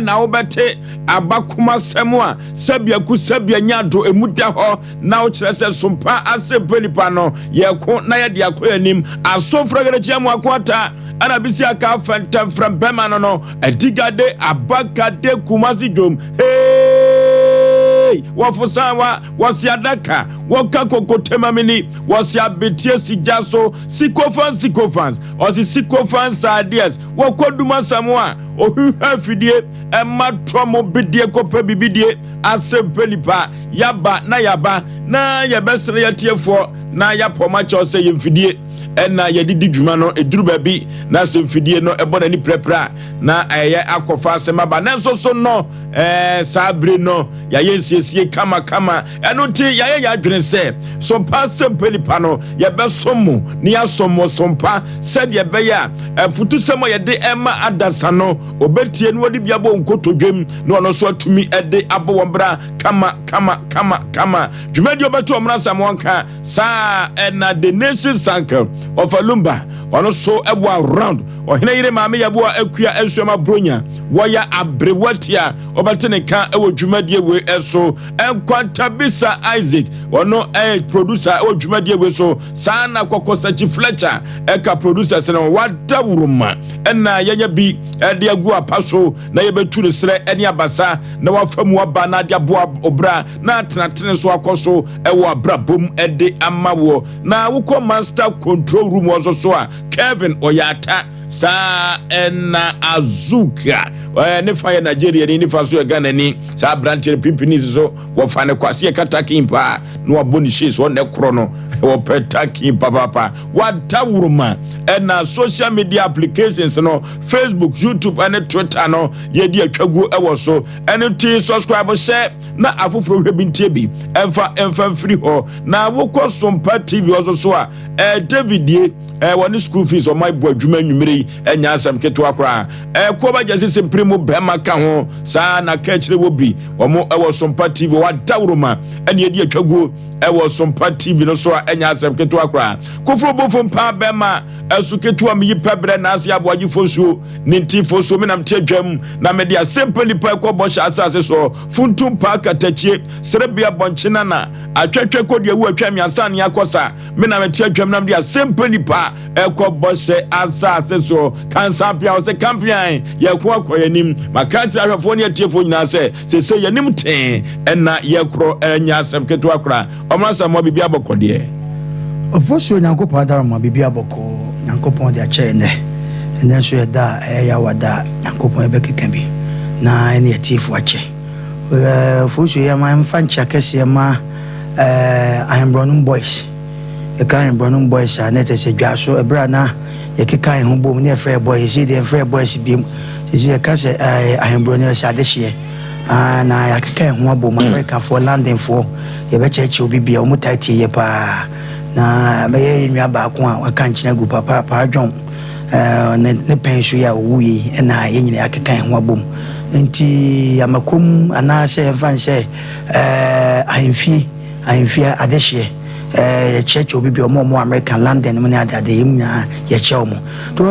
Na wobɛte abakomasɛm a sɛbea ku sɛbea nya do emu da hɔ na wokyerɛ sɛ sompa ase mpɛ nipa no yɛko na yɛde akɔ yɛn anim asomfrɛ kɛnɛkyi amu ako ata ɛna bisi aka fɛntɛmfrɛm bɛma no no adigade abakade kumasi dwom hey wɔfosan wa wɔsi adaka wɔka koko temamini wɔsi abetie sigya so sikofans sikofans ɔsi sikofans ideas wɔkɔ duma asɛm a ohwehwɛ afidie ɛma trɔ mo bidie kɔpɛ bibidie asɛm pɛ nipa yaba na yaba na yɛbɛsrɛ yɛtiefoɔ na yɛapɔ ma kyɛw sɛ yɛn mfidie ɛna yɛde di dwuma no ɛduru baabi na sɛ mfidie no ɛbɔ n'ani prɛprɛ a na ɛyɛ akɔfa asɛm aba nanso so no ɛɛ saa bere no yɛayɛ nsiesie kamakama ɛno nti yɛayɛ yɛn adwene sɛ sompa asɛm pɛ nipa no yɛbɛsom mu na yɛasom mo sompa sɛdeɛ ɛbɛyɛ a afutusɛm a yɛde ɛma adasa no ɔbɛtie na wɔde bi abɔ nkotodwam na ɔno nso atumi de abɔ wɔn bra kama kama kama kama dwumadi ɔbɛto ɔmena asɛm wɔn ka saa ɛna the nation sankel ɔfa lumba ɔno so ɛwɔ around ɔhene yere maame yɛboa akua nsuama bronya wɔyɛ aberewa tia ɔbɛte ne ka ɛwɔ dwumadie wei ɛso nkwantabisa isaac ɔno ɛyɛ producer ɛwɔ dwumadie wei so saa na kɔkɔsakyi fletcher ɛka producers no wada wuruma ɛna yɛnya bi ɛde agu apa so na yɛbɛtu ne serɛ ɛne abasa na wafa mu aba na ade aboa obra na atenatene so akɔ so ɛwɔ abrabom ɛde ama wɔ na wokɔ master control room wɔ so so a kevin ɔyɛ saa ɛna azuka ɛɛ ne fa yɛ nigeria ni ne fa so yɛ ghana ni saa aberanteɛ no pimpini so wɔfa ne kwase yɛ katakin paa na wabɔ ne hyɛ so ɔna korɔ no wɔpɛ takin papaapa wada woroma ɛna social media applications no facebook youtube ɛne twitter no yɛdi atwaguo ɛwɔ so ɛno ti subscribe hyɛ na afoforɔ hwɛ bi ntie bi ɛmfa ɛmfa mfiri hɔ na wokɔ sompa tv hɔ so so a ɛɛ david die ɛɛ wɔne school fees ɔmo abɔ adwuma nnwumire yi ɛnya asɛm ketewa koraa ɛɛ kɔba gya sisi mpere mu bɛrima ka ho saa na ka akyire wɔ bi wɔn ɛwɔ sompa tv wadawuroma ɛne yɛdi atwaguo ɛwɔ sompa tv no so a ɛnya asɛm ketewa koraa koforo bofo mpa bɛrima ɛso ketewa mi yi pɛ brɛ n'ase aboagye fosuo ne nti fosuo mi nam te atwam na mede asɛmpa nipa ɛkɔ bɔhyɛ asase so funtum paa katakyie serebea bɔnkye nana atwatwa kɔ deɛ wu atwa mmiɛnsa ne akɔ sa me na mete atwam nam de asɛmpa nipa ɛkɔ bɔhyɛ asase so kansa pia ɔsɛ kampian yɛko akɔ yɛnim maka kyerɛ ahwɛfoɔ ne atiefoɔ nyinaa sɛ sese yɛnim tee ɛna yɛkorɔ ɛnyɛ asɛm ketewa koraa ɔmo asɛm mɔ biribi abɔkɔ deɛ ɔfosuo nyankopɔn adaroma biribi abɔkɔ nyankopɔn de akyɛ ɛnɛ ɛnɛ nso yɛ da a ɛyɛ yawa da a nyankopɔn yɛbɛkeka bi na ɛne yɛtiefo akyɛ ɔfosuo yɛ ma mfa nkyia kɛseɛ ma ahemborɔnom boys yɛka ahemborɔnom boys a na ɛkyɛ sɛ dwa so ɛberɛ a na yɛkeka yɛn ho bom ne yɛfrɛ boys yɛsɛ deɛ yɛmfrɛ boys biom sɛsɛ yɛka sɛ ahemborɔno yɛsɛ adehyeɛ na yɛakeka yɛn ho abom amerikafoɔ londonfoɔ yɛbɛkyerɛkyerɛ obi bia ɔmo taa tie yɛ paa na bɛyɛ yɛ nua baako a waka nkyena gu papa paa dwɔn ne ne pɛn so yɛ a ɔwu yi ɛna yɛn nyinaa yɛakeka yɛn ho abom nti amakom anaasɛ yɛmfa n sɛ ahemfie ahemfie adehyeɛ yɛkyerɛkyerɛ obi bi ɔmo ɔmo american london mu ne adeade yɛn nyinaa yɛkyerɛ ɔmo to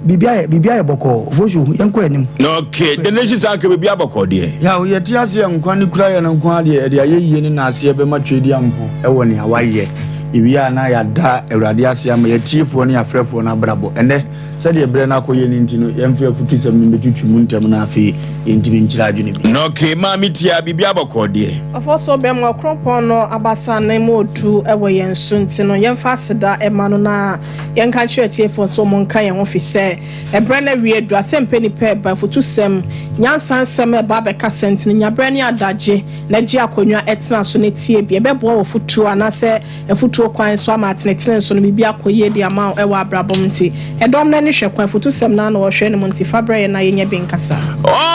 biribi ayɛ biribi ayɛ bɔkɔɔ fosu yɛnkɔ anim. Okay, the nation san ka biribi abɔkɔɔ deɛ. Yaw yɛte aseɛ nkwa ne kura yɛ no nko adeɛ ɛde ayɛ yie ne naaseɛ bɛma twɛdi ampo ɛwɔ nea wayɛ ewie a na yɛada awurade ase ama yɛtiefoɔ ne yɛafrɛfoɔ no abrabɔ ɛnɛ sɛdeɛ berɛ no akɔyɛ no nti no yɛmfa afutusɛm no mbɛtwitwi mu ntɛm no afei yɛntumi nkyerɛ adwene bi. Okay, maame tia biribi abɔkɔɔ deɛ. Ɔfɔ so bɛn ɔkrompɔn no abasa ne mu odu ɛwɔ yɛn so nti no yɛmfa aseda ɛma no na yɛnka kyerɛ tiefoɔ so ɔmo nka yɛn ho fi sɛ ɛbrɛ no awie du asɛmpɛ nipa ɛba afutusɛm nyansa nsɛm ɛba abɛka sɛnti no nyabrɛ ne adagye na gye akonnwa ɛtena so ne tie bi ɛbɛboa wɔ futuo anaasɛ afutuo kwan so ama atenetene so no biribi akɔ yie de ama wo ɛwɔ abrabɔ mu nti ɛdɔm no ani hwɛ kwan afutusɛm no ana wɔhwɛ no mu nti fa brɛ yɛn na yɛnya bi nkasa.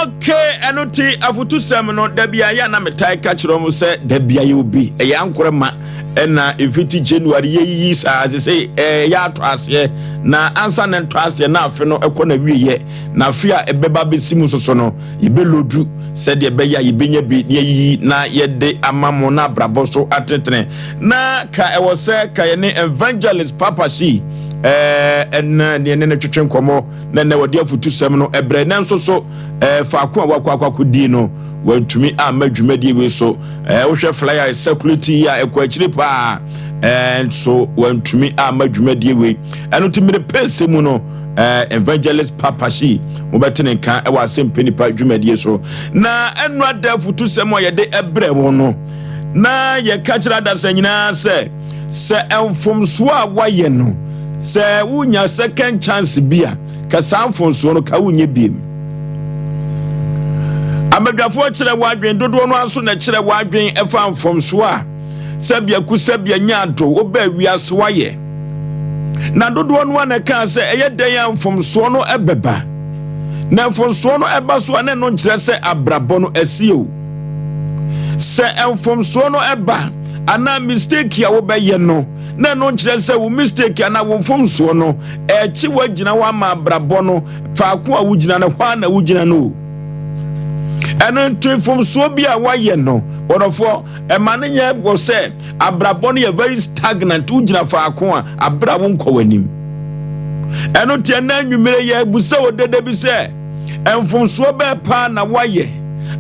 Okay, ɛno ti afutusɛm no dabi a yɛ na metae ka kyerɛ mo sɛ dabi a yɛ obi ɛyɛ ankorɛ ma ɛna ɛfiti january yɛyiyi saa sɛ sɛ ɛyɛ atɔ aseɛ na ansa na ntɔ aseɛ na afe no ɛkɔ na wieyɛ na afe a ɛbɛba bɛsi mu soso no yɛbɛlodu sɛdeɛ ɛbɛyɛ a yɛbɛnya bi na yɛyiyi na yɛde ama mo na abrabɔ so atetene na ka ɛwɔ sɛ ka yɛne evangelist papa si Ɛna neɛ ne no twetwe nkɔmmɔ na ɛnɛ wɔde afutusɛm no ɛbrɛ. Nanso so faako a wakɔ akɔ akɔdie no, wantumi amma dwumadie wei so. Wohwɛ flyer circulate yi a, ɛkɔ akyire paa, nso wantumi amma dwumadie wei. Ɛno nti mmere pɛsɛ mu no, Evangelist Papashi mobɛte ne nka ɛwɔ Asɛmpɛ Nipa dwumadie so. Na ɛno ada afutusɛm a yɛde ɛbrɛ wo no, na yɛka kyerɛ adasa nyinaa sɛ mfomsoɔ a woayɛ no, sɛ wonya second chance bi a, ka saa mfomsoɔ no ka wonyɛ biem. Amadwafoɔ kyerɛ w'adwen dodoɔ no aso na kyerɛ w'adwen ɛfa mfomsoɔ a sɛbea ku sɛbea nya ado wobaa wiase wayɛ. Na dodoɔ no a na ɛkaa sɛ ɛyɛ dɛn a mfomsoɔ no ɛbɛba, na mfomsoɔ no ɛba so a, na ɛno nkyerɛ sɛ abrabɔ no asie o. Sɛ mfomsoɔ no ɛba anaa mistake a wobɛyɛ no, na ɛno nkyerɛ sɛ wo mistake anaa wo mfomsoɔ no ɛkyi woagyina hɔ ama abrabɔ no faako a wogyina no hɔ a na wogyina no o. Ɛno nti mfomsoɔ bi a woayɛ no, wɔdɔfoɔ, ɛma no nyɛ wɔ sɛ abrabɔ no yɛ very stagnant, wogyina faako a abra wo nkɔ w'anim. Ɛno nti ɛna anwummere yɛ abusa wɔ dede bi sɛ mfomsoɔ bɛɛ paa na woayɛ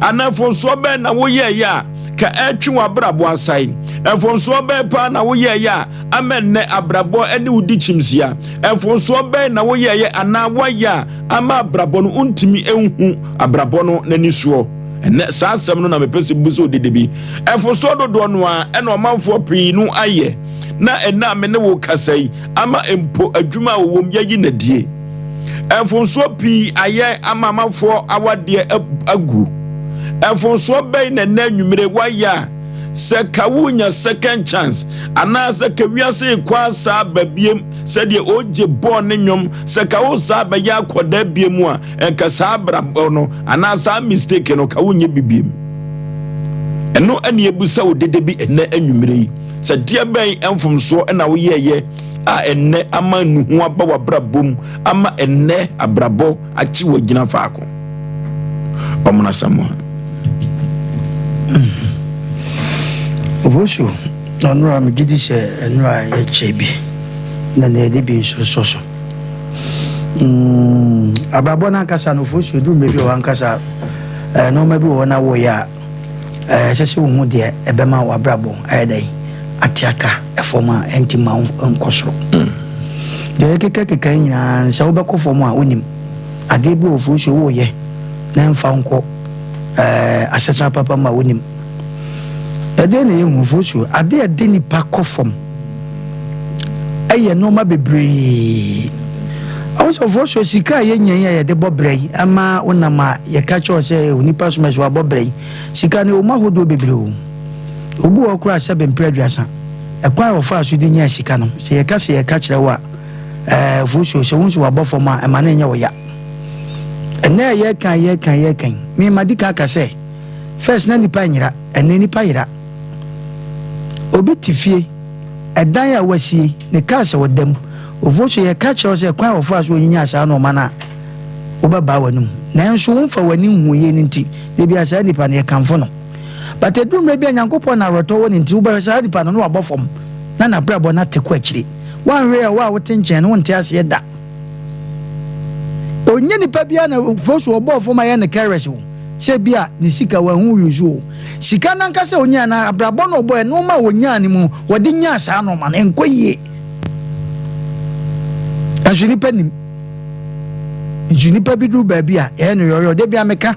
anaa mfomsoɔ bɛɛ na woyɛɛyɛ a ka ɛtwe w'abrabɔ asae, mfomsoɔ bɛɛ paa na woyɛɛyɛ a ama nnɛ abrabɔ ne wo di kyimsia, mfomsoɔ bɛɛ na woyɛɛyɛ anaa woayɛ a ama abrabɔ no wontumi nhu abrabɔ no n'ani soɔ. Ɛnɛ saa asɛm no na mepɛ sɛ bu sɛ odede bi. Mfomsoɔ dodoɔ no a ɛna ɔmanfoɔ pii no ayɛ na ɛnɛ a me ne wo kasa yi ama mpo adwuma a wɔwɔ mu yɛyi n'adie. Mfomsoɔ pii ayɛ ama amanfoɔ awadeɛ agu. Mfomsoɔ bɛn na ɛnɛ anwummere wayɛ a sɛ ka wonya second chance anaasɛ ka wiase kɔ asa aba biem sɛdeɛ ogye bɔɔ ne nnwom sɛ ka wo saa bɛyɛ akɔdaa biem a, ɛnka saa abrabɔ no anaa saa mistake no ka wonyɛ bibiem? Ɛno ɛne ebusa wo dede bi ɛnɛ anwummere yi sɛ deɛ bɛn mfomsoɔ ɛna woyɛɛyɛ a ɛnɛ ama nnuhu aba w'abrabɔ mu, ama ɛnɛ abrabɔ akyi wɔ gyina faako. Ɔmono Asamoah. Obosu, ɔnora megye di sɛ ɛnora yɛkyɛ bi na na yɛde bi nso sɔ so. Abrabɔ no ankasa no, Ofosu, ɛduru mmerɛ bi wɔ hɔ ankasa, nneɛma bi wɔ hɔ na woyɛ a, ɛsɛ sɛ wohu deɛ ɛbɛma w'abrabɔ ayɛ dɛn ate aka ɛfam a ɛnti ma wo nkɔ soro. Deɛ yɛkekakeka yi nyinaa, sɛ wobɛkɔ fam a, wonim adeɛ bi wɔ Ofosu woyɛ na ɛmfa wo nkɔ asetena papa mu a, wonim. Ɛdeɛ na yɛhu, Ofosu, adeɛ a ɛde nipa kɔ fam ɛyɛ nneɛma bebree. Ɔwɔ sɛ Ofosu, sika a yɛnya yi a yɛde bɔ brɛ yi, ɛma wonam a yɛka kyerɛ sɛ onipa som ɛso abɔ brɛ yi, sika no ɛwɔ mu ahodoɔ bebree o. Obi wɔ hɔ koraa sɛ bɛmpere 30, ɛkwan a wɔfaa so de nyaa sika no, sɛ yɛka sɛ yɛka kyerɛ wo a, Ofosu, sɛ wo nso wabɔ fam a, ɛma no nyɛ wo ya. Ɛnɛ a yɛka yɛka yɛka yi, me ma di kan ka sɛ first na nipa nyera, ɛnɛ nipa yera. Obi te fie, ɛdan a wasie, ne kaa sɛ ɔda mu. Ofosu, yɛka kyerɛ wo sɛ kwan a wɔfaa so wɔnyinyaa saa nneɛma no a, wobɛbaa w'anom. Nanso womfa w'ani nhu yie no nti, da bi a saa nipa no yɛkamfo no. But ɛduru mmerɛ bi a Nyankopɔn na awerɛtɔ wɔ ne nti, wobɛhwɛ saa nipa no na wabɔ fam na n'abrabɔ no ate kɔ akyire. Woanhwɛ a wo a wote nkyɛn no wonte aseɛ da. Ɔnyɛ nipa biara na Ofosu ɔbɔɔ fam ayɛ no careless o, sɛ bi a ne sika wanhu use o. Sika no ankasa a ɔnyaa no, abrabɔ no ɔbɔɛ, nneɛma a ɔnyaa no mu no, wɔde nyaa saa nneɛma no, ɛnkɔ yie. Nso nipa nim. Nso nipa bi duru baabi a, ɛyɛ no yɔyɔ. Da bi a meka,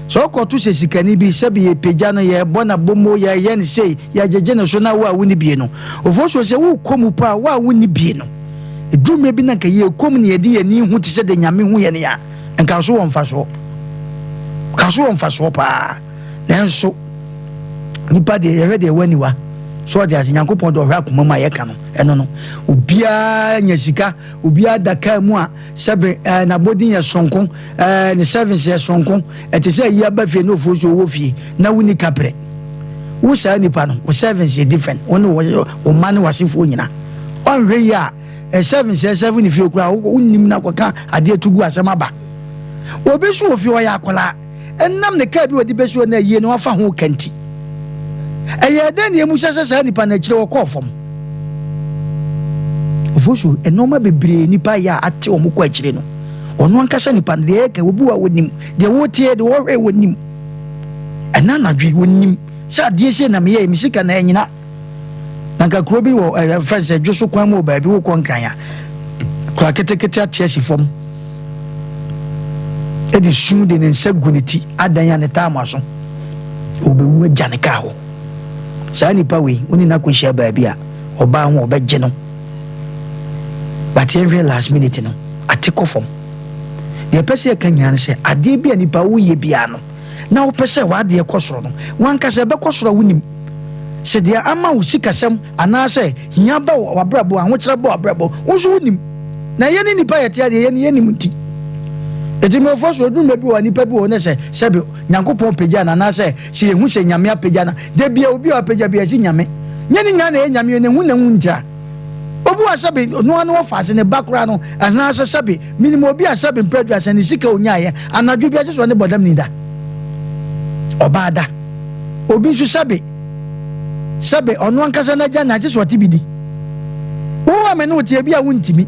sɛ ɔkɔto sɛ sikani bi, sɛbi yɛpagya no, yɛbɔ n'abomo, yɛyɛ no sei, yɛgyegye no so na wo a wonni bie no, Ofosuo, sɛ wokɔ mu paa, wo a wonni bie no, ɛduru mmerɛ bi na nka yɛkɔ mu na yɛde yɛn ani hu te sɛ deɛ Nyame hu yɛn a, nka so wɔ mfasoɔ. Nka so wɔ mfasoɔ paa. Nanso, nipa deɛ yɛhwɛ deɛ ɛwɔ aniwa so, ɔde ase Nyankopɔn deɛ ɔhwɛ akoma mu a yɛka no ɛno no. Obiara nya sika, obiara da kaa mu a, sɛbe n'abɔdin yɛ soronko, ne service yɛ soronko. Ɛte sɛ ayi aba fie na ofuo so ɔwɔ fie na wonni kaprɛ. Wo saa nipa no, wo service yɛ different, wo ne wo mma ne w'asefoɔ nyina. Ɔnhwɛ yi a, service yɛ service ne fie koraa, wonnim na kɔka adeɛ to gu, asɛm aba. Obi nso wɔ fie, ɔyɛ akwadaa, ɛnam ne kaa bi wɔde bɛsi hɔ na ayie no wafa ho ka nti, ɛyɛ dɛn na emu sɛ sɛ saa nipa no akyire wɔkɔɔ fam. Ofosu, nnoɔma bebree nnipa yɛ a ate wɔn kɔ akyire no, ɔno ankasa nipa no, deɛ ɛka, obi wɔ a wɔnim, deɛ wɔteɛ, deɛ wɔhwɛ, wɔnim. Ɛna anadwo yi, wɔnim sɛ adeɛ sei na meyɛɛ, me sika na anyina. Na nka kuro bi wɔ ɛyɛ fɛn sɛ dwo so kwan mu wɔ baabi wokɔ Nkran a, kura ketekete ate asi fam, ɛde su de ne nsa gu ne ti adan a ne taama so, ɔbɛwu agya ne kaa hɔ. Saa nipa wei, wo ne no akɔhyia baabi a, ɔbaa ho ɔbɛgye no. But yɛnhwɛ last minute no, ate kɔ fam. Deɛ ɛpɛ sɛ yɛka nyinaa ne sɛ, adeɛ bi a nipa woyɛ biara no, na wopɛ sɛ w'adeɛ kɔ soro no, w'ankasa ɛbɛkɔ soro a wonim. Sɛ deɛ ama wo sikasɛm anaasɛ hia ba wɔ w'abrabɔ, ahokyerɛ ba w'abrabɔ, wo nso wonim. Na yɛne nipa yɛte adeɛ, yɛne yɛnim nti. Eti mmeɔfoɔ so, ɛduru mmerɛ bi wɔ nipa bi wɔ ne sɛ, sɛbe Nyankopɔn pagya no anaasɛ sɛ yɛhu sɛ Nyame apagya no, da bia obi a wapagya bia yɛse Nyame. Nyɛ ne nyinaa na ɛyɛ Nyame o, na ɛhu na ɛhu ntira. Obi wɔ sɛbe ɔno ara ne wɔfa ase ne ba koraa no, anaasɛ sɛbe menim obi a sɛbe mprɛ aduasa ne sika onyaeɛ, anadwo bia kyɛ sɛ ɔne bɔdamni da. Ɔbaa da. Obi nso sɛbe sɛbe ɔno ankasa n'agya na kyɛ sɛ ɔte bi di. Wo a me ne wo te ebi a wontimi.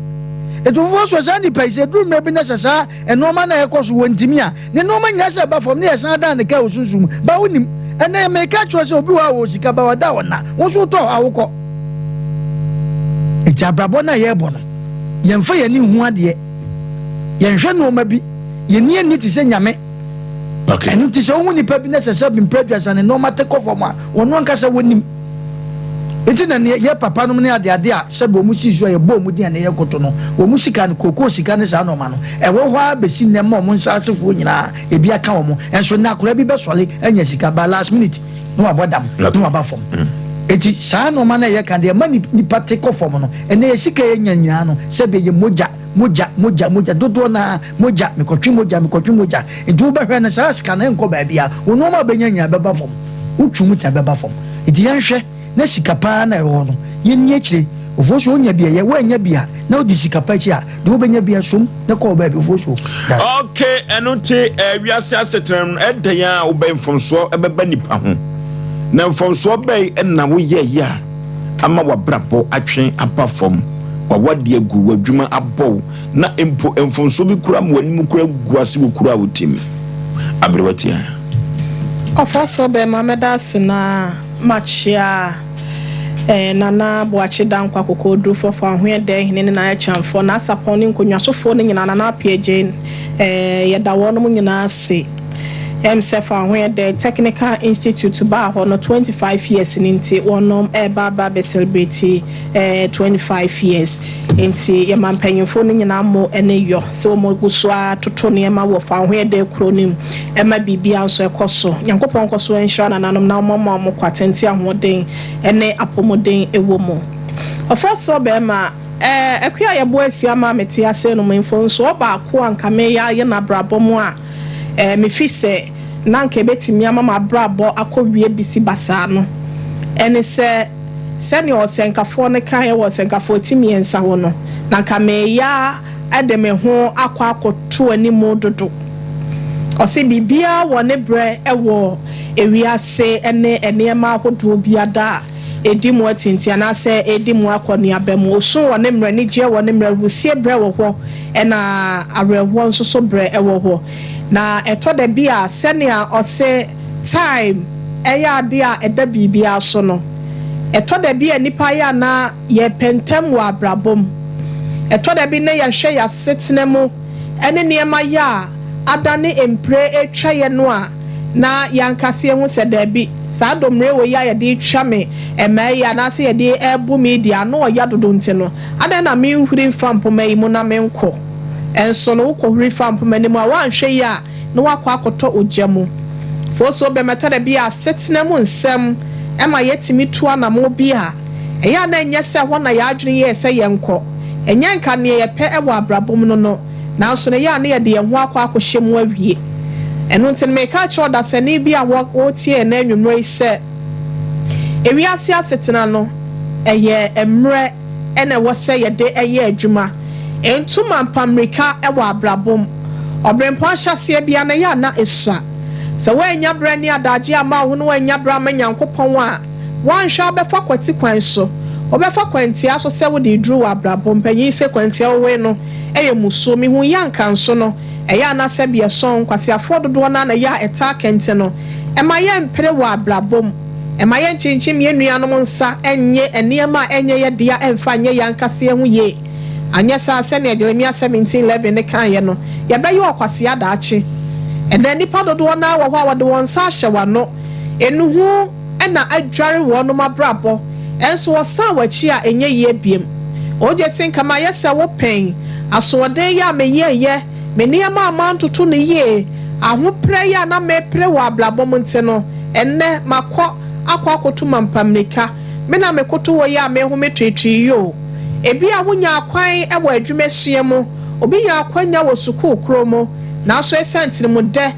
Etu foforɔ so saa nipa yi sɛ duru mmerɛ bi na sɛ saa nnoɔma no a ɛkɔ so wɔntimi a, ne nnoɔma nyinaa sɛ ɛba fam ne yɛsan dan ne ka wɔ sunsum mu. Ba wonim. Ɛnɛ meka kyerɛ sɛ obi wɔ a ɔwɔ sika ba ɔda ɔna, wo nso wotɔ hɔ a wokɔ. Enti abrabɔ no a yɛrebɔ no, yɛmfa yɛn ani nhu adeɛ, yɛnhwɛ nnoɔma bi, yɛnni ani te sɛ Nyame. Okay. Ɛno nti sɛ wohu nipa bi na sɛ sɛ mprɛ aduasa ne nnoɔma te kɔ fam a, wɔn ankasa wɔnim. Nti na neɛ yɛ papa nom ne adeade a sɛbe wɔn sii so a yɛbɔ wɔn din a ne yɛ koto no, wɔn sika no, kookoo sika ne saa nnoɔma no, ɛwɔ hɔ ara bɛsi nnɛ ma wɔn nsaasefoɔ nyinaa ebi aka wɔn. Nso nnɛ akwadaa bi bɛsɔre anya sika, but last minute na wabɔ dam na waba fam. Enti saa nnoɔma no a yɛka deɛ ɛma nipa te kɔ fam no, ɛnnɛ yɛ sika a yɛnya nyinaa no, sɛbe ɛyɛ mogya, mogya, mogya, mogya, dodoɔ no ara mogya, mekɔtwe mogya, mekɔtwe mogya. Nti wobɛhwɛ no saa sika no ɛnkɔ baabiara, wo nnoɔma a wobɛnya nyinaa bɛba fam, wotwe mu ta bɛba fam. Nti yɛnhwɛ na sika paa na ɛwɔ hɔ no, yɛnni akyire. Ofosuo wonya bi a ɛyɛ, woannya bi a na wodi sika pa akyi a, deɛ wobɛnya bi a som na kɔ wo baabi. Ofosuo, da. Ok, ɛno nti eh, wiase asetena no ɛdɛn a wobɛ mfomsoɔ ɛbɛba nipa ho, na mfomsoɔ bɛn na woyɛeɛ a ama w'abrabɔ atwe aba fam, w'awadeɛ agu, w'adwuma abɔ wo, na mpo mfomsoɔ bi koraa ma w'anim koraa gu ase wɔ kuro a wote mu. Aberewa tia. Ɔfa so bɛma mɛda ase na makyea eh, Nana Boakye Dankwa Kokoodurfoɔ Fawohoɛdɛɛ Hene ne Nana Akyamfoɔ, N'Asapɔn ne Nkonnwasofoɔ no nyinaa, Nana Appiah eh, yɛda wɔnom nyinaa ase. Ɛm sɛ Fawohoɛdɛɛ Technical Institute baa hɔ no 25 years no nti wɔnom ɛreba aba abɛ celebrate eh, 25 years. Nti yɛma mpanyinfoɔ no nyinaa mo ne yɔ sɛ wɔn gu so ara toto nneɛma wɔ Fawohoɛdɛɛ kuro no mu. Ɛma biribiara nso ɛkɔ so. Nyankopɔn nkɔ so nhyira nananom na ɔmma wɔn kwa tenten ahoɔden ne apɔmuden wɔ mu. Ɔfɔsoɔ bɛɛma, eh, Akua a yɛboa asia maa mete ase no mfomsoɔ baako a nka meyɛ ayɛ no abrabɔ mu a, eh, mefi sɛ na nka ɛbɛtumi ama m'abrabɔ akɔ wie bisi basaa no, ɛne sɛ, sɛdeɛ ɔsɛnkafoɔ no kaeɛ wɔ Ɔsɛnkafoɔ ti mmiɛnsa hɔ no, na nka meyɛ de me ho akɔ akɔto anim dodo. Ɔse biribiara wɔ ne berɛ wɔ ewiase ne nneɛma ahodoɔ biada a ɛdi mu atintin anaasɛ ɛredi mu akɔneaba mu. Osu wɔ ne mmerɛ, anigyeɛ wɔ ne mmerɛ, awusie berɛ wɔ hɔ ɛna awerɛhoɔ nso so berɛ wɔ hɔ. Na ɛtɔ da bi a sɛnea ɔse time ɛyɛ adeɛ a ɛda biribiara so no, ɛtɔ da bi a nnipa yɛ a na Yɛpɛ ntɛm wɔ abrabɔ mu. Ɛtɔ da bi na yɛhwɛ yɛn asetena mu ne nneɛma yɛ a adane mpire retwa yɛn no a, na yɛn ankasa yɛhu sɛ dabi, saa dɔmmire wei a yɛde retwa me mmaa yi anaasɛ yɛde rebu me yi deɛ ano ɔya dodo nti no, adɛn na menhuri mfa mpoma yi mu na menkɔ? Nso no, wokɔhuri fa mpoma no mu a, woanhwɛ yie a, na woakɔ akɔtɔ ogya mu. Fosuo bɛma ɛtɔ da bi a asetena mu nsɛm ma yɛtumi tu anammɔn bi a ɛyɛ a na ɛnyɛ sɛ ɛhɔ na yɛn adwene yɛɛ sɛ yɛnkɔ. Ɛnyɛ nka nea yɛpɛ wɔ abrabɔ mu no no, nanso no ɛyɛ a na yɛde yɛn ho akɔ akɔhyɛ mu awie. Ɛno nti no mereka akyerɛ ɔdasani bi a ɔretie yɛn nnɛ anwummerɛ yi sɛ, ewiase asetena no, ɛyɛ mmerɛ na ɛwɔ sɛ yɛde yɛ adwuma. Ntu mampa mmirika wɔ abrabɔ mu. Ɔberempɔn ahyɛaseɛ biara no, ɛyɛ a na ɛsua. Sɛ woannya berɛ ne adagyeɛ amma wo ho na woannya berɛ amma Nyankopɔn a, woanhwɛ a wobɛfa kwati kwan so. Wobɛfa kwantia so sɛ wode reduru w'abrabɔ. Mpanyin se kwantia wowe no yɛ mmusuo. Mehu yɛ anka nso no, ɛyɛ a na sɛbi ɛsɔn. Nkwaseafoɔ dodoɔ no ara na ɛyɛ a ɛtaa kɛnte no. Ɛma yɛmpere wɔ abrabɔ mu. Ɛma yɛnkyinkyim yɛn nuanom nsa nnye nneɛma a ɛnyɛ yɛn dea mfa nyɛ yɛn ankasa yɛn ho yie. Anyɛ saa a, sɛnea Jeremia 17:11 no kaeɛ no, yɛbɛyɛ ɔkwasea daakye. Ɛnnɛ, nnipa dodoɔ no ara wɔ hɔ a wɔde wɔn nsa ahyɛ wɔn ano. Nnuhu na adware wɔnom abrabɔ, nso wɔsan wɔn akyi a ɛnyɛ yie biom. Ogye se nka mayɛ sɛ wo pɛn, asoɔden yɛ a meyɛeɛ, me nneɛma a mantoto no yie, ahoperɛ yi a na mepere wɔ abrabɔ mu nti no, ɛnnɛ makɔ akɔ akɔtu mampammirika. Me na mekoto hɔ yi a mehome turituri yi o. Ebia wonyaa kwan wɔ adwumasua mu, obi nyaa akwanya wɔ sukuu koro mu, nanso esiane tirimudɛ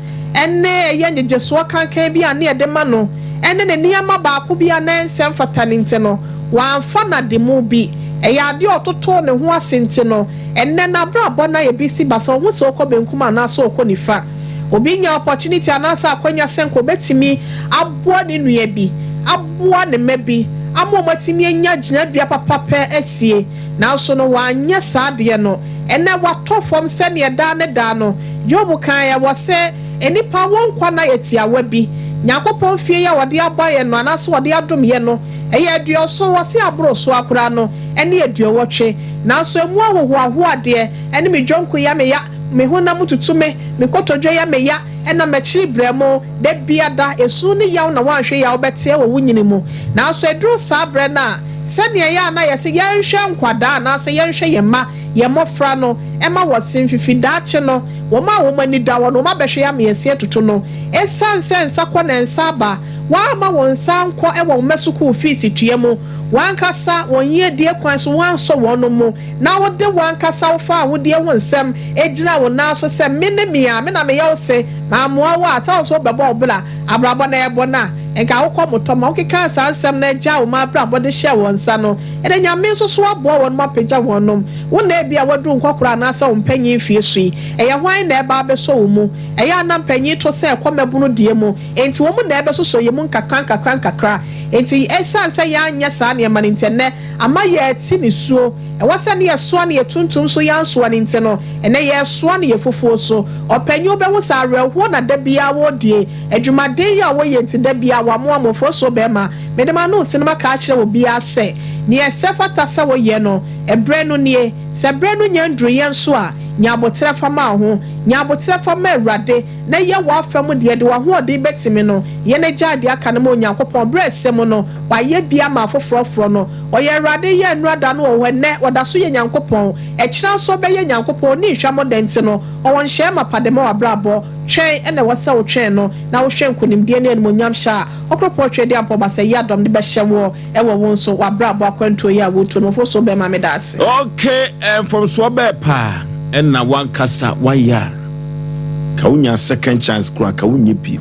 ne ɛyɛ nnyegyesoɔ kankan bi a na yɛde ma no ne ne nneɛma baako bi a na ɛnsɛ mfata no nti no, wamfa no ade mu bi. Ɛyɛ adeɛ a ɔtotoo ne ho ase nti no, ɛnnɛ n'abrabɔ no ayɛ bisi basa, ɔhu sɛ ɔkɔ benkum anaasɛ ɔkɔ nifa. Obi nya opportunity anaasɛ akwanya sɛ nka ɔbɛtumi aboa ne nua bi, aboa ne mma bi ama wɔatumi anya gyinabea papa pɛ asie, nanso no wanyɛ saa adeɛ no. Ɛnnɛ watɔ fam sɛdeɛ daa ne daa no Job kaeɛ wɔ sɛ, Nnipa wɔn nkwa nna yɛ tiawa bi. Nyankopɔn fie yi a ɔde aba yɛn no anaasɛ ɔde adom yɛn no, ɛyɛ aduɔson, wɔse aboro so ara koraa no ɛne aduɔwɔtwe. Nanso ɛmu ahohoahoa deɛ, ɛne me dwonku yɛ me ya, me honam tutu me, me kotodwe yɛ me ya, ɛna m'akyiri brɛ mo, da biada, esu ne yaw na woanhwɛ yie a wobɛteɛ wɔ wo nyini mu. Nanso ɛduru saa berɛ no a, sɛdeɛ ɛyɛ a na yɛse yɛnhwɛ nkwadaa anaasɛ yɛnhwɛ yɛn mma, yɛn mmɔfra no, ɛma wɔse mfifi daakye no, wɔn a wɔn ani da hɔ no, wɔabɛhwɛ yɛn ama yɛasi atutu no. Ɛsiane sɛ nsa kɔ na nsa aba, wɔamma wɔn nsa ankɔ wɔ wɔn mma sukuu fees tua mu, wɔn ankasa wɔn yiedie kwan so wɔansɔ wɔn mu, na wode w'ankasa wo fawohodie ho nsɛm gyina wo nan so sɛ me ne me a, me na meyɛ wo se, mammoa wo a, sɛ wo nso wobɛbɔ wo bra, abrabɔ na ɛrebɔ no a, nka wokɔ mmotɔ ma wokekaa saa nsɛm no gyaa wo mma abrabɔ de hyɛɛ wɔn nsa no, ɛnɛ Nyame nso so aboa wɔnom apagya wɔnom. Wo na ebia woaduru nkɔkora anaasɛ wo mpanyin mfie so yi, ɛyɛ hwan na ɛreba abɛsɔ wo mu? Ɛyɛ a na mpanyin to sɛ ɛkɔ mmabunu deɛ mu, enti wɔn na ɛrebɛsosɔ yɛn mu nkakra nkakra nkakra. Enti ɛsiane sɛ yɛanyɛ saa nneɛma no nti, ɛnnɛ ama yɛrete nisuo. Ɛwɔ sɛ ne yɛsoa no yɛ tuntum so, yɛansoa no nti no, ɛnnɛ yɛresoa no yɛ fufuo so. Ɔpanyin wobɛhu sɛ awerɛhoɔ na da biara wɔredie, adwumaden yi a wɔyɛ nti da biara wɔamoa mmɔfra bɛrima. Mede m'ano resi no maka akyerɛ obiara sɛ, nea ɛsɛ fata sɛ woyɛ no, ɛberɛ no nie. Sɛ berɛ no nnya nduruiɛ nso a, nya aboterɛ fa ma wo ho. Nya aboterɛ fa ma Awurade, na yɛ w'afa mu deɛ, de w'ahoɔden bɛtumi no, yɛ na gyae deɛ aka no ma Onyankopɔn. Berɛ a ɛsɛ mu no, wayɛ bi ama afoforɔfoɔ no. Ɔyɛ Awurade, yɛ nnora da no wɔ hɔ, ɛnnɛ, ɔda so yɛ Nyankopɔn, ɛkyena nso ɔbɛyɛ Nyankopɔn. Ɔnni nhwammɔ da nti no, ɔwɔ nhyɛɛ mapa de ma w'abrabɔ. Twɛn na ɛwɔ sɛ wotwɛn no, na wohwɛ nkonimdie ne animuonyamhyɛ a Ɔkoropɔn Tweaduampɔn Basayiadɔm de bɛhyɛ woɔ wɔ wo nso w'abrabɔ akwantuo yi a woretu no. Mfomsoɔ bɛn ma meda ase? Ok, mfomsoɔ bɛɛ paa ɛna wankasa wayɛ a ka wonya second chance koraa ka wonyɛ biem.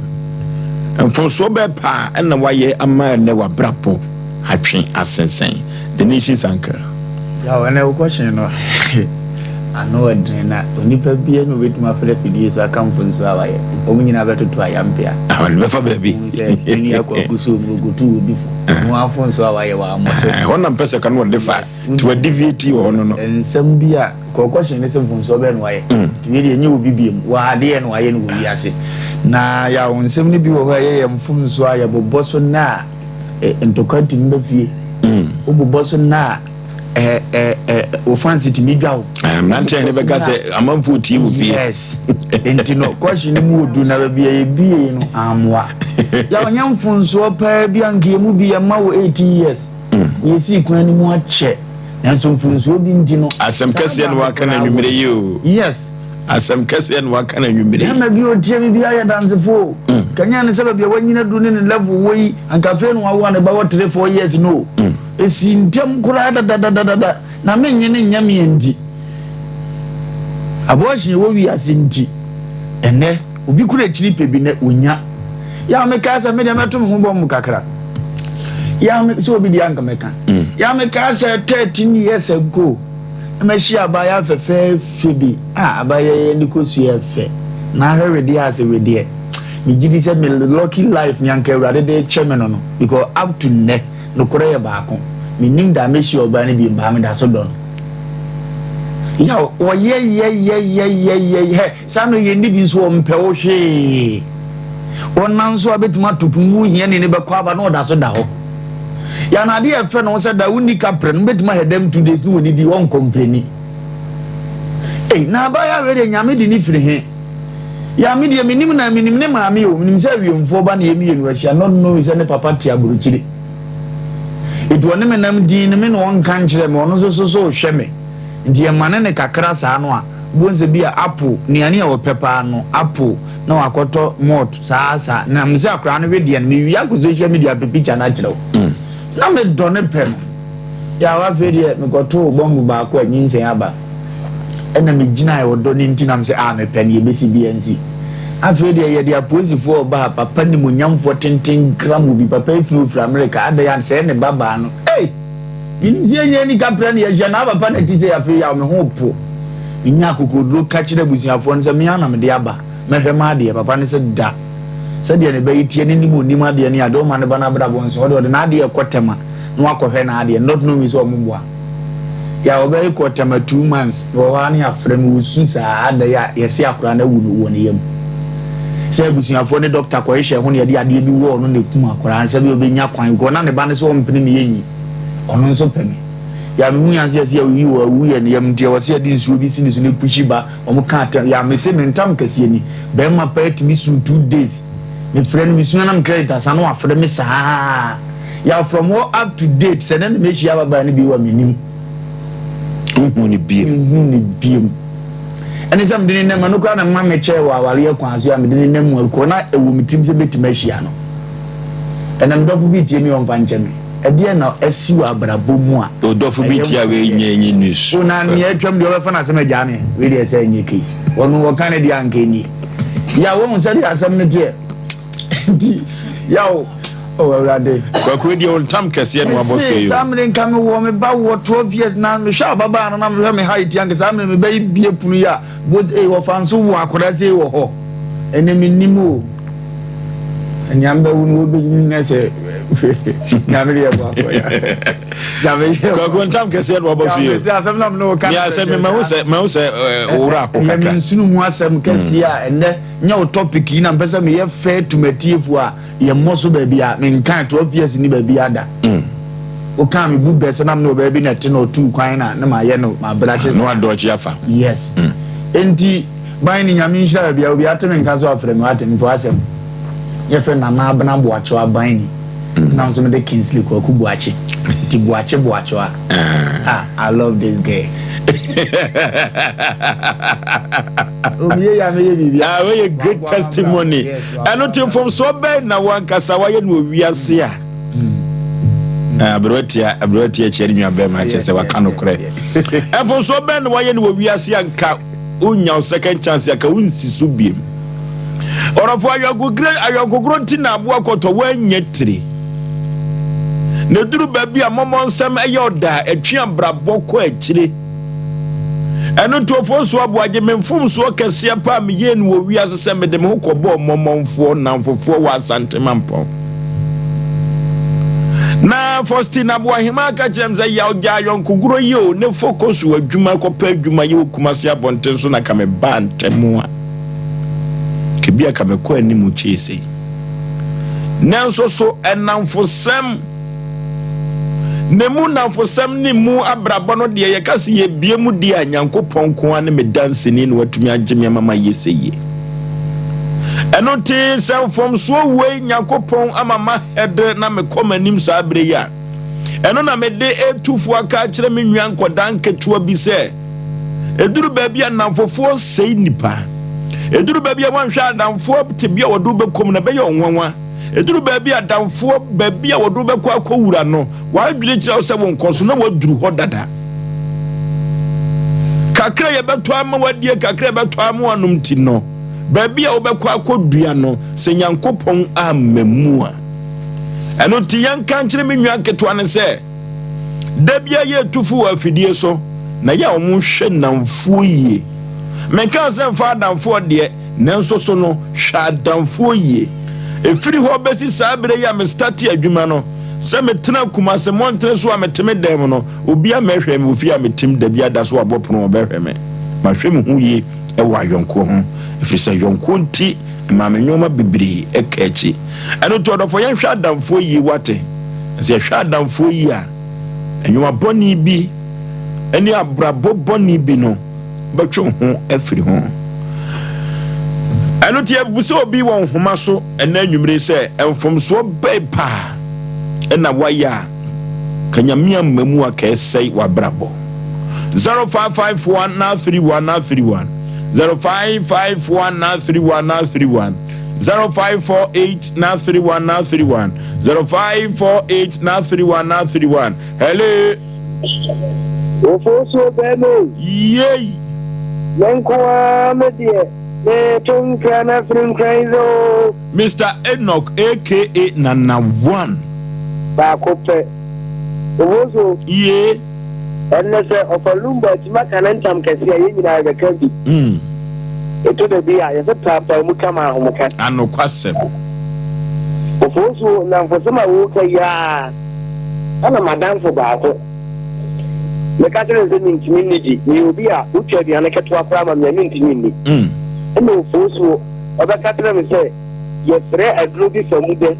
Mfomsoɔ bɛɛ paa ɛna wayɛ ama ɛnɛ wabrabɔ atwe asensɛn. The Nation's Anchor. Yaw, ɛnɛ wo question no ano ɛdene na onipa bia na obɛtumi afrɛ fidie so aka mfonsuo a wayɛ. Wɔn nyinaa bɛtoto ayampea. Ɔde bɛfa baabi. Wohu sɛ me nua Kwaku so mu okotu obi fo. Ɔno ara mfonsuo a wayɛ wammɔ so. Ɛhɔ na mpɛ sɛ ka no ɔde fa. Nti wa deviate wɔ hɔ no no. Nsɛm bi a kɔ question ne sɛ mfonsuo bɛn na wayɛ. Nti wei deɛ ɛnyɛ obi biom. Wɔ adeɛ na wayɛ no wɔ wiase. Na yaw nsɛm no bi wɔ hɔ a ɛyɛ yɛn mfonsuo a yɛbobɔ so nnɛ a ntɔkwa tumi ba fie. Wobobɔ so nnɛ a wo fans tumi dwa wo. Mmeranteɛ ne bɛka sɛ amanfoɔ tie wɔ fie. Yes. Nti no question no mu wɔ du na baabi a yɛbie no ammoa. Yɛ ɔnyɛ mfonsoɔ paa bi anka yɛ mu bi yɛma wo 18 years. Yɛsii kwan no mu akyɛ nanso mfonsoɔ bi nti no. Asɛm kɛseɛ na waka no anwummerɛ yi o. Yes. Asɛm kɛseɛ na waka no anwummerɛ yi. Bɛrima bi a ɔtie me biara yɛ dansefo o. Kanyan no sɛ baabi a wanyina duru ne ne level wɔ yi, anka afei na wawo a ne ba wɔ 3, 4 years no o. Ɛsii ntɛm koraa dadadadada na mennye no nyɛ meɛ nti. Abortion ɛwɔ wiase nti, ɛnnɛ obi kura akyiri pɛ bi nɛ ɔnya. Yɛ a mekaa sɛ medeɛ mɛto me ho bɔmbo kakra. Yɛ a me, sɛ obi deɛ anka mɛka. Yɛ a mekaa sɛ 13 years ago, na mahyia abaayewa fɛfɛɛfɛ bi a abaayewa yi ani kosua yɛ fɛ na ahwɛ wedeɛ ase wedeɛ. Megye di sɛ me lucky life nea anka Awurade de rekyɛ me no no because up to nnɛ nokorɛ yɛ baako. Mennim da a mɛhyia ɔbaa no bio, baa meda so dɔ no. Yaw, ɔyɛ yɛ yɛ yɛ yɛ yɛ yɛ, saa mmerɛ yɛnni bi nso ɔmpɛ wo hwee. Ɔnam so a bɛtumi ato pon mu hiani ne bɛkɔ aba na ɔda so da hɔ. Yɛn adeɛ ɛfɛ no sɛ da wonni kaprɛ no bɛtumi ahɛ dɛm 2 days ne wɔnidi ɔnkɔmpleni. Ei, na abaayewa wei deɛ Nyame de ne firi he? Ya me deɛ menim na menim ne maame o, menim sɛ awiemfoɔ ba na yɛ mmienu ahyia, not knowing sɛ ne papa te aburokyire. Nti ɔne me nam din no me na ɔnka nkyerɛ me, ɔno nso so so hwɛ me. Nti yɛmane ne kakra saa no a, wobɛhu sɛ bi a apple, nnuane a ɔpɛ paa no, apple na wakɔtɔ malt saa saa. Na me sɛ akwadaa no wedeɛ no, mewie akɔ social media apɛ picture no akyerɛ wo. Na medɔ ne pɛ no. Yaw afei deɛ mekɔtoo bɔmbo baako a nyinsɛn aba. Ɛna megyinae ɔdɔ no nti na mesɛ ah mepɛ no yɛbɛsi bia nsi. Afei deɛ yɛde apolisifoɔ ɔba a papa nimonyamfoɔ tenten kramo bi papa yi firi ofiri Amerika adɛn a sɛɛ ne ba baa no ei menim sɛ yɛnyɛ ani kaprɛ ne yɛhyɛ na papa na ti sɛ afei yaw me ho po. Menya akokoduro ka kyerɛ abusuafoɔ no sɛ me ara na mede aba mɛhwɛ m'adeɛ papa no sɛ da sɛdeɛ ne ba yi teɛ ne nim ɔnim adeɛ ne adeɛ ɔma ne ba no abrabɔ nso ɔde ɔde n'adeɛ ɛkɔ tɛma na wakɔhwɛ n'adeɛ not knowing sɛ ɔmo boa yɛ a ɔbɛyɛ kɔ tɛma 2 months na wɔwɔ ne afrɛ no wɔsu saa ada yɛ a yɛse akwadaa no awu no wɔ ne yam sɛ abusuafoɔ ne dɔkta kɔhyehyɛ ho na yɛde adeɛ bi wɔɔ no na ekum akwadaa no sɛ bi ɔbɛnya kwan kɔ na ne ba no sɛ ɔmpene me yɛnyi ɔno nso pɛ me yɛ a mehu yɛn sɛ yɛsɛ yɛyi wɔ awu yɛ ne yam nti ɛwɔ sɛ yɛde nsuo bi si ne so na epushi ba wɔn ka atɛm yɛ a mese me ntam kɛseɛ ni bɛrima paa tumi su 2 days mefrɛ no mesua na me credit asa na wafrɛ me saa yà from hɔ up to date sɛ ne na mehyia ababaa no bi wɔ m'anim. Wohu ne biem. Mehu ne biem. Ɛne sɛ mede ne nam ɛno koraa na mma mekyɛɛ wɔ awareɛ kwan so a mede ne nam mu akɔ na ɛwɔ me tirim sɛ mɛtumi ahyia no. Ɛnna me dɔfo bi tie me ɔmfa nkyɛ me. Ɛdeɛ na asi wɔ abrabɔ mu a. Ɔdɔfo bi tie a wei nyɛ nye news. O na nea atwam deɛ ɔbɛfa n'asɛm agyaa me. Wei deɛ sɛ ɛnyɛ case. Ɔno wɔka ne deɛ anka ɛnie. Ya wɔhu sɛdeɛ asɛm no teɛ. Nti yaw oh Awurade. Kwaku deɛ wo ntam kɛseɛ na wabɔ so yi o. Saa mmerɛ nka me wɔ me ba wɔ 12 years na mehwɛ ababaa no na mehwɛ me height anka saa mmerɛ me ba yi bie pono yi a bos ee wɔfa nso wɔ akwadaa sei wɔ hɔ ɛnɛ me nim o ɛnea mbɛwo no wɔbɛnyini na sɛ nyame deɛ bɔ akɔ ya nyame yɛ Kwaku ntam kɛseɛ na wabɔ so yi o. Asɛm na mene wo ka Mi asɛm mi mahu sɛ mahu sɛ owura ako ɛyɛ kakra. me nsunu mu asɛm kɛseɛ a ɛnɛ nyɛ wo topic yi na mpɛ sɛ meyɛ fair to matiefoɔ a yɛmmɔ so baabi a menka 12 years ni baabi ada woka me bu bɛ sɛ nam ne ɔbaa bi na ɛte na ɔtuu kwan na ne mayɛ no mabra hyɛ Na wadɔɔkye afa. Yes, enti ban ne Nyame nhyira baabi a obi ate me nka so afrɛ me wate mpo asɛm yɛfrɛ Nana Abena Boakyewa ban ni na nso mede Kingsley Kwaku Boakye nti Boakye Boakyewa. Ah, I love this girl. Omiye ya meyɛ biribi. Ah, wɔyɛ great testimony. Ɛno te mfomsoɔ bɛn na wankasa wayɛ no wɔ wiase a? Aberewa tia aberewa tia kyerɛ ne nua bɛrima kyerɛ sɛ waka no korɛ. Mfomsoɔ bɛn na wayɛ no wɔ wiase a nka wonya wo second chance a ka wonsi so biem? Ɔrɔfo ayɔnkogoro nti na aboa kɔtɔ woanya tiri. Na duru baabi a mmɔmmɔ nsɛm ɛyɛ ɔda a ɛtwe abrabɔ kɔ akyire. Ɛno nti Ofosu Aboagye, me mfomsoɔ kɛseɛ paa meyɛɛ no wɔ wiase sɛ mede me ho kɔbɔɔ mmɔmmɔnfoɔ nnamfofoɔ wɔ Asante Mampɔn. Na Faustina Aboahema ka kyerɛ me sɛ yaw gya ayɔnkogorɔ yi o ne fɔ so adwuma kɔpɛ adwuma yɛ wɔ Kumasi abɔnten so na ka me baa ntɛm a kebi a ka mekɔ anim kyee sei. Nanso so ɛnamfosɛm ne mu nnamfosɛm ne mu abrabɔ no deɛ yɛka sɛ yɛbie mu deɛ a Nyankopɔn nko ara ne me danseni na watumi agye me ama mayɛ sɛ yie. Ɛno nti sɛ mfomsoɔ wei Nyankopɔn ama mahɛde na mekɔ m'anim saa berɛ yi a, ɛno na mede etufoɔ aka akyerɛ me nua nkɔdaa nketewa bi sɛ ɛduru baabi a nnamfofoɔ sɛe nnipa. Ɛduru baabi a wɔnhwɛ adamfoɔ tebea a wɔde wobɛkɔ mu na ɛbɛyɛ ɔnwanwa. Ɛduru baabi a adamfoɔ baabi a wɔde wobɛkɔ akɔwura no w'adwene kyerɛ wo sɛ wo nkɔ so na woaduru hɔ dada. Kakra yɛbɛtɔ ama wadie kakra yɛbɛtɔ ama wanom ti no baabi a wobɛkɔ akɔdua no sɛ Nyankopɔn amma mu a. Ɛno nti yɛnka nkyerɛ me nua nketewa no sɛ da bia yɛtu fo wɔ afidie so na yɛ a wɔn hwɛ nnamfoɔ yie. Menka sɛ mfa adamfoɔ deɛ nanso so no hwɛ adamfoɔ yie. Ɛfiri hɔ bɛsi saa berɛ yi a mestate adwuma no. Sɛ metena Kumase mmɔntene so a mete me dan mu no, obi ammɛhwɛ me wɔ fie a metem da bi ada so abɔ pono ɔbɛhwɛ me. Mahwɛ me ho yie wɔ ayɔnkoɔ ho, ɛfiri sɛ ayɔnkoɔ nti ɛmaa me nnoɔma bebree ka akyi. Ɛno nti ɔdɔfoɔ yɛnhwɛ adamfoɔ yie wate. Na sɛ yɛhwɛ adamfoɔ yie a, nnoɔma bɔne bi ne abrabɔ bɔne bi no bɛtwe wo ho afiri ho. Ɛno nti yɛbisa obi wɔ nhoma so ɛnɛ anwummere sɛ mfomsoɔ bɛn paa ɛna wayɛ a ka Nyame amma mu a ka ɛsɛe w'abrabɔ. 0551 931 931 0551 931 931 0548 931 931 0548 931 931 Hello. Ofosuo bɛɛma o. Yei. Me nko ara me deɛ meto nkra na firi nkran yi oo. Mister Enoch aka Nana One. Baako pɛ. Ofosuo. Yee. Ɛnnɛ sɛ ɔfa lumba atumi aka ne ntam kɛse a yɛn nyinaa yɛbɛka bi. Ɛtɔ da bi a yɛsɛ paapaa mu ka ma ahomeka. Anokwasɛm. Ofosuo nnamfosɛm a woreka yi ara. Ɛna m'adamfo baako, meka kyerɛɛ no sɛ mintumi nnidi. Meyɛ obi a wotwa aduane ketewa koraa ma me a mintumi nni. Ɛna Ofosuo, ɔbɛka kyerɛɛ me sɛ yɛfrɛ aduro bi famudɛ.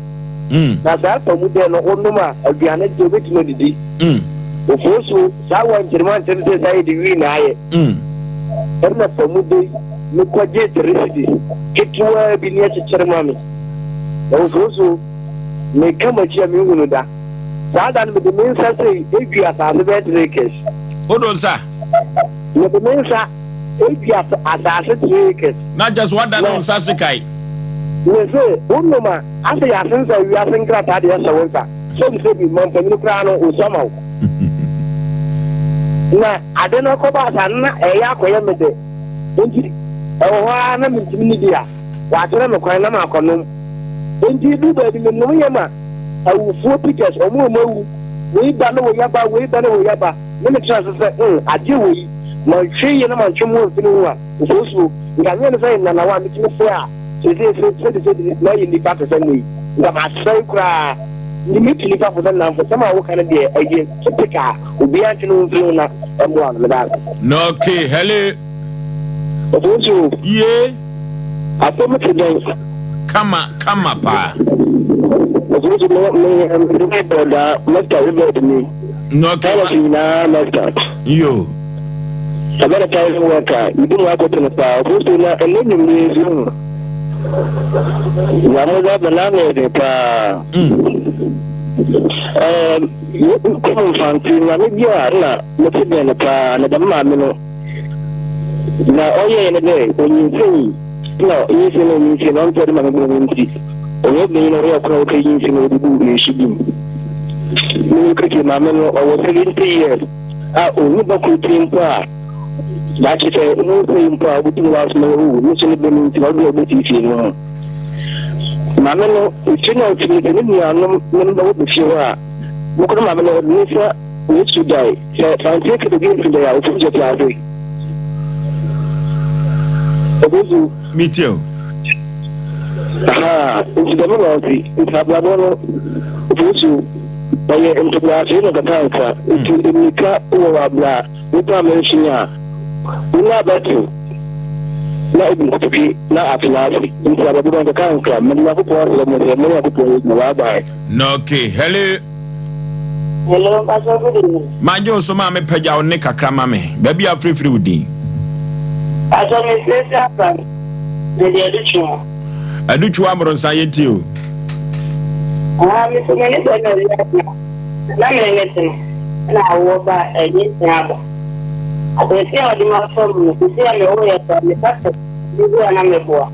Na saa famudɛ no wonom a, aduane deɛ wobɛtumi adidi. Ofosuo, saa wankyerɛ mu ankyerɛ me sɛ saa yɛde wii na ayɛ. Ɛna famudɛ yi, mekɔgyee three cedis ketewaa bi ne ɛkyekyere ma me. Na Ofosuo, Meka m'akyi a menhu no da. Saa da no mede me nsa sei edwi asase bɛyɛ 3 acres. Wode wo nsa? Mede me nsa edwi asase 3 acres. Na kyɛ sɛ woada ne wo nsa sekae. Me se wonom a asɛ yɛasensan wiase nkrataa de ahyɛ wo nsa. Sɛbi sɛbi mampanyini koraa no osua ma wo. Na ade no kɔbaa saa no na ɛyɛ akɔyɛ me dɛ. Nti ɛwɔ hɔ ara na mentumi nidi a wɔakyerɛ me kwan na makɔnom. Enti edu baabi menom yɛ ma awufoɔ pictures, wɔn a wɔawu, wei ba ne wei aba, wei ba ne wei aba, ne metra ase sɛ hmm, adeɛ wei, mantwe yie na mantwe mu amfi ne ho a, nfosuo, nka nyɛ ne sɛ nnanawa a metumi sɛ a, seesei sɛdi sɛdi mayɛ nnipa te sɛ nnɛ yi, nka masɛe koraa. Nti metu nnipa fo sɛ nnamfosɛm a woka no deɛ ɛyɛ typical, obiara ntwe ne ho mfiri ho na ɛmmoa no. Meda ase. Okay, hello. Ofosuo. Yee. Asɛm te dɛn? Kama kama paa. Ɔsoro me me me bɔda Mr. Robert ni. No, okay. Pilot nyinaa Mr. Yo. Ɛbɛrɛ taxi worker medi mu akɔtene paa ɔfoso na ɛnɛ nwumire nso hu. Nyamoza bɛ na ano ɛden paa. Ɛɛ kɔm mfante nyame bi a na mete bɛn no paa na dɛm maame no Na ɔyɛe ne dɛ onyinsɛnii na nyinsen na onyinsɛn na ɔmmpɛ dɛ maame bɔhu ntsi, ɔnye banyin a ɔyɛ ɔkor a okenyinsen no obogu nsu bi mu. No keke maame no ɔwɔ 70 years a onnyi ba kor tse mpo a daakye sɛ no sɛe mpo a obotum ɔasoma oewu no so ne ba no ntsi na ɔdze obosiesie no ho. Maame no efie na ɔtse no sɛ no nuanom ne mba wɔba fie hɔ a, bɔkɔ no maame no ɔdze ne nsa Yesu dae sɛ fante ka biribi mfi dɛn a ofiri gya ti ase. Obozu. Metie o. Ahaa, nti dɛm na ɔte. Nti abrabɔ no, Obozu, ɔyɛ ntoboase na nkakrankra. Nti mmirika wɔ w'abra nipa a menso a, wo nan bɛtew na ebu nkotodwe na atena ase. Nti abrabɔ no nkakrankra. Mede Nyankopɔn asrɛ mo sɛ mo Nyankopɔn yɛ adwuma. Bye bye. Okay, hello. Hello, Pastor, good evening. Magye wo so maame pagya wo nne kakra ma me. Baabi a wofirifiri wo din. Pastor, me siesie aba me de adutwua. Adutwua mmoro nsa yɛntie o. Ah, me so me ne bɛrima wi atena. Na me ne te no. Na awoɔ ba ɛnyɛ sia aba. Abɛsi a ɔde ma fam no, sisi a me wo yɛ sɛ me ka sɛ me a na meboa.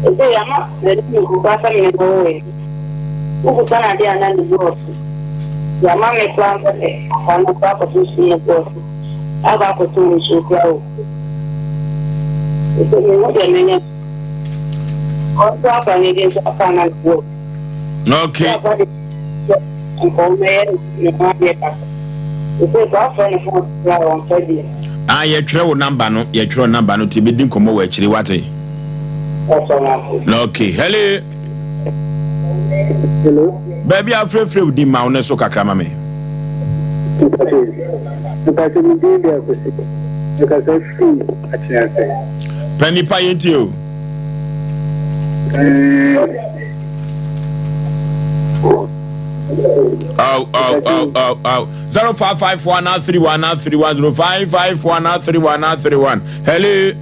Ɛsɛ yɛama m'ani nku koraa sɛ me ne no wo yɛ. Wobisa no ade a na ne bo afu. Deɛ ama me koraa mpo sɛ akwadaa no koraa akɔto sum no bo afu akɔ akɔto nsuo koraa wɔ fie. Ɛsɛ mehu deɛ menyɛ. Ɔnto akwadaa no din nso aka na ne bo afu. Okay. Sɛ akwadaa de nka ɔmmɛyɛ ne ho adeɛ kakra. Ɛsɛ sɛ afrɛ ne phone koraa a ɔmfa bi. Ah, yɛtwerɛ wo namba no, yɛtwerɛ wo namba no, nti yɛbɛdi nkɔmmɔ wɔ akyire, wate? Ɔsɔ no ase. Okay, hello. Hello. Baabi a afrɛfrɛ wo din ma wo ne so kakra ma me. Mpakyɛ me din de Akwasi. Mekasa firi Akyease. Pɛ nipa yɛn tie o. Oh, oh, oh, oh, oh. 0554 931 931 0554 931 931. Hello.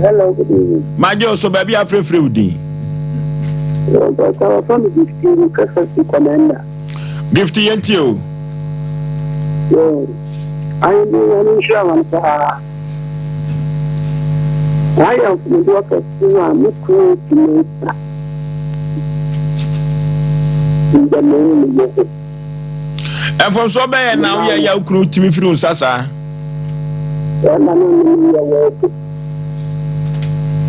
Hello, good evening. Magye so baabi afrɛfrɛ wo din. Mpakyɛ wɔfrɛ me Gifty, mekasa firi Kwamenda. Gifty yɛn tie o. Ayɛ Nyame nhyira wɔn paa. Wayɛ mfomdoɔ kɛse a me kunu ntumi nsa. Ndɛmɛn mu yɛ hɔ. Mfomsoɔ bɛyɛ na woyɛ yɛ wo kunu tumi firi wo nsa saa. Bɛrima no ne me yɛ wɛɛde.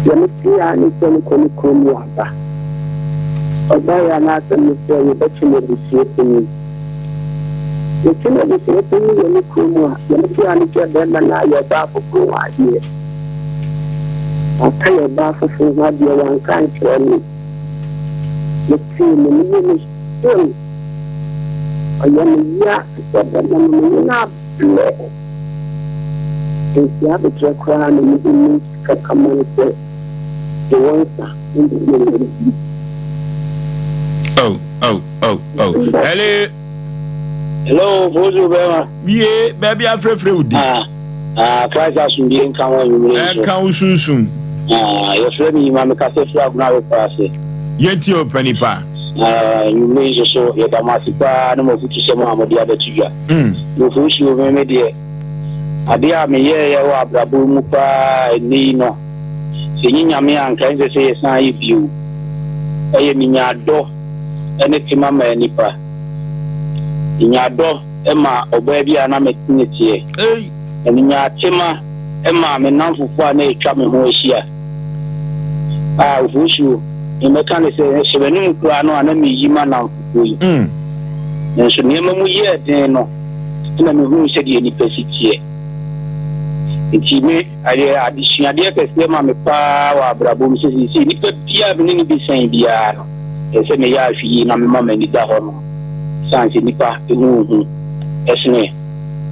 Deɛ mete a ne sɛ mekɔ ne kurom wɔ aba. Ɔbaeɛ a n'asɛm ne sɛ yɛbɛkye no abusua panin. Yɛkye no abusua panin wɔ ne kurom a, deɛ mete a ne sɛ bɛrima no ayɛ ɔbaa foforɔ ho adeɛ. Waka yɛ ɔbaa foforɔ ho adeɛ wanka ankyerɛ me. Metee no meyɛ me hyew. Ɔyɛ me ya sɛ bɛrima no me ne no abrɛ. Nti abotrɛ koraa na mede me sika kama no sɛ de wo nsa ntumi nyɛ bi. Oh, oh, oh, oh. Hello. Hello, Bozo Bema. Ye, baby, afrɛfrɛ wo di. Ah, ah, Christ asomdue nka ho anwummere nso. Ɛka wo sunsum. Ah, yɛfrɛ me Yima, mekasa firi Agona Repɔ ase. Yɛntie o, panipa. Ah, anwummere nso so, yɛda mo ase paa ne mo afutusɛm a mode abɛto dwa. Nufosuo me me deɛ, adeɛ a meyɛeɛ wɔ abrabɔ mu paa ɛnnɛ yi no, sɛ ɛnyɛ Nyame a anka ɛnsɛ sɛ yɛsan yɛ bio. Ɛyɛ menya dɔ ne tema maa nnipa. Menya dɔ ma ɔbaa bi a na me ne teɛ. Na menya tema maa me nnamfofoɔ a na atwa me ho ahyia. A Ofosuo, mebɛka ne sɛ hyɛ m'anom koraa no a na meyi ma nnamfofoɔ yi. Nanso nneɛma mu yɛɛ den no, ɛna mehuu sɛdeɛ nnipa si teɛ. Nti me, ɛyɛ adesuadeɛ kɛseɛ ma me paa wɔ abrabɔ mu sɛ seesei nnipa biara me ne no bɛsiane biara no, ɛsɛ sɛ meyɛ ahwɛyie na mema m'ani da hɔ nom. Ɛsiane sɛ nnipa ho hu sene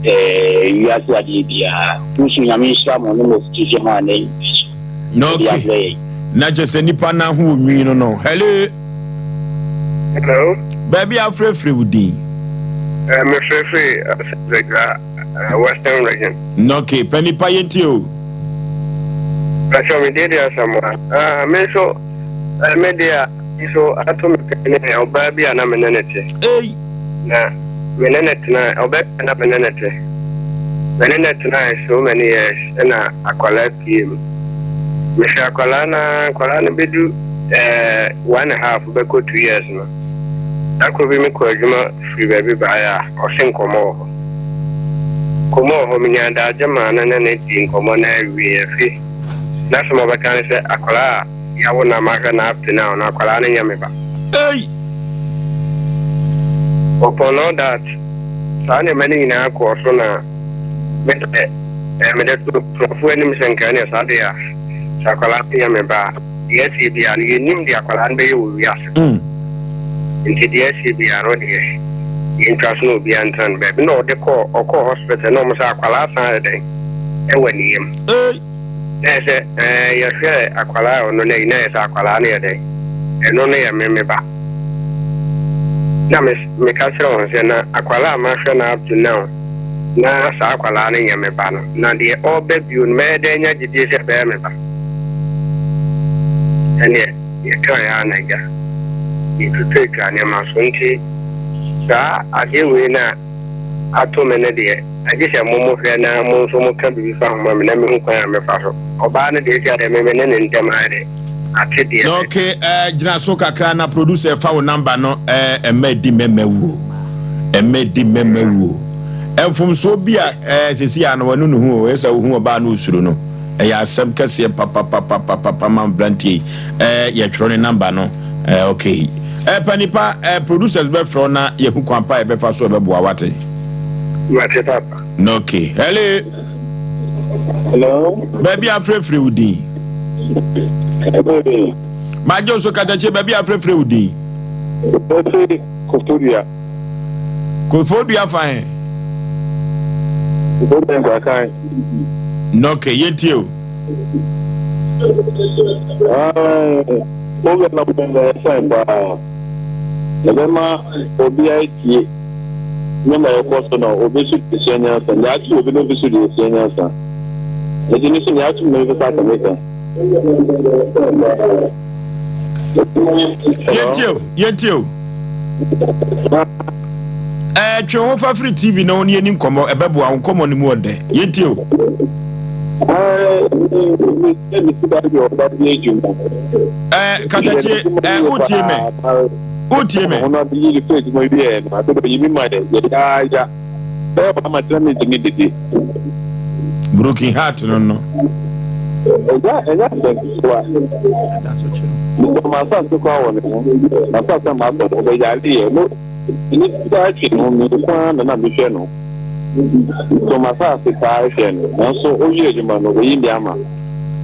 ɛɛ wiase adeɛ biara. Nso Nyame nhyira mo ne mo afutusɛm a na ɛyi so. Na okay. Na kyerɛ sɛ nnipa no ho onwi no no. Hello. Hello. Baabi a afrɛfrɛ wo din. Uh, mefrɛfrɛ Asɛdra uh, Western Region. Na okay, pɛ nipa yɛ ntie o. Pastor me deɛ de Asamoah. Ah, me nso eh, me deɛ a nso ato me pɛ ne ɔbaa bi a na me ne ne te. Ei. Na me ne ne tena ɔbaa bi a na me ne ne te. Me ne ne tena so many years ɛna akwadaa pie mu. Mehwɛ akwadaa na akwadaa no bɛdu eh, 1.5 bɛkɔ 2 years no. Da koro bi mekɔ adwuma firi baabi baeɛ a ɔse nkɔmmɔ wɔ hɔ. Nkɔmmɔ wɔ hɔ, menya adagye maa no ne no dii nkɔmmɔ na awie afi. N'asɛm a ɔbɛka ne sɛ akwadaa a yɛawo no a mahwɛ no up to now no akwadaa no nyɛ me ba. Ei! Upon all that, saa nneɛma no nyinaa kɔɔ so na me deɛ eh, mede to nkurɔfoɔ anim sɛ nka ɛneɛ saa deɛ a sɛ akwadaa no nyɛ me ba a, deɛ asie biara no yɛnnim deɛ akwadaa no bɛyɛ wɔ wiase. Nti deɛ asie biara no deɛ yɛntwa so na obiara ntena no baabi. Na ɔde kɔɔ ɔkɔɔ hospital na wɔn sɛ akwadaa san ayɛ dɛn ɛwɔ ne yam. Na yɛ sɛ ɛɛ yɛhwɛ akwadaa a ɔno na yi na yɛ sɛ akwadaa no yɛ dɛn ɛno no yɛ me me ba. Na me meka kyerɛ wɔn sɛ na akwadaa a mahwɛ no up to now na saa akwadaa no nyɛ me ba no na deɛ ɔreba bio no mɛyɛ dɛn anya gyedie sɛ ɛbɛyɛ me ba. Ɛneɛ yɛkaeɛ ara na agya yɛtwitwatwa nneɛma so nti saa adeɛ wei no a ato me no deɛ agye sɛ mo mohwɛ na mo nso moka biribi fa ho ma me na mehu kwan a mefa so. Ɔbaa no deɛ ɛsi adeɛ me me ne ne ntɛm ayɛ dɛ ate deɛ. Na okay, eh, gyina so kakra na producer fa wo number no eh, ɛmɛ di mɛmɛ wuo ɛmɛ di mɛmɛ wuo mfomsoɔ bi a eh, sisi a no wanu ne ho o ɛsɛ wohu ɔbaa no osuro no ɛyɛ asɛm kɛseɛ papapapapapa ma aberanteɛ yi eh, yɛtwerɛ ne number no eh, okay eh, panipa eh, producers bɛfrɛ wo na yɛhu kwan pa a yɛbɛfa so ɛbɛboa wate. Mate papa. Na okay, hello. Hello. Baabi a frɛfrɛ wo din. Hello. Magye so katakyie baabi a frɛfrɛ wo din. Ɛfiri Koforidua. Koforidua fa he? Koforidua Nkrakan. Nɔke, yɛntie o. Program na wobɛn no ɛyɛ fine paa. Ɛbɛma obiara atie nneɛma a ɛkɔ so na obi nso de asua nyansa. Nea ato obi no obi nso de asua nyansa. Nti me nso nea ato me no nso saa ka meka. Yɛntie o, yɛntie o. Ɛɛ twe ho fa firi TV no ho ne yɛni nkɔmmɔ ɛbɛboa wo nkɔmmɔ no mu ɔdɛ. Yɛntie o. Ɛɛ katakyie ɛɛ wotie me wotie me. Broken heart no no. Ɛnyɛ ɛnyɛ asɛm ketewa. Mesɔ m'asase koraa wɔ ne ho. M'asase a masɔ no, ɔbɛyare yɛ. No, ne koraa twe ne ho, me nko ara na na mehwɛ no. Mesɔ m'asase paa hwɛ no, nanso ɔwie adwuma no, ɔyi me ama.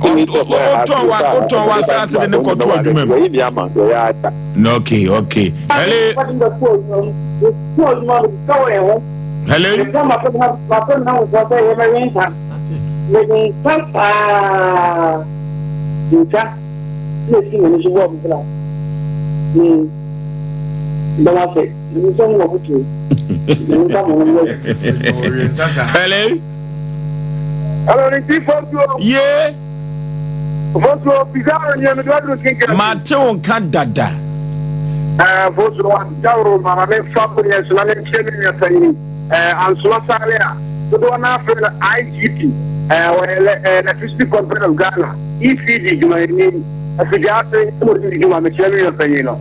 Wotɔn w'asase de ne kɔto adwuma mu. Ɔyi me ama, ɔyɛ aya. Okay, okay. Hello. Hello. Hello. Hello, ni ti fɔtuo. Ye. Fosuo Pizarro ni ɛmi dɔduru kinkan. Mate wo nka dada. Ɛɛ Fosuo wa dawuro mama mi fa ko yɛn so na mi nkyɛn mi nua panyin ɛɛ Ansoma Sare a dodoɔ naa fɛ no IGP ɛɛ wɔyɛ lɛ ɛɛ Electricity Company of Ghana ECG dwumayɛni afidie ase ɛna ɔdi ne dwuma mekyerɛ mi nua panyin no.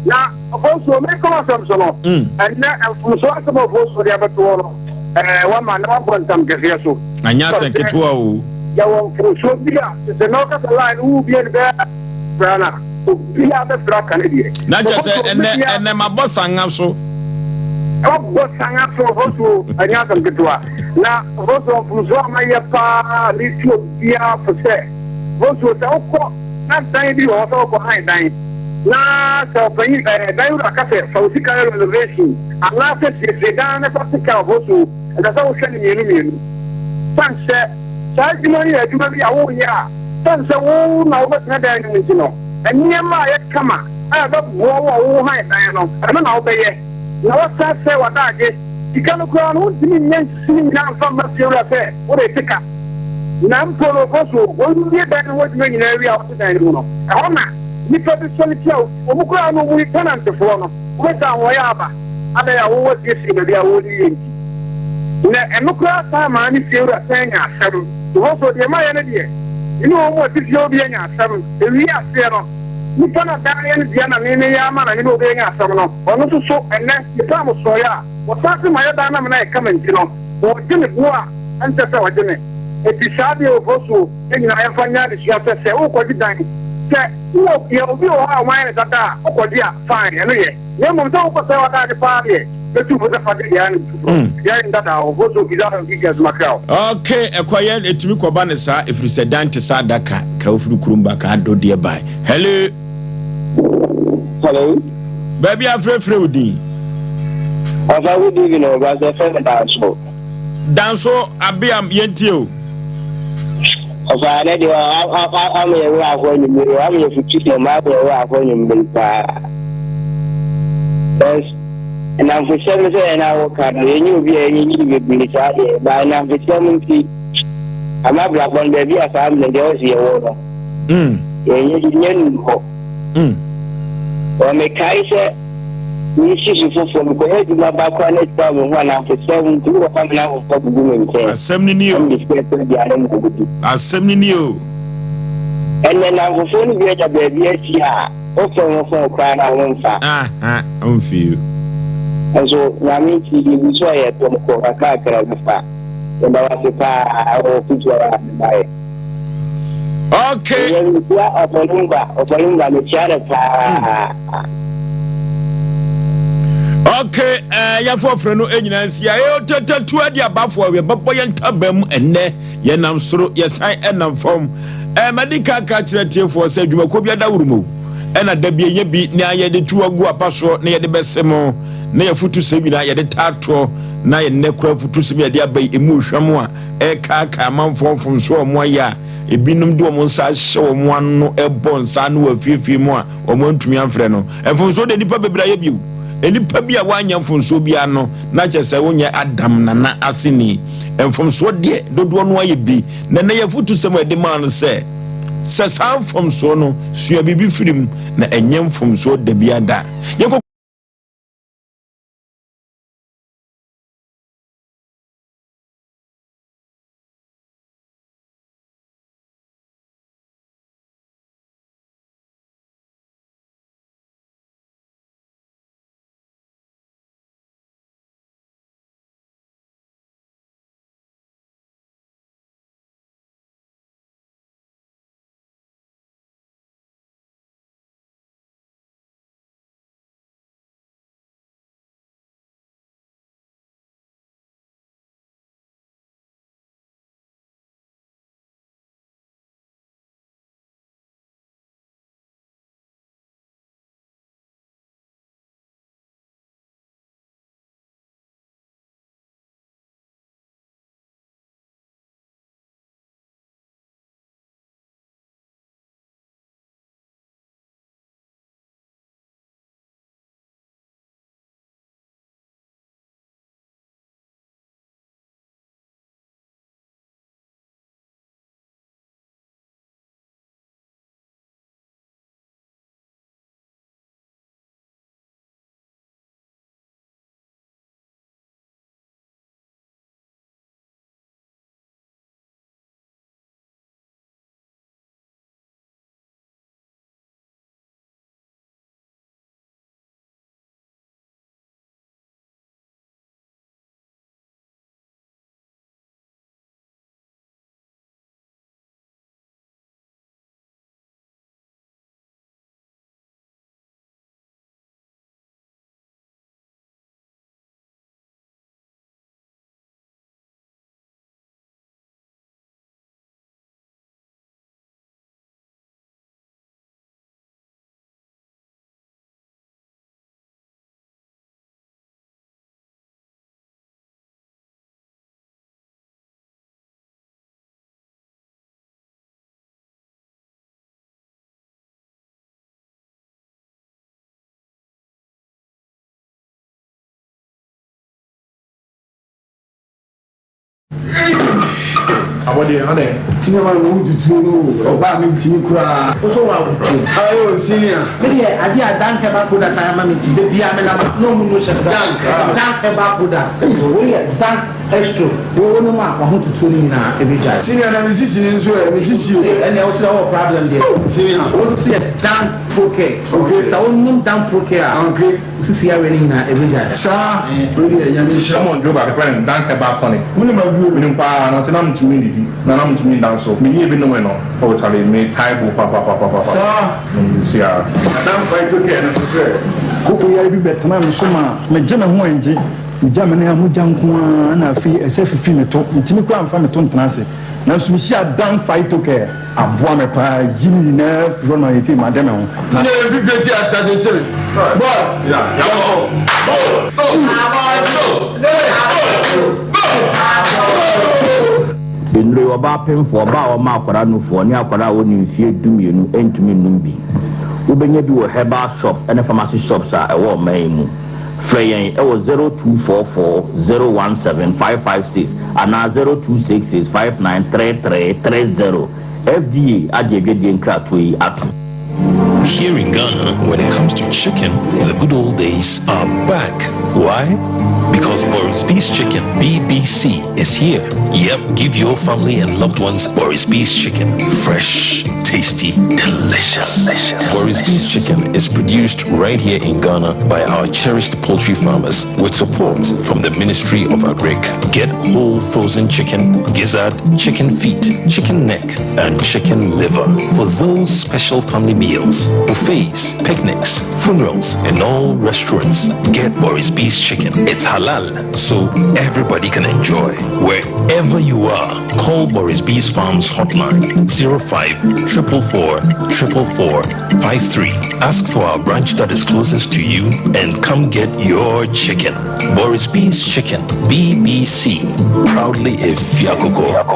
Na Fosuo mi kɔn asɛm so no ɛnɛ mfomsoɔ asɛm a Fosuo de abɛto hɔ no ɛɛ wama na wabɔ ntam kɛseɛ so. Anyɛ asɛm ketewa o. Yɛwɔ mfomsoɔ bi a sɛ na ɔkasa line no wo bie no bɛyɛ fra na obiara bɛfra aka ne deɛ. Na kyɛ sɛ ɛnɛ ɛnɛ mabɔ sanga so. Wabɔ sanga so ɔfɔsuo ɛnyɛ asɛm ketewa na ɔfɔsuo mfomsoɔ a mayɛ paa ne tu obiara fo sɛ ɔfɔsuo sɛ wokɔ na dan bi wɔ hɔ sɛ wokɔ han dan na sɛ ɔpanyin ɛɛ dan wura ka sɛ fa wo sika yɛ renovation anaasɛ siesie dan no fa sika ɔfɔsuo ɛsɛ sɛ wohwɛ no mmienu mmienu san sɛ Saa adwuma no yɛ adwuma bi a woreyɛ a, esiane sɛ wo na wobɛtena dan no mu nti no, nneɛma a ɛyɛ kama a ɛbɛboa wo a worehan dan no, ɛno na wobɛyɛ. Na woasan asɛe w'adagye. Sika no koraa no, wuntumi nnya nsisi ne nyinaa mfa mma fiewura sɛ wode rete ka. Na mpo no, kɔ so wowie dan no ho adwuma nyinaa wie a wote dan no mu no, ɛhɔ na nnipa bi sɔre tia wo. Wɔn koraa no, wɔyi tɛnantfoɔ no. Wobɛsa ahoɔyɛ aba adɛn a wowɔ siesie baabi a wowɔ no yie nti. Na ɛno koraa san maa ne fiewura san nya asɛm. Because deɛ mayɛ no deɛ, me ne wɔn a wɔte fie hɔ bi anya asɛm. Ɛwiee aseɛ no, nipa no a daa yɛ no dea na me meyɛ ama na me ne obi anya asɛm no, ɔno nso so ɛnnɛ, metaa mo sɔeɛ a, wɔsan se mayɛ daa na me nan ɛka me nti no, wɔregye me boɔ a ɛnsɛ sɛ wɔgye me. Enti saa deɛ wɔ so, yɛn nyinaa yɛmfa nyɛ adesua sɛ, sɛ worekɔgye dan, sɛ wowɔ yɛ obi wɔ hɔ a wɔayɛ no dada a, wokɔgye a, fine, ɛno yɛ. Na mmom sɛ wokɔsɛe w'adaade paa deɛ, mɛtu fo sɛ fa gye deɛ ayɛ no foforɔ. Deɛ ayɛ no dada hɔ, fo so bisa no details ma kra wo. Ok ɛkɔyɛ ɛtumi kɔba no saa ɛfiri sɛ dan te sɛ adaka ka wofiri kurom ba ka adɔ deɛ bae hello. Hello. Baabi afrɛfrɛ wo din. Ɔfa good evening ɔba sɛ fɛ me danso. Danso abeam yɛntie o. Ɔfa ne deɛ ama yɛ werɛ afɔ anwummere ama yɛ futu sɛ ma ama yɛ werɛ afɔ anwummere paa. Nnamfosɛm sɛ yɛn a wɔka no yɛnyɛ obi a yɛnyɛ nyini bebree saa deɛ ba nnamfosɛm nti ama abrabɔ no baabi a saa mmerɛ deɛ ɔsi yɛwɔ no yɛnyɛ yɛnyɛ nnu hɔ. Wɔmekae sɛ Misi so foforɔ, mekɔyɛ adwuma ba koraa na sika wɔ me ho a, nnamfosɛm nti mekɔfa me nnamfofoɔ abɛgu me nkyɛn. Asɛm no nie o. Na mede sika tɔ aduane ma wɔdi. Asɛm no nie o. Ɛnnɛ nnamfofoɔ no bi anya baabi asi a, wofrɛ wɔn fon koraa no a, wɔmfa. Aha, wɔmfi o. Nso Nyame nti, yɛgu so a yɛtɔ kɔ kakrakra bɛfa. Yɛda wo ase paa wɔ afotuo a wode ma yɛn. Okay. Ɛyɛ mekyia Ɔfɔlumba, Ɔfɔlumba mekyia no paa. Okay, eh, yɛfo ɔfrɛ no nyinaa nsia ɛyɛ ɔtɛtɛtu adi abafo a yɛbɛbɔ yɛn ntaba mu ɛnnɛ yɛnam soro yɛsan ɛnam fam eh, madi ka ka kyerɛ tiefoɔ sɛ adwumakuo bi adaworo mu. Ɛna da bi ɛnya bi na yɛde tu agu apa soɔ na yɛde bɛse mo na yɛfotu sɛm nyinaa yɛde taa toɔ na yɛn nnɛ kora fotu sɛm yɛde aba yi emu hwam a ɛkaakae amanfoɔ mfomsoɔ a wɔn ayɛ a ebinom de wɔn nsa ahyɛ wɔn ano ɛbɔ nsa ano wɔ afiefie mu a wɔn antumi amfrɛ no. Mfomsoɔ de nnipa bebree ayɛ bio. Nnipa bi a wɔanyɛ mfomsoɔ biara no na kyerɛ sɛ wonyɛ Adam nana aseni. Mfomsoɔ deɛ dodoɔ no ayɛ bi. Na ɛnɛ yɛfotu sɛm a yɛde maa no sɛ sɛ saa mfomsoɔ no sua biribi firi mu na ɛnyɛ mfomsoɔ da biara da. Yɛnkɔ Abɔdeɛ adɛn? Senior man mo tutuo no o, ɔbaa mi ntumi koraa. Wo so wa wotuo. Ayo senior. Me deɛ adeɛ a Dank herbal product ayɛ ama me nti da biara me nam a na ɔmo nu hyɛ me Dank. Dank herbal product wei yɛ Dank extro wo wo nom a wahotutuo no nyinaa ɛbɛgyae. Senior na me sisi no nso ɛ, me sisi o. Ɛnneɛ wo so deɛ wowɔ problem deɛ. Senior. Wo nso yɛ Dank Procare. Okay. Sɛ wo nom Dank Procare a. Okay. Wo sisi yareɛ no nyinaa ɛbɛgyae. Saa, wei deɛ Nyame nhyira. Ɔmɔ nduro baako yɛfrɛ no Dank Herbal Tonic. Wonim aduro no? Menim paa, nanso na mentumi nnidi, na na mentumi nda nso. Menyɛɛ bi nomee no, oh Charlie, metae bo papapapapa. Saa. Menim ara. Na Dank Phyto Care no nso sɛ. Koko yare bi bɛtenaa me so maa megye me ho angye. Megya me nan a mogya nko ara na afei ɛsɛ fifi me to. Mentumi koraa mfa me to ntena ase. Nanso mehyiaa Dank Phyto Care. Aboa me paa yi ne nyinaa firi hɔ no ma seesei made me ho. Na. Senior yɛ fifire ti ase ase kyere boy yɛkɔ. Nnuro yi, ɔbaa pemfoɔ, ɔbaa a ɔma akwadaa nufoɔ, ne akwadaa a ɔnni mfeɛ dumienu ntumi nnom bi. Wobɛnya bi wɔ herbal shop ne pharmacy shops a ɛwɔ ɔman yi mu. Frɛ yɛn wɔ 0244 017 556 anaa 0266 5933 30. FDA agye adwadie nkratoɔ yi atom. Here in Ghana, when it comes to chicken, the good old days are back. Why? Because Boris B's Chicken, BBC, is here. Yep, give your family and loved ones Boris B's Chicken. Fresh, tasty, delicious. delicious. Boris B's Chicken is produced right here in Ghana by our cherished poultry farmers with support from the Ministry of Agric. Get whole frozen chicken, gizzard, chicken feet, chicken neck, and chicken liver for those special family meals, buffets, picnics, funerals, and all restaurants. Get Boris B's Chicken. It's halal, so everybody can enjoy. Wherever you are, call Boris B's Farms hotline 05 444 444 53. Ask for our branch that is closest to you and come get your chicken. Boris B's Chicken, BBC. Proudly a Fiakoko.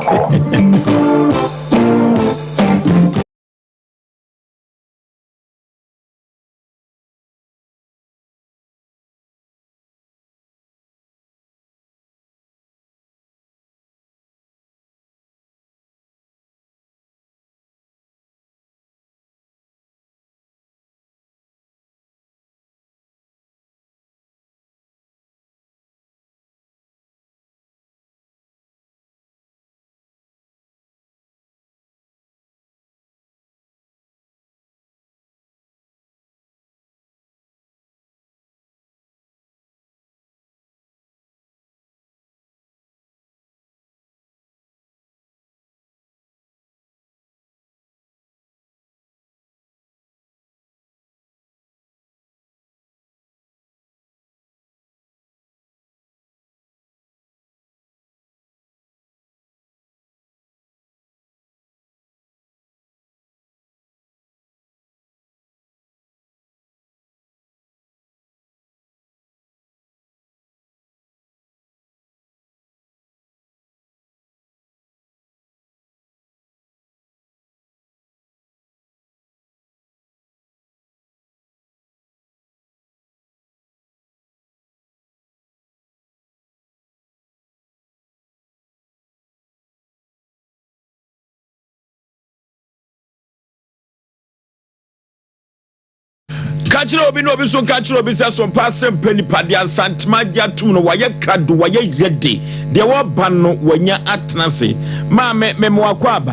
Ka kyerɛ obi na obi nso nka kyerɛ obi sɛ sompa asɛm pɛ nipa de asantema agye atum no wayɛ krado wayɛ yɛde deɛ wɔba no wanya atena ase maame memoa kɔ aba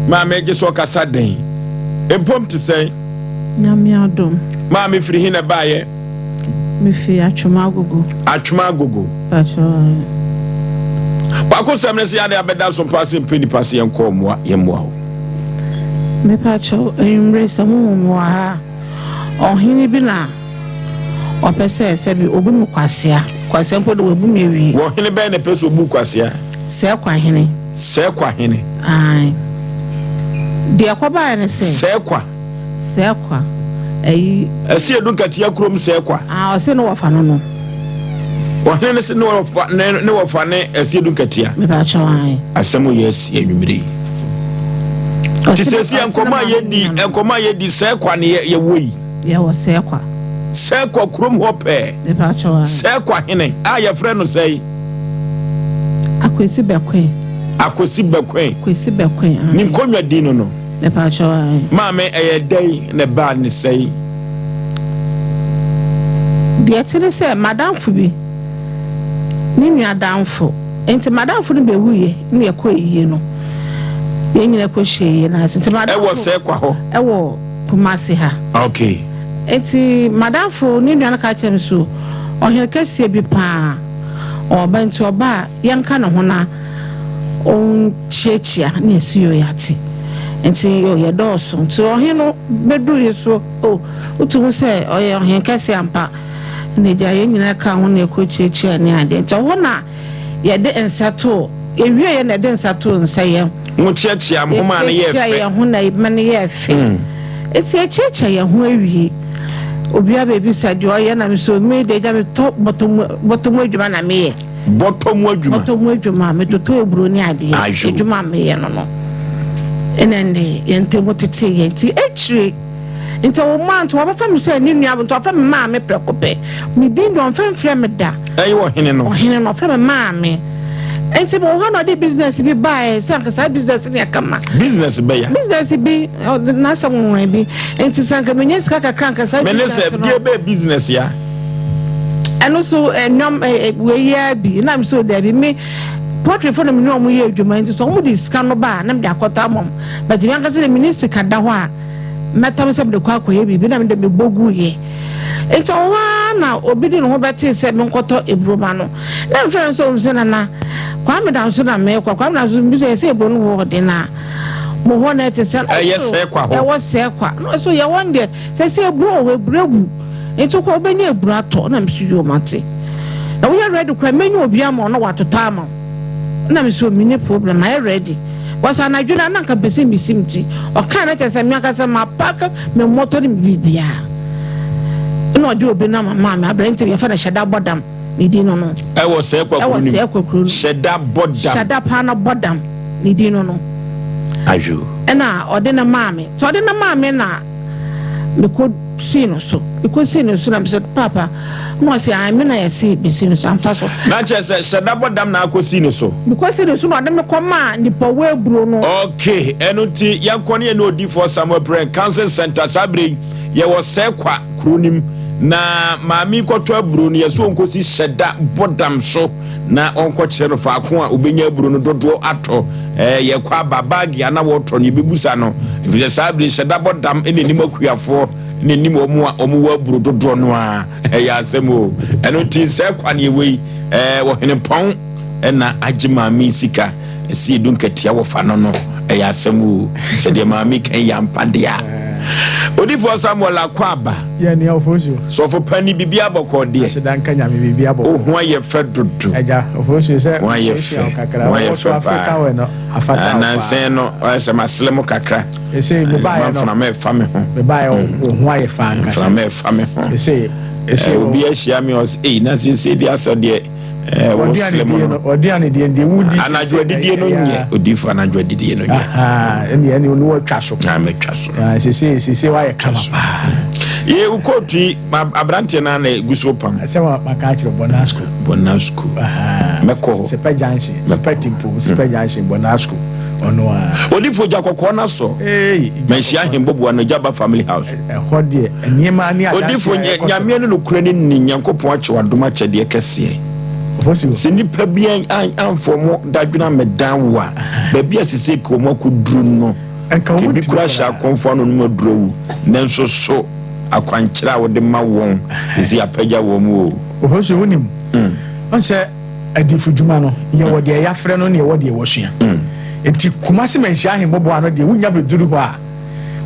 maame gye sɛ ɔkasa den mpom te sɛn Nyame adom. Maame firi he na ɛbaeɛ? Mefi Atwoma Agogo. Atwoma Agogo. Wakosɛm ne sɛ yɛade abɛda so mpa sɛ mpɛ nipa sɛ yɛnkɔ mmoa yɛmmoa wo. Mepakyɛw anwummere sɛ mo wɔ ha ɔhene bi na ɔpɛ sɛ sɛbi obu me kwasea. Kwasea mpo de wabu me awie. Wɔ hene bɛn na ɛpɛ sɛ obu kwasea? Sɛ kwahene. Sɛ kwahene. Ae. Deɛ ɛkɔbaeɛ ne sɛ. Sɛ kwa. Sɛ kwa. Ɛyi. Ɛsi edu nkatia kurom sɛ kwa. Ah, ɔse ne wɔfa no no. Ɔhene ne se ne wɔfa ne ne wɔfa ne ɛsi edu nkatia. Mepakyɛw ae. Asɛm yɛ asi anwummere yi. Te sɛ si nkɔmɔ a yɛdi nkɔmɔ a yɛdi sɛ kwa ne yɛ yɛwɔ yi. Yɛwɔ sɛ kwa. Sɛ kwa kurom hɔ pɛɛ. Mepakyɛw ae. Sɛ kwa hene a yɛfrɛ no sɛe. Akwesi Bɛkwen. Akwesi Bɛkwen. Akwesi Bɛkwen. Ne nkonnwa din no no. Mepakyɛw ae. Maame ɛyɛ dɛn na ɛbaa ne sɛe? Deɛ ɛte ne sɛ madamfo bi ne nua damfo nti madamfo no bɛwuiɛ ne yɛkɔ ayie no yɛn nyina kɔhyia ayie no ase nti madamfo ɛwɔ sɛ kwa hɔ ɛwɔ Kumasi ha. Okay. Nti madamfo ne nua no ka kyerɛ me so ɔhene kɛseɛ bi paa ɔba nti ɔba a yɛnka ne ho na ɔnkyiakyia ne yɛsi yɛ yɛate nti yɛ yɛdɔɔso nti ɔhene no bɛduru yɛ so o wotu ho sɛ ɔyɛ ɔhene kɛseɛ ampa na agya yɛn nyinaa ka ho na ɛkɔ kyiakyia ne adeɛ nti ɔhɔ na yɛde nsa too yɛwie yɛ na yɛde nsa too nsa yɛn mo kyiakyia mo ho maa no yɛɛ fɛ yɛkyiakyia yɛn ho na ma no yɛɛ fɛ nti yɛkyiakyia yɛn ho awie obiara bɛbisa deɛ ɔyɛ na mesɛ me deɛ agya metɔ bɔtɔ mu adwuma na meyɛ bɔtɔ mu adwuma bɔtɔ mu adwuma metotɔ aburo ne adeɛ adwuma a meyɛ no no ɛna ne yɛn ntam tete yɛn nti akyire nti wɔn mu a nti wɔbɛfa me sɛ ne nua nti wɔfrɛ me maame prɛko pɛ me din deɛ ɔmfɛ mfrɛ me da ɛyɛ ɔhene no ɔhene no ɔfrɛ me maame nti mo hɔ na ɔde business bi baeɛ sɛ anka saa business no yɛ kama business bɛya business bi n'asɛm nwonwa bi nti sɛ anka menya sika kakra anka saa business no mene sɛ bie bɛɛ business ya ɛno so ɛnwom wei yɛ bi na mi so dɛbi mi poultry fo na mi ne wɔn yɛ adwuma nti so wɔn de sika no ba a na mi de akɔtɔ ama wɔn but mi ankasa de mi ne sika da hɔ a mɛtam sɛ mi de kɔ akɔyɛ biribi na mi de mi bɔ gu yɛ nti ɔwɔ ara na obi de ne ho bɛte sɛ mi nkɔtɔ eburo ma no na mi fɛn nso wɔn sɛ nana kwame da nso na mi kɔ kwame da nso mi sɛ ɛsɛ eburo no wɔ ɔden na mo hɔ na ɛte sɛ ɛyɛ sɛ kwa hɔ ɛwɔ sɛ kwa na ɔso yɛ wɔn deɛ sɛ sɛ eburo wɔ hɔ eburo egu. Nti wokɔ wobɛnya aburo atɔ na mese yoo mate. Na woyɛ ready koraa mɛnya obi ama wo na watotɔ ama wo. Na mese oh menni problem mayɛ ready. Wɔsɛ anadwo no a na anka mepɛ sɛ mesi me ti. Ɔkae no kyerɛ sɛ me ankasa mapaake me mmɔtɔ ne me biribiara. Ɛna ɔde obi nam maa me, aberante bi yɛfrɛ no Hyɛda Bɔdam, ne din no no. Ɛwɔ sɛɛ kwakuro Ɛwɔ nim. sɛɛ kwakuro no. Hyɛda Bɔdam. Hyɛda paa na Bɔdam, ne din no no. Ayo. Ɛna ɔde no maa me. Nti ɔde no maa me na mekɔ sii no so. Mekɔ sii no so na mesɛ paapa. Na ɔse ae me na yɛse bɛsi no so amfa so. Na kyerɛ sɛ hyɛda bɔ dam na akɔsi no so. Mekɔsi no so na ɔde me kɔmaa nipa wɔ no. Ok, ɛno nti yɛnkɔ ne yɛne odiyifoɔ Samuel Prɛn Counseling Center saa berɛ yi yɛwɔ Sɛkwa kuro no mu na maame yi kɔtɔ aburo no yɛsɛ ɔnkɔsi hyɛda bɔ dam so na ɔnkɔkyerɛ no faako a ɔbɛnya aburo no dodoɔ atɔ. Ɛɛ yɛkɔ aba baagi a na wɔtɔ no yɛbɛbusa no ɛfiri sɛ saa berɛ yi hyɛda bɔ dam ɛna anim akuafoɔ na nim wɔn a wɔn wɔ aburo dodoɔ no a ɛyɛ asɛm o ɛno nti sɛ kwan yɛ wei ɛɛ wɔhene pɔn ɛna agye maame sika ɛsi edu nkatia wɔfa no no ɛyɛ asɛm o sɛdeɛ maame kan yɛ ampa deɛ a odifoɔ Samuel akɔ aba yɛ nea ofosuo sɔfo pani bibi abɔkɔ deɛ aseda nka nyame bibi abɔkɔ oho ayɛ fɛ dodo ɛgya ofosuo sɛ ho ayɛ fɛ ho ayɛ fɛ paa nansan no ɔyɛ sɛ masele mo kakra Ese me baayɛ no. Mframa ɛfa me ho. Me baayɛ wo ho ayɛ fa ankasa. Mframa ɛfa me ho. Ese ese obi ahyia me ɔsɛ eyi na sese di asɛ deɛ ɛɛ wɔ sile mu no. Ɔduane deɛ deɛ wudi. Anadwo adidie no nyɛ odifo anadwo adidie no nyɛ. Ɛne ɛne ɔno watwa so. Na mɛtwa so. Sese sese wayɛ kama paa. Yɛ kóòtù yi aberanteɛ naa na egu so pam. Sɛ wa maka akyerɛ Bonasco. Bonasco. Mɛkɔ hɔ. Sɛpɛ junction sɛpɛ timpo sɛpɛ junction Bonasco. Ɔno a. Odifo gya kɔkɔɔ na sɔ. Manhyia ahemboboa no gya ba family house. Ɛhɔ deɛ nneɛma ne adanseɛ Odifo nyame ne nokorɛ ne ni Nyankopɔn akyɛ wadom akyɛdeɛ kɛseɛ. Sɛ nipa bi amfa ɔmo dadwene amɛdan wo a baabi a sese ka ɔmo akɔduru no kebi kura hyɛ akɔmfo ano no mu aduru awu nanso so akwankyerɛ a wode ma wɔn sese apagya wɔn o. Ofosu wonim. Ɔnsɛ adifudwuma no, yɛwɔ deɛ yɛafrɛ no ne yɛwɔ deɛ wɔsua. Nti Kumasi Manhyia Ahemmɔboa no deɛ wonya bɛduru hɔ a,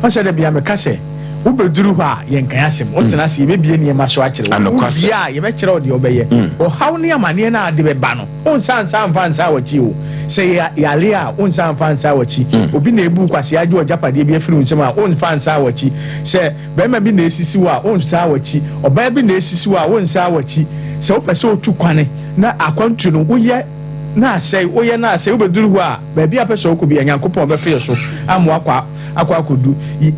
wɔn sɛ da bia meka sɛ wobɛduru hɔ a yɛnkan asɛm, wotena ase yɛbɛbie nneɛma so akyerɛ wo, wowie a yɛbɛkyerɛ wo deɛ wobɛyɛ. Ɔhaw ne amaneɛ no a de bɛba no, wonsa nsa mfa nsa w'akyi o. Sɛ yɛ yare a, wonsa mfa nsa w'akyi. Obi na ebu kwasea agye w'agyapadeɛ bi afiri wo nsam a, wonfa nsa w'akyi. Sɛ Barima bi na esisi wo a, wonsan w'akyi. Ɔbaa bi na esisi wo a, wonsan w'akyi. Sɛ wopɛ sɛ wotu kwane na akwantu no woyɛ na asɛe, woyɛ na asɛe, wobɛduru hɔ a, baabi a wopɛ sɛ wokɔ biara, Nyankopɔn bɛfe wo so ama woakɔ akɔ akɔdu.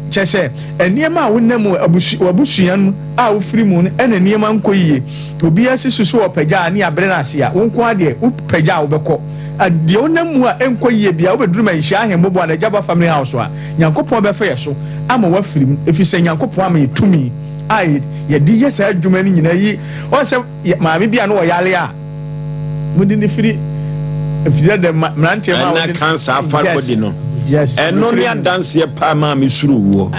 Kyerɛ sɛ, nneɛma a wonam mu, abusu, w'abusua no a wofiri mu no, ɛna nneɛma nkɔ yie. Obiara si so sɛ ɔpagya a, ne yɛabrɛ no ase a, wo nko ara deɛ, wopagya a wobɛkɔ. Deɛ wonam mu a ɛnkɔ yie biara, wobɛduru Manhyia Ahemmoboa anaa Agyaba Family House a, Nyankopɔn bɛfa yɛ so ama woafiri mu, ɛfiri sɛ Nyankopɔn ama yɛ tumi a yɛde yɛ saa adwuma no nyinaa yi. Ɔn sɛ maame bi a na ɔyare a mode no firi mfidie dɛ mmeranteɛ ma ɛna kansa afa body no. Yes. Ɛno ne adanseɛ paa maa me suro woɔ.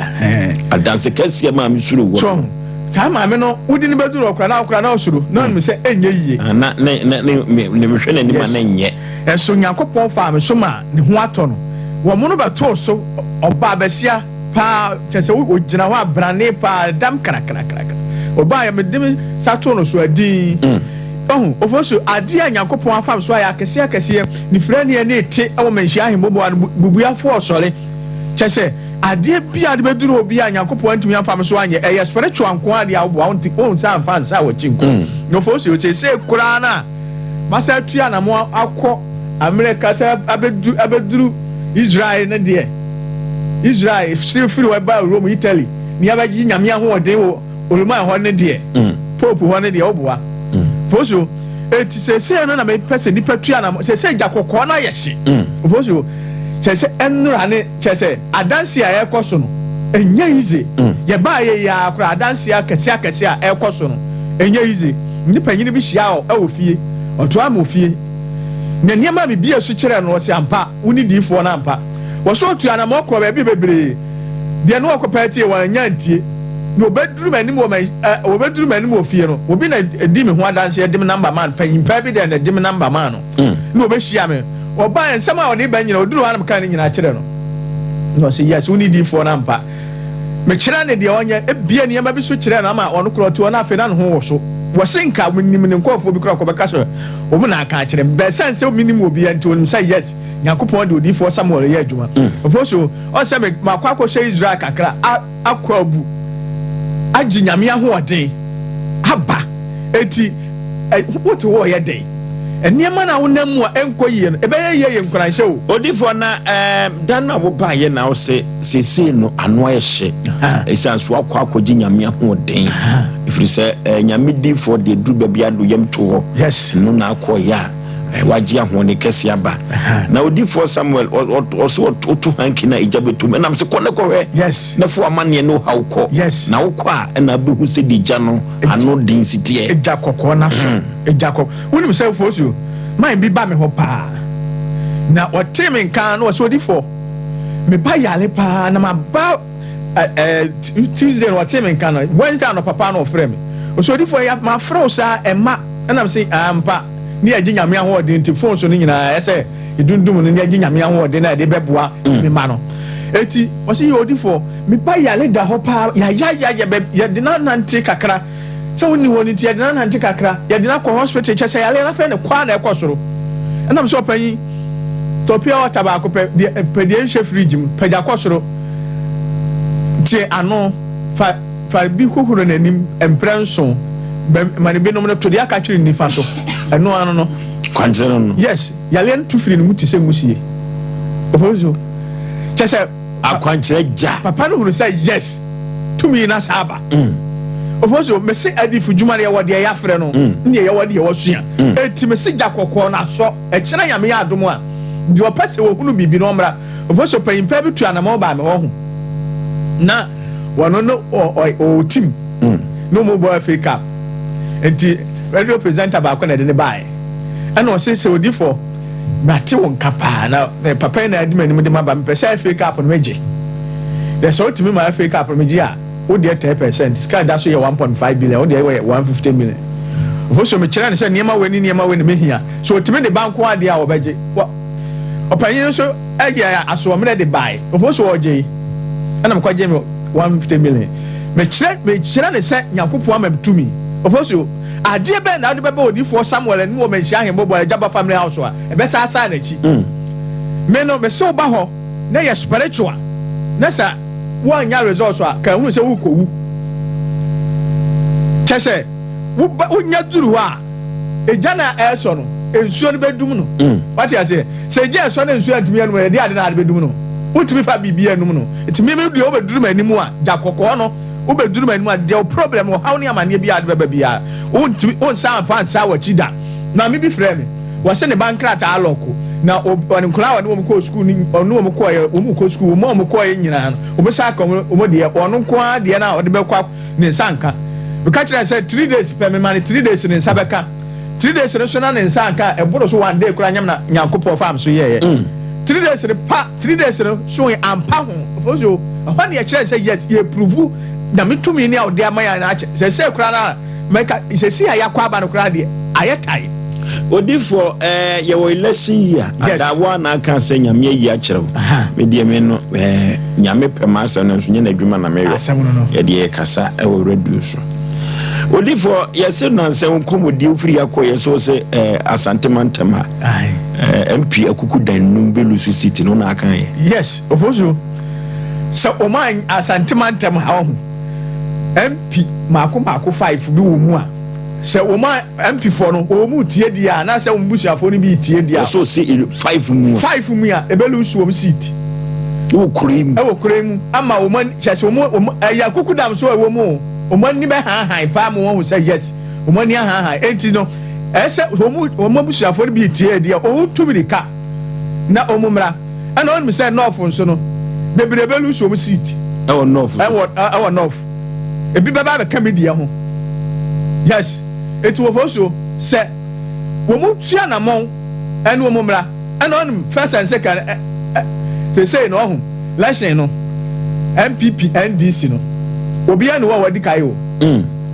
Adanse kɛseɛ maa me suro woɔ. So saa maame no wode no bɛduru ɔkora na ɔkora na ɔsuro na ɔnim sɛ ɛnyɛ yie. Ah, na ne ne ne ne mehwɛ n'anim a na nyɛ. Ɛso Nyankopɔn faa me so maa ne ho atɔ no. Wɔn no bɛtoo so ɔbaa basia paa, kyerɛ sɛ ogyina hɔ abrane paa, dam krakrakrakra. Ɔbaa yɛ mede me sa too no so adin. Ɔho, Ofosu, adeɛ a Nyankopɔn afa me so ayɛ akɛseɛ akɛseɛ, ne firani ani te wɔ manhyia ahemmoboa no, bubuafoɔ ɔsɔre. Kyerɛ sɛ, adeɛ bi a de bɛduru hɔ bi a Nyankopɔn antumi amfa me so anyɛ, ɛyɛ spiritual nko ara deɛ a woboa, wo nsa amfa nsa a wɔkyi nko. Ofosu, seesei koraa no a, Masan atu anamɔn akɔ Amerika sɛ abɛduru abɛduru Israel no deɛ Israel firi firi hɔ ba Rome Italy ne abɛgye nyame ahoɔden wɔ Roman hɔ no deɛ mm. Pope hɔ no deɛ woboa mm. foso eti sɛsɛ no na mepɛ sɛ nipa tu anamɔn sɛsɛ gya kɔkɔɔ no ayɛ hye mm. foso kyɛ sɛ ɛnora ne kyɛ sɛ adanse a ɛkɔ so no ɛnyɛ yize mm. yɛbaa yɛ yɛ akora adanse akɛse akɛse a ɛkɔ so no ɛnyɛ yize Me ne panyin bi hyiaa wɔ fie. Ɔtoaa me wɔ fie, na nneɛma a mibiee so kyerɛɛ no, ɔse, Ampa, wo ne diyifoɔ no ampa. Wɔsɔɔ tuu anamɔn kɔɔ baabi bebree. Deɛ na wɔkɔpɛ atie, wɔannya antie. Na wɔbɛduru m'anim wɔ m'an ɛ wɔbɛduru m'anim wɔ fie no, obi na ɛdi me ho adanseɛ de me namba maa no, panyin paa bi deɛ na ɛde me namba maa no. Na wɔbɛhyia me. Ɔbaeɛ, nsɛm a ɔde ba nyinaa, ɔduruu hɔ a na mekaa ne nyinaa kyerɛɛ no. Na ɔse, Yes, wo ne diyifoɔ no ampa. Mekyerɛɛ no deɛ ɔnyɛ, ebia nneɛma bi so kyerɛɛ no ama ɔno koraa ɔte hɔ na afei na ne ho woso. Wɔse nka menim ne nkurɔfoɔ bi koraa kɔbɛka sɛ wɔn na aka akyerɛ me. Bɛsan sɛ menim obiara nti wɔnim sɛ yes, Nyankopɔn de odiyifoɔ Samuel yɛ adwuma. Ɔfo so, ɔn sɛ me makɔ akɔhyɛ Israel kakra a akɔ abu agye Nyame ahoɔden aba. Enti wote hɔ ɔyɛ dɛn? Nneɛma no a wonam mu a ɛnkɔ yie no, ɛbɛyɛ yie yɛ nkuranhyɛ o. Odiyifoɔ na ɛɛm da no a wobaeɛ na wose seesei no ano ayɛ hye ɛsiane so wakɔ akɔgye Nyame ahoɔden ɛfiri sɛ ɛɛ Nyame diyifoɔ deɛ duru baabi a do yam to hɔ Yes. ɛno na akɔyɛ a ɛɛ wagye ahoɔden kɛse aba na odiyifoɔ Samuel ɔse ɔto hanki na egya bɛtom ɛnam sɛ kɔ ne kɔhwɛ Yes. na fo amanneɛ ne ɔhaw kɔ Yes. na wokɔ a ɛna abɛhu sɛ deɛ gya no ano den si teɛ. Egya kɔkɔɔ no aso. Egya kɔ. Wonim sɛ Fosu, man bi ba me hɔ paa. Na ɔtee me nka na ɔsɛ odifoɔ, me ba yare paa na maba ɛ ɛ Tuesday na ɔtee me nka no, Wednesday anɔpa paa na ɔfrɛ me. Ɔsɛ odifoɔ ya mafrɛ wo saa ɛma ɛna me se ampa ne yɛgye Nyame ahoɔden nti phone so no nyinaa ɛsɛ yɛdundum no ne yɛgye Nyame ahoɔden na yɛde bɛboa me ma no. Eti ɔsɛ yɛ odifoɔ, me ba yare da hɔ paa yayaya yɛbɛ yɛde no anante kakra. Sɛ wonni hɔ no nti yɛde no anante kakra, yɛde no akɔ hospital kyɛ sɛ yareɛ no afei ne kɔ a na ɛkɔ soro. Ɛnam sɛ ɔpanyin tɔ pure water baako pɛ, deɛ pɛ deɛ nhyɛ fridge mu, pagya kɔ soro, te ano, fa fa bi hohoro n'anim mprɛ nson, bɛ ma ne binom no to deɛ aka twere nifa so. Ɛno ano no. Kwankyerɛ no no. Yes, yareɛ no tu firi ne mu te sɛ nwusie. Ofori so. Kyɛ sɛ Akwankyerɛ gya. Papa no hunu sɛ yes tumi no asa aba. Ofosu mese adifo dwuma no yɛwɔ deɛ yɛafrɛ no ne deɛ yɛwɔ deɛ wɔsua. Enti mese gya kɔkɔɔ no asɔ ɛkyena Nyame yɛ adom a deɛ ɔpɛ sɛ ɔhunu biribi no ɔmmra. Ofosu panyin paa bi tu anamɔn baa me hɔ ho na wɔno no ɔwɔ team na ɔmo bɔ FA Cup nti radio presenter baako na ɛde ne baeɛ ɛna ɔse sɛ odifoɔ Mate wo nka paa na me papa yi na adi m'anim de maba mepɛ sɛ FA Cup no megye. Deɛ sɛ wotumi ma FA Cup no megye a wo deɛ 10 percent sika da so yɛ 1.5 billion wo deɛ yɛ 150 million. Ofosuo mekyerɛ no sɛ nneɛma wei ne nneɛma wei na mehia so otumi de ba nko adeɛ a wɔbɛgye. Ɔpanyin nso yɛ asoɔmmerɛ de bae. Ofosuo ɔgye yi ɛna mekɔgye me 150 million. Mekyerɛ mekyerɛ ne sɛ Nyankopɔn ama me tumi. Ofosuo Adeɛ bɛn na wode bɛba odiyifoɔ Samuel anim wɔ Manhyia Ahemmɔbɔ a Agya Ba Family House a ɛbɛsaasaa n'akyi? Me no, mese wo ba hɔ na yɛ spiritual na sɛ woannya results a, ka hunu sɛ worekɔwu. Kyɛ sɛ woba wonya duru hɔ a, egya no a ɛresɔ no, nsuo no bɛdum no. Wate aseɛ? Sɛ egya ɛsɔ na nsuo antumi anum a, yɛde ade na ade bɛdum no. Wontumi fa biribi anum no. Nti me me deɛ wobɛduru m'anim a, gya kɔkɔɔ no Wobɛduru m'anim a, deɛ wo problem, ɔhaw ne amaneɛ biara a wode bɛba biara, wontumi, wonsan mfa nsan w'akyi da. Maame bi frɛɛ me, wɔse ne ba nkrataa alɔko, na ɔne nkwadaa a ɔne wɔn kɔɔ sukuu no, ɔne wɔn kɔeɛ, wɔn kɔ sukuu, wɔn a wɔn kɔeɛ nyinaa no, wɔn nsa aka wɔn, wɔn deɛ, ɔno nko ara deɛ no a ɔde bɛkɔ ne nsa nka. Meka kyerɛɛ sɛ 3 days pɛ, mema no 3 days ne nsa bɛka. 3 days no so na ne nsa anka a, ɛboro so one day koraa nyam na Nyankopɔn faa me so yɛeɛ. 3 days no pa, 3 days no so ampa ho. Ɔfo so ɛhɔ ne ɛkyerɛ sɛ yes, yɛ prove Nyame tumi ne a ɔde ama yɛn akyɛ. Sɛ sɛ koraa na mɛka sɛ si a yɛakɔ aba no koraa deɛ ayɛ tae. Odifoɔ ɛɛ yɛwɔ election year. Yes. Adaawa na aka sɛ Nyame ayi akyerɛ wo. Me deɛ me no ɛɛ Nyame pɛ m'asɛm no nso nyɛ n'adwuma na meyɔ. Asɛm no no. Yɛde yɛkasa ɛwɔ radio so. Odifoɔ yɛse nansɛ wo nkɔmmɔdie wofiri akɔ yɛ so sɛ ɛɛ Asante mantam ha. Ɛɛ MP Akuku Dan num bɛ lose seat no na aka yɛ. Yes, Ofosu. Sɛ ɔma Asante mantam ha ɔho MP mako mako five bi wɔ mu a sɛ wɔn a MP foɔ no wɔn mu tie di a anaasɛ wɔn busuafoɔ no bi tie di a. Ɛsɛ ɔsi five mu a. Five mu a ebe lose wɔn seat. Ɛwɔ kuro yi mu. Ɛwɔ kuro yi mu ama wɔn ani kyɛ sɛ wɔn wɔn ɛyɛ akuku dam so ɛwɔ mu o wɔn ani bɛ hanhan paa ma wɔn ho sɛ yes wɔn ani ahanhan eti no ɛsɛ wɔn wɔn abusuafoɔ no bi tie di a wɔn tu mirika na wɔn mmra ɛna wɔn nim sɛ nɔɔfo nso no bebree bɛ lose wɔn seat. Ɛwɔ nɔɔfo. Ɛwɔ ɛwɔ nɔɔfo. Ebi bɛba abɛka me deɛ ho. Yes, eti wɔ fo so sɛ wɔn tu anamɔn ɛne wɔn mmra ɛna ɔnom first and second ɛ ɛ sesei na ɔho election no NPP NDC no obiara ni hɔ a wadi kae o.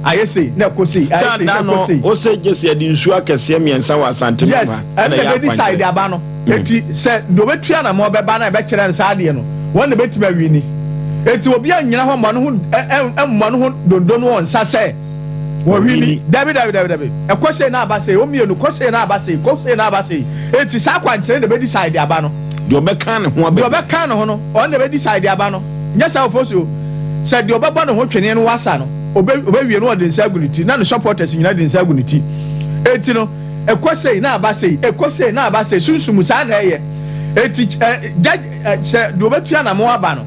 Ayɛ sei na ɛkɔ sei, ayɛ sei na ɛkɔ sei. Ose gye sɛ yɛde nsuo akɛseɛ mmiɛnsa wɔ Asante mu Yes, ha ɛna ɛna ɛyɛ ɛbɛdi side akwankyerɛ. aba no. Eti sɛ deɛ ɔbɛtu anamɔn bɛba na ɛbɛkyerɛ no saa adeɛ no, wɔn na ɛbɛtumi awini. Eti obiara nnyina hɔ mmɔ ne ho ɛ ɛ mmɔ ne ho dondo no wɔ nsa sɛ. Wɔwini. Dabi dabi dabi dabi. Ɛkɔ sei na aba sei, wɔn mmienu kɔ sei na aba sei, kɔ sei na aba sei. Eti saa akwankyerɛ na ɛbɛ decide aba no. Deɛ ɔbɛka ne ho aba. Deɛ ɔbɛka ne ho no, ɔno na ɛbɛ decide aba no. Nyɛ saa Ofosuo, sɛ deɛ ɔbɛbɔ ne ho twene no wasa no, ɔbɛ ɔbɛwie no ɔde nsa agu ne ti, na ne supporters nyinaa de nsa agu ne ti. Eti no, ɛkɔ sei na aba sei, ɛkɔ sei na aba sei, sunsum saa na ɛyɛ. Eti ɛ judge ɛ sɛ deɛ ɔbɛtu anamɔ aba no,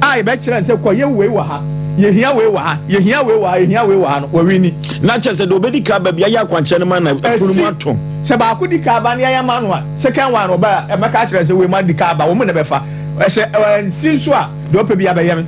a yɛbɛkyerɛ no sɛ kɔ yɛ wei wɔ ha, yɛhia wei wɔ ha, yɛhia wei wɔ ha, yɛhia wei wɔ ha no, wɔwini. Na kyerɛ sɛ deɛ ɔbɛdi kan aba bi ayɛ akwankyerɛ no ma na ɛpono mu Ɛsi ato. sɛ baako di kan ba na yɛayɛ ama no a, second one ɔba a, ɛmɛka akyerɛ no sɛ wei mo adi kan aba, wɔn na ɛbɛfa. Sɛ ɛnsi nso a, deɛ ɔpɛ biara bɛyɛ me.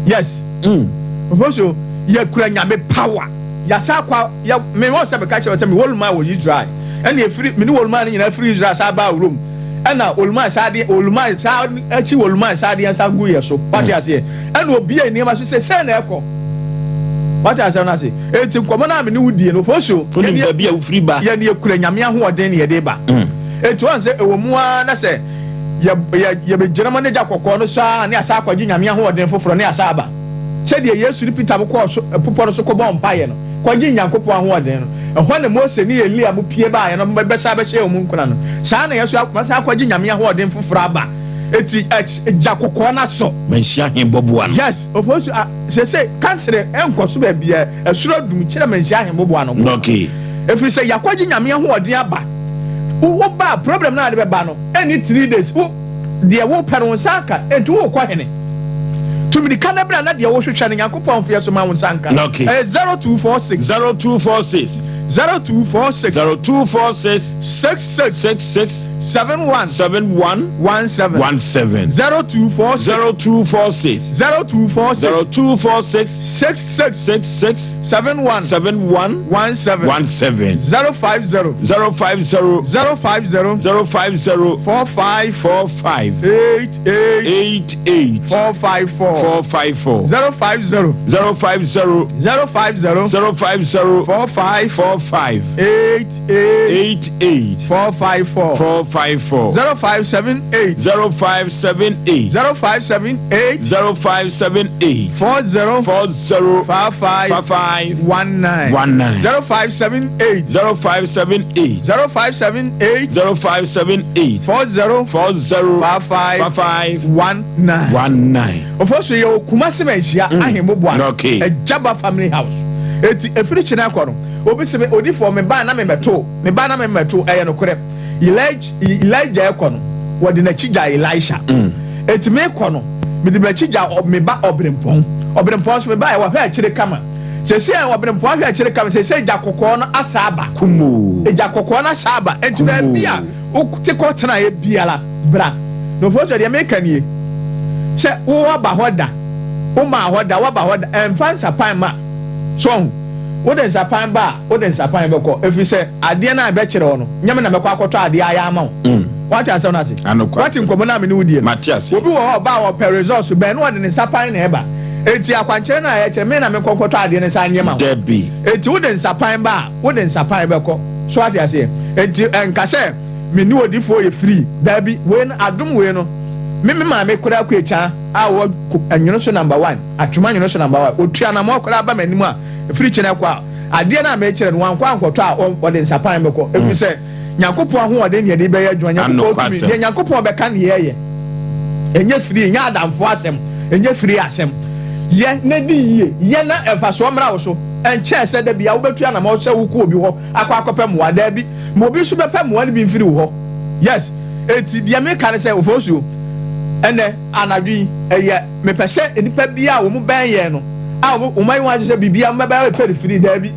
Yes. Mfomso, yɛkura Nyame power. Yɛasa akɔ, yɛ, me wɔ sɛ meka kyerɛ sɛ me Woluma wɔ Israel. Ɛna efiri, me ne Woluma no nyinaa firi Israel saa baa Rome. Ɛna Woluma saa de, Woluma saa akyi Woluma saa de yɛn nsa gu yɛ so. Wate aseɛ? Ɛna obie nneɛma so sɛ sɛ na ɛkɔ. Wate asɛm no ase? Enti nkɔmɔ no a me ne wo die no, mfomso, Wonim baabi a wofiri ba. yɛn yɛkura Nyame ahoɔden na yɛde ba. Enti wɔn sɛ ɛwɔ mu ara na sɛ yɛ yɛ yɛbɛgyina mu ne gya kɔkɔɔ no so ara ne asa akɔgye Nyame ahoɔden foforɔ ne asa aba. Sɛdeɛ Yesu ne Peter mo kɔɔ so bepɔ no so kɔbɔɔ mpaeɛ no, kɔgyee Nyankopɔn ahoɔden no, ɛhɔ na Mose ne Elia mo pue baeɛ no bɛsan bɛhyɛɛ wɔn nkuran no. Saa na yɛn nso yɛasan akɔgye Nyame ahoɔden foforɔ aba. Enti gya kɔkɔɔ no asɔ. Manhyia he bɔboa no. Yes, ofosu a sese kansere ɛnkɔ so baabiara, ɛsoro adum kyerɛ manhyia he bɔboa no. Okay. Ɛfiri sɛ yɛakɔgye Nyame ahoɔden aba. Wo ba a problem no a de bɛba no ɛnni 3 days. Wo deɛ wopɛ no wo nsa aka, enti wokɔ hene? Tu mirika na bra na deɛ wohwehwɛ no Nyankopɔn mfeɛ so ma wo nsa nka. Okay. Ɛyɛ 0246. 0246. 0246. 0246. 66. 66. 71. 71. 17. 17. 0246. 0246. 0246. 0246. 66. 66. 71. 71. 17. 17. 050. 050. 050. 050. 45. 45. 88. 88. 454. 454. 050. 050. 050. 050. 45. 45. 88. 88. 454. 454. 0578. 0578. 0578. 0578. 40. 40. 55. 55. 19. 19. 0578. 0578. 0578. 0578. 40. 40. 55. 55. 19. 19. Ofosu yɛ wɔ Kumasi Manhyia Ahemmoboa no Okay. Agyaba family house. Eti efiri kyena kɔ no obi se me odifoɔ me ba na me mɛto me ba na me mɛto ɛyɛ nokorɛ Elijah Elijah ɛkɔ no wɔde n'akyi gya Elisha. Eti me kɔ no mede m'akyi gya me ba ɔbrempɔn ɔbrempɔn nso me ba yɛ wɔhwɛ akyire kama sese a ɔbrempɔn ahwɛ akyire kama sese gya kɔkɔɔ no asa aba. Kumoo. Gya kɔkɔɔ no asa aba enti baabi a wote kɔ tenaeɛ biara bra. Na Ofosuo deɛ meka nie, sɛ woaba hɔ da, womaa hɔ da, woaba hɔ da, ɛmfa nsapan ma. So wahu? Wode nsapan ba a, wode nsapan bɛkɔ, ɛfiri sɛ adeɛ no a ɛbɛkyerɛ wo no, nyɛ me na mɛkɔ akɔtɔ adeɛ ayɛ ama wo. Woate asɛm no ase? Woate nkɔmmɔ no a me ne wo die no? Mate aseɛ. Obi wɔ hɔ a ɔba a ɔpɛ results bɛn na ɔde ne nsapan na ɛba. Enti akwankyerɛ no a ɛkyerɛ, me na menkɔ nkɔtɔ adeɛ no nsa nyɛ ma wo. Dabi. Enti wode nsapan ba a, wode nsapan bɛkɔ. So wate aseɛ? Enti ɛnka sɛ me ne odifoɔ yɛ free. Daabi, wei no, adom wei no, me me maame koraa Kwekyaa a ɔwɔ Nwono so number one, Atwoma Nwono so number one, ɔtu anamɔn koraa ba m'anim a, ɛfiri kyena kɔ a, adeɛ no a mekyerɛ no, wankɔ ankɔtɔ a, ɔde nsapan bɛkɔ. Ɛfiri sɛ, Nyankopɔn ahoɔden na yɛde bɛyɛ adwuma, Nyankopɔn tumi, deɛ Nyankopɔn bɛka ne yɛyɛ. Ɛnyɛ free, ɛnyɛ adamfoɔ asɛm, ɛnyɛ free asɛm. Yɛ na di yie, yɛ na mfasoɔ mmra wo so. Ɛnkyɛɛ sɛ da biara wobɛtu anamɔn sɛ wokɔ obi hɔ akɔ akɔpɛ mmoa. Daabi, ma obi nso bɛpɛ mmoa no bi mfiri wo hɔ. Yes, enti deɛ meka ne sɛ, Ofosuo, ɛnnɛ anadwo yi, ɛyɛ mepɛ sɛ nnipa biara a wɔn bɛn yɛn no, a wɔn ayɛ wɔn adwene sɛ biribiara wɔbɛbɛyɛ pɛrifiri, daabi.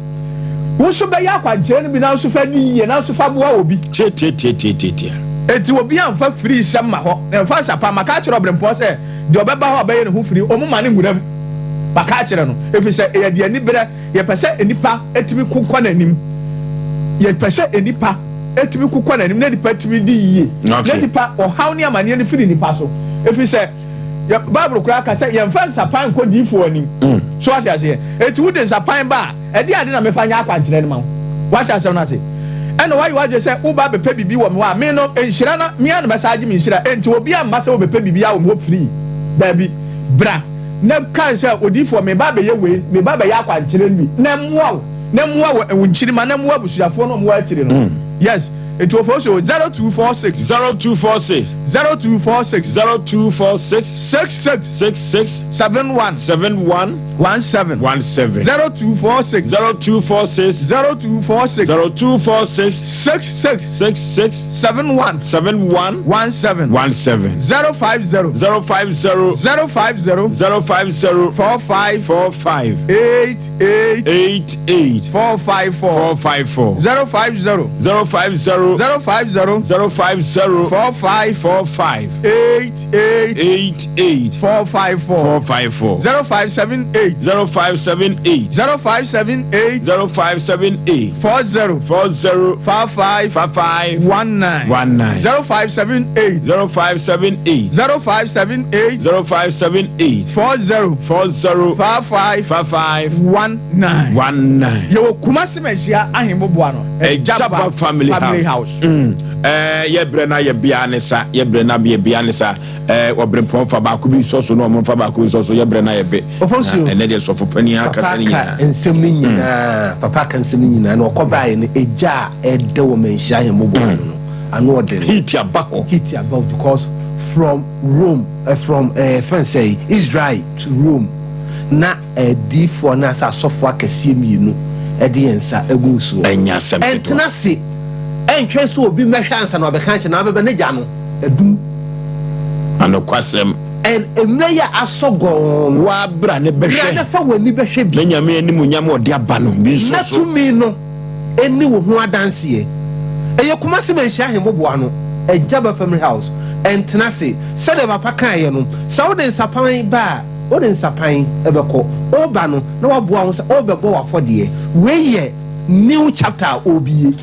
Wo nso bɛyɛ akwankyerɛ no bi na nso fa di yie na nso fa boa obi. Tiatiatiatiatia. Enti obi amfa firii sɛm ma hɔ, mfa nsapa. Maka akyerɛ ɔberempɔn sɛ deɛ ɔbɛba hɔ a ɔbɛyɛ ne ho firi, ɔmo ma no nwura mu. Maka akyerɛ no, ɛfiri sɛ ɛyɛ deɛ aniberɛ. Yɛpɛ sɛ nnipa tumi ko kɔ n'anim. Yɛpɛ sɛ nnipa tumi ko kɔ n'anim na nnipa tumi di yie. Na nnipa ɔhaw ne amaneɛ no firi nnipa so. Ɛfiri sɛ yɛ Bible koraa ka sɛ yɛmfa nsapan nkɔ diifoɔ anim. Mm. So wate aseɛ? Eti wode nsapan ba a, ɛde ade na mefa nyɛ akwankyerɛ no ma wo. Wate asɛm no ase? Ɛna wayɛ w'adwene sɛ woba abɛpɛ biribi wɔ me hɔ a, me no, nhyira no, me ara na mɛsan agye me nhyira. Enti obi amma sɛ wobɛpɛ biribi wɔ me hɔ firii. Daabi. Bra na ka sɛ, Odiyifoɔ, meba abɛyɛ wei, meba abɛyɛ akwankyerɛ no bi, na ɛmmoa wo. na mmoa wɔ wo nkyirimma na mmoa abusuafoɔ no a wɔwɔ akyire no. Yes. Nti wɔfrɛ so 0246. 0246. 0246. 0246. 66. 66. 71. 71. 17. 17. 0246. 0246. 0246. 0246. 66. 66. 71. 71. 17. 17. 050. 050. 050. 050. 45. 45. 88. 88. 454. 454. 050. 050. 050. 050. 45. 45. 88. 88. 454. 454. 0578. 0578. 0578. 0578. 40. 40. 55. 55. 19. 19. 0578. 0578. 0578. 0578. 40. 40. 55. 55. 19. 19. Yɛwɔ Kumasi Manhyia ahemmoboa no. Ɛgyaba family, family house. Ɛɛ yɛbrɛ na yɛ bea ne sa yɛbrɛ na yɛ bea ne sa ɛɛ ɔbrɛmpɔn fa baako bi nsɔ so na ɔmo nfa baako bi nsɔ so yɛbrɛ na yɛ be. Ofosuo. Na ɛnɛ deɛ sɔfo panyin akasa ne Papa ka nyinaa. nsɛm no nyinaa papa ka nsɛm no nyinaa na ɔkɔ baeɛ no egya a ɛdɛ wɔ manhyia ahemmoboa no no ano ɔden. Heat aba hɔ. Heat aba hɔ because from Rome uh, from uh, fɛn sɛ Israel to Rome na adiyifoɔ anaasɛ asɔfoɔ akɛseɛ mmienu de yɛn nsa agu soɔ. Ɛnyɛ asɛm ketewa. Ɛntena ase ɛntwɛn sɛ obi mmɛhwɛ ansa na wabɛka akyerɛ na wabɛba n'agya no adum. Anokwasɛm. And mmerɛ yi a asɔ gɔnn no. Woabra ne bɛhwɛ. Bra na fa w'ani bɛhwɛ bi. Na Nyame animuonyam a ɔde aba no bi nso Na so. tumi no ɛni wo ho adanseɛ. Ɛyɛ Kumasi Manhyia Ahemmoboa no, Agyaba Family House. Ɛntena ase. Sɛdeɛ papa kaeɛ no, sɛ wode nsapan ba a, Wode nsapan bɛkɔ. Woreba no na woaboa wo ho sɛ worebɛbɔ w'afɔdeɛ. Wei yɛ new chapter a ɔrebue.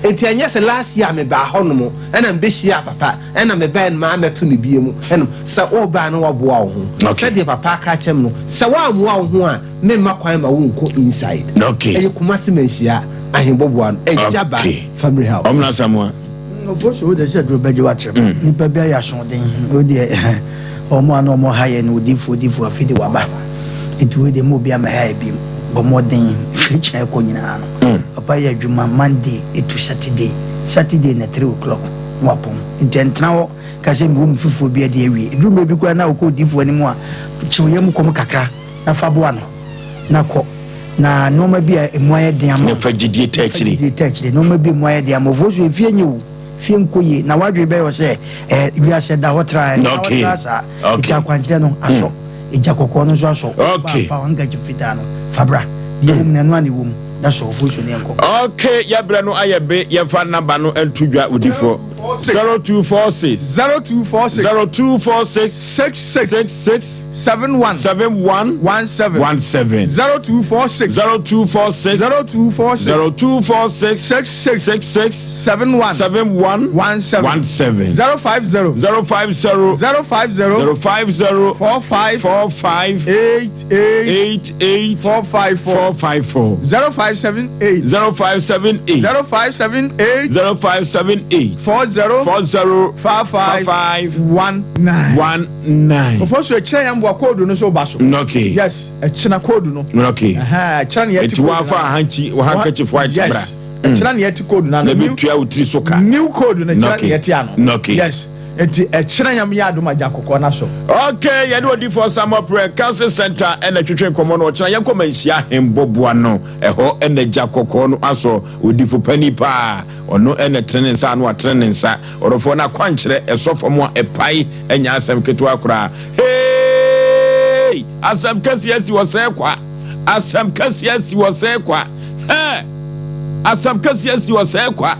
Nti ɛnyɛ sɛ last year mebaa hɔnom ɛna mebɛhyiaa papa ɛna mebaeɛ no mammɛto no biom ɛnom. Sɛ woreba a na woaboa wo ho. Sɛdeɛ papa aka akyerɛ me no, sɛ woammoa wo ho a, memma kwan ma wonkɔ inside. Ɛyɛ Kumasi Manhyia Ahenboboa no, Agyaba Family House. Ɔmena Asamoah. Ofosu wo de sɛ duro bɛgye wakyerɛ mm. Nipa bi ayɛ asoɔden wo deɛ wɔn a na wɔn ha yɛ no odiifo odiifo afi de waba nti wo deɛ mo obi ama ha yɛ bi bɔ mmɔden firi kyerɛ kɔ nyinaa no mm. Papa yɛ adwuma Monday etu Saturday Saturday na 3 o'clock na wapɔn nti ɛntena hɔ ka sɛ mewɔ mu fufuo bi adi awie eduru mmerɛ bi koraa na wokɔ odiifo anim a kyew yam kɔm kakra na fa boa no na kɔ na nneɛma bi a emu ayɛ den ama na fa gyidie ta akyire gyidie ta akyire nneɛma bi emu ayɛ den ama ofoɔ so efie nye wo fie nkɔ yie na wadwene bɛyɛ sɛ ɛɛ wiase da hɔ tra ɛda hɔ tra saa eti akwankyerɛ no asɔ hmm. egya kɔkɔɔ no nso asɔ okay fa handkerchief fitaa no fa bra deɛ ɛwɔ mu na ɛno a na ɛwɔ mu na sɔ ofoɔ so ne nkɔ. okay yɛbrɛ no ayɛ be yɛmfa namba no nto dwa odifoɔ. 0246 0246 0246 66 66 71 71 17 17 0246 0246 0246 0246 66 66 71 71 17 17 050 050 050 050 45 45 88 88 454 454 0578 0578 0578 0578 40 40 55 55 19 19. Ofo so ɛkyerɛ yɛn boa koodu no so ba so. Okay. Yes, ɛkyena koodu no. Okay. Ɛkyerɛ ne yɛte Eti wafa ahankyi handkerchief white bra. Yes. Ɛkyerɛ ne yɛte koodu no ano. Na bi tua wo tiri so ka. New code no ɛkyerɛ ne yɛte ano. Okay. Yes. Eti ɛkyerɛ yɛn yɛ adum agya kɔkɔɔ na so. Okay, yɛne odifoɔ Samuel Prayer Council Center ɛna twetwe nkɔmmɔ no ɔkyena yɛnkɔ manhyia ahembɔboa no ɛhɔ ɛna gya kɔkɔɔ no asɔ odifo pani paa ɔno ɛna tene ne nsa ano atene ne nsa ɔdɔfoɔ no akwankyerɛ ɛsɔ fam a ɛpae ɛnyɛ asɛm ketewa koraa hey asɛm kɛseɛ asi wɔ sɛ kwa asɛm kɛseɛ asi wɔ sɛ kwa hɛ asɛm kɛseɛ asi wɔ sɛ kwa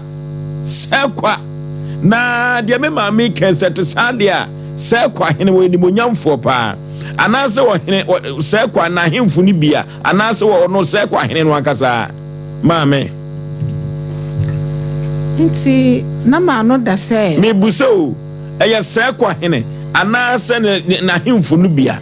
sɛ kwa na deɛ me maame kɛn sɛ te saa deɛ a sɛ kwa hene wɔ animonyamfoɔ paa anaasɛ ɔhene sɛ kwa na ahemfo no bi a anaasɛ ɔno sɛ kwa hene no ankasa maame. Nti na m'ano da sɛ. Mebisa o, ɛyɛ sɛɛ kwa hene anaasɛ n'ahemfo no bi a?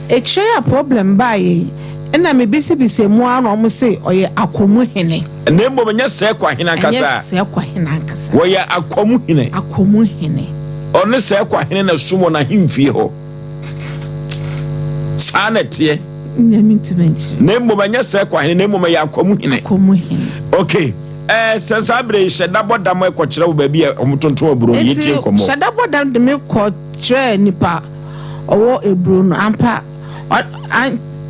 Akyire yi a problem baeɛ yi, ɛna mebisabisa mu ara na wɔn se ɔyɛ Akwamu hene. Na mmom ɛnyɛ sɛɛ kwa hene ankasa. Ɛnyɛ sɛɛ kwa hene ankasa. Wɔyɛ Akwamu hene. Akwamu hene. Ɔne sɛɛ kwa hene na som wɔ n'ahemfie hɔ. Saa na ɛteɛ. Nea mentumi nkyerɛ. Na mmom ɛnyɛ sɛ kwa hene, na mmom ɛyɛ akwamu hene. Akwamu hene. Okay. Ɛɛ sɛ saa bere yi hyɛda bɔ dam ɛkɔkyerɛ wo baabi a wɔtontɔn aburo no, yɛtie nkɔmmɔ. Nti hyɛda bɔ dam de me kɔ kyerɛɛ nipa ɔwɔ aburo no ampa.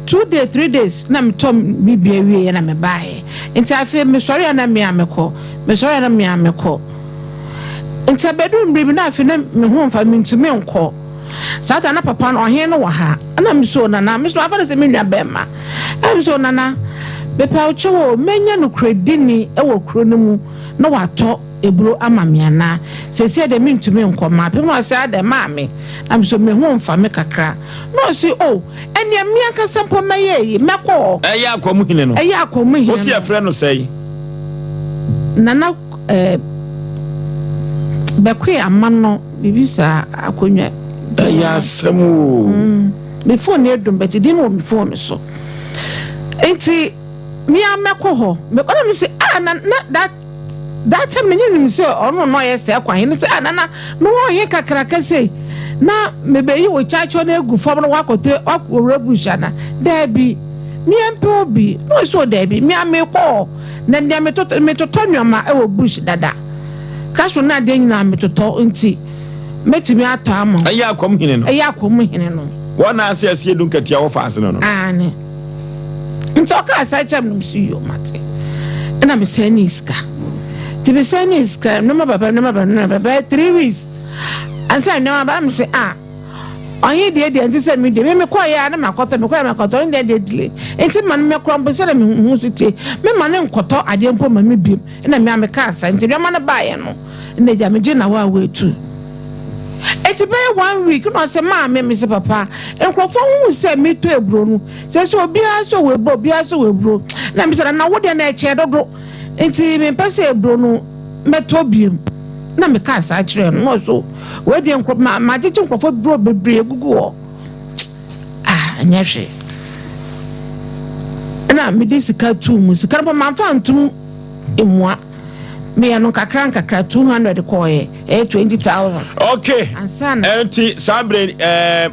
2 days, 3 days na metɔ biribi awie na mebaeɛ. Nti afei mesɔre a na me a mekɔ, mesɔre a na me a mekɔ. Nti abɛduru mmere bi na afei na me ho mfa mentumi nkɔ. Saa ta na papa no ɔhen no wɔ ha. Ɛna me so nana, me so afa no sɛ me nua bɛrima. Ɛna me so nana, mepɛ wo kyɛw o, mɛnya nokorɛdini wɔ kuro no mu na watɔ eburo ama me anaa? Seesei deɛ mentumi nkɔ. Mapem ase adɛn maame? Na me so me ho mfa me kakra. Na ɔse o, ɛneɛ me ankasa mpo mɛyɛ eyi, mɛkɔ hɔ. Ɛyɛ akwamu hene no. Ɛyɛ akwamu hene no. Wose yɛfrɛ no sɛn? Nana eh, Bɛkoe ama no biribi saa akonnwa. Ɛyɛ asɛm o. Me phone no adum but din wɔ me phone so. Nti me a mɛkɔ hɔ. Mekɔ na me se ah na na that that time na nyɛ nim sɛ ɔno na ɔyɛ sɛ kwan no sɛ ah nana me wɔ he kakraka sei na mebɛyi wo kyakyɔ no agu fam na wakɔtɔ wakɔwura bush ana daabi meɛmpɛ obi na ɔsɛ o daabi me a mekɔ hɔ na deɛ metotɔ metotɔ nneɛma wɔ bush dada kaso na adeɛ nyinaa metotɔ nti mɛtumi atɔ ama wo. Ɛyɛ akwam hene no. Ɛyɛ akwam hene no. Wɔn na ase asie du nkatia wɔ faase no no. Aane. Nti ɔkaa saa kyerɛ me no mso yoo mate. Ɛna mesɛn ne sika. Nti mesɛn ne sika nneɛma baba nneɛma baba nneɛma baba 3 weeks. Ansa nneɛma ba me se ah ɔhe deɛ deɛ nti sɛ me deɛ me mekɔ yɛ a na makɔtɔ mekɔ yɛ makɔtɔ ɔhe deɛ deɛ delay nti ma no mɛkora mpo sɛdeɛ me ho so tie me ma no nkɔtɔ adeɛ mpo ma me biem ɛna me a meka asa nti nneɛma no baeɛ no ɛna agya megye na wa wɔatu eti bɛyɛ one week na ɔsɛ maame me sɛ papa nkurɔfoɔ hu sɛ metɔ eburo no sɛ sɛ obiara sɛ wɔ eburo, obiara sɛ wɔ eburo, na me sɛ na wo deɛ na ɛkyɛ dodo nti mempɛ sɛ eburo no mɛtɔ biem. Na meka saa kyerɛ no na ɔso wei deɛ nkurɔ ma magyegye nkurɔfoɔ buro bebree gugu hɔ. Ah, ɛnyɛ hwee. Ɛna mede sika tuu mu, sika no pɔ mamfa ntom mmua, meyɛ no nkakra nkakra, 200 kɔɔɛ, ɛyɛ 20,000. Okay. Ansa na Ɛnti saa bere ɛɛ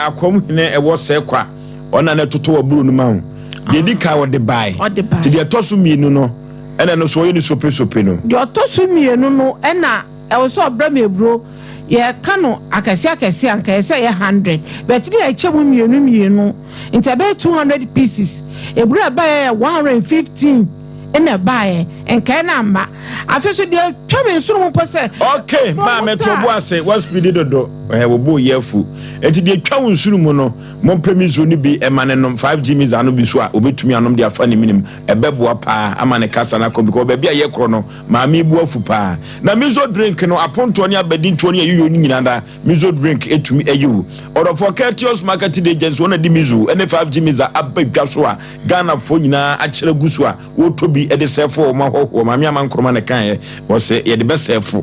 akwam hene ɛwɔ sɛ kwa ɔna na ɛtoto aburo no ma ho. Deɛ di kan ɔde bae. Ɔde bae. Nti deɛ ɛtɔ so mmienu no ɛna no so ɔyɛ ne sopesope no. Deɛ ɔtɔ so mmienu no ɛna ɛwɔ sɛ ɔbrɛ me aburo, yɛka no akɛseɛ akɛseɛ anka ɛyɛ sɛ ɛyɛ 100, but ne yɛkyɛ mu mmienu mmienu nti ɛbɛyɛ 200 pieces. Eburo a ɛbaeɛ yɛ 115 ɛna ɛbaeɛ, nkae no amma. Afei so deɛ twa me nsono mu mpo sɛ Okay, maa mɛto bo ase waspidi dodo ɛɛ wɔbɔ yi afu. Eti deɛ twa wo nsono mu no, mompɛ miso no bi ɛma ne nom 5G miza no bi so a obetumi anom de afa ne minim, ɛbɛboa paa ama ne kasa no akɔ because baabi a yɛkorɔ no maame bu afu paa. Na miso drink no apontoɔ ne abadintoɔ ne ayuyo no nyinaa da miso drink etumi ayi wo. Ɔdɔfoɔ Curtius Marketing Agency wɔn na de miso ne 5G miza aba dwa so a Ghanafoɔ nyinaa akyerɛ gu so a wɔtɔ bi de sɛfo wɔn ahɔhoɔ. Maame ama nkoroma ne kaeɛ wɔsɛ yɛde bɛsɛfo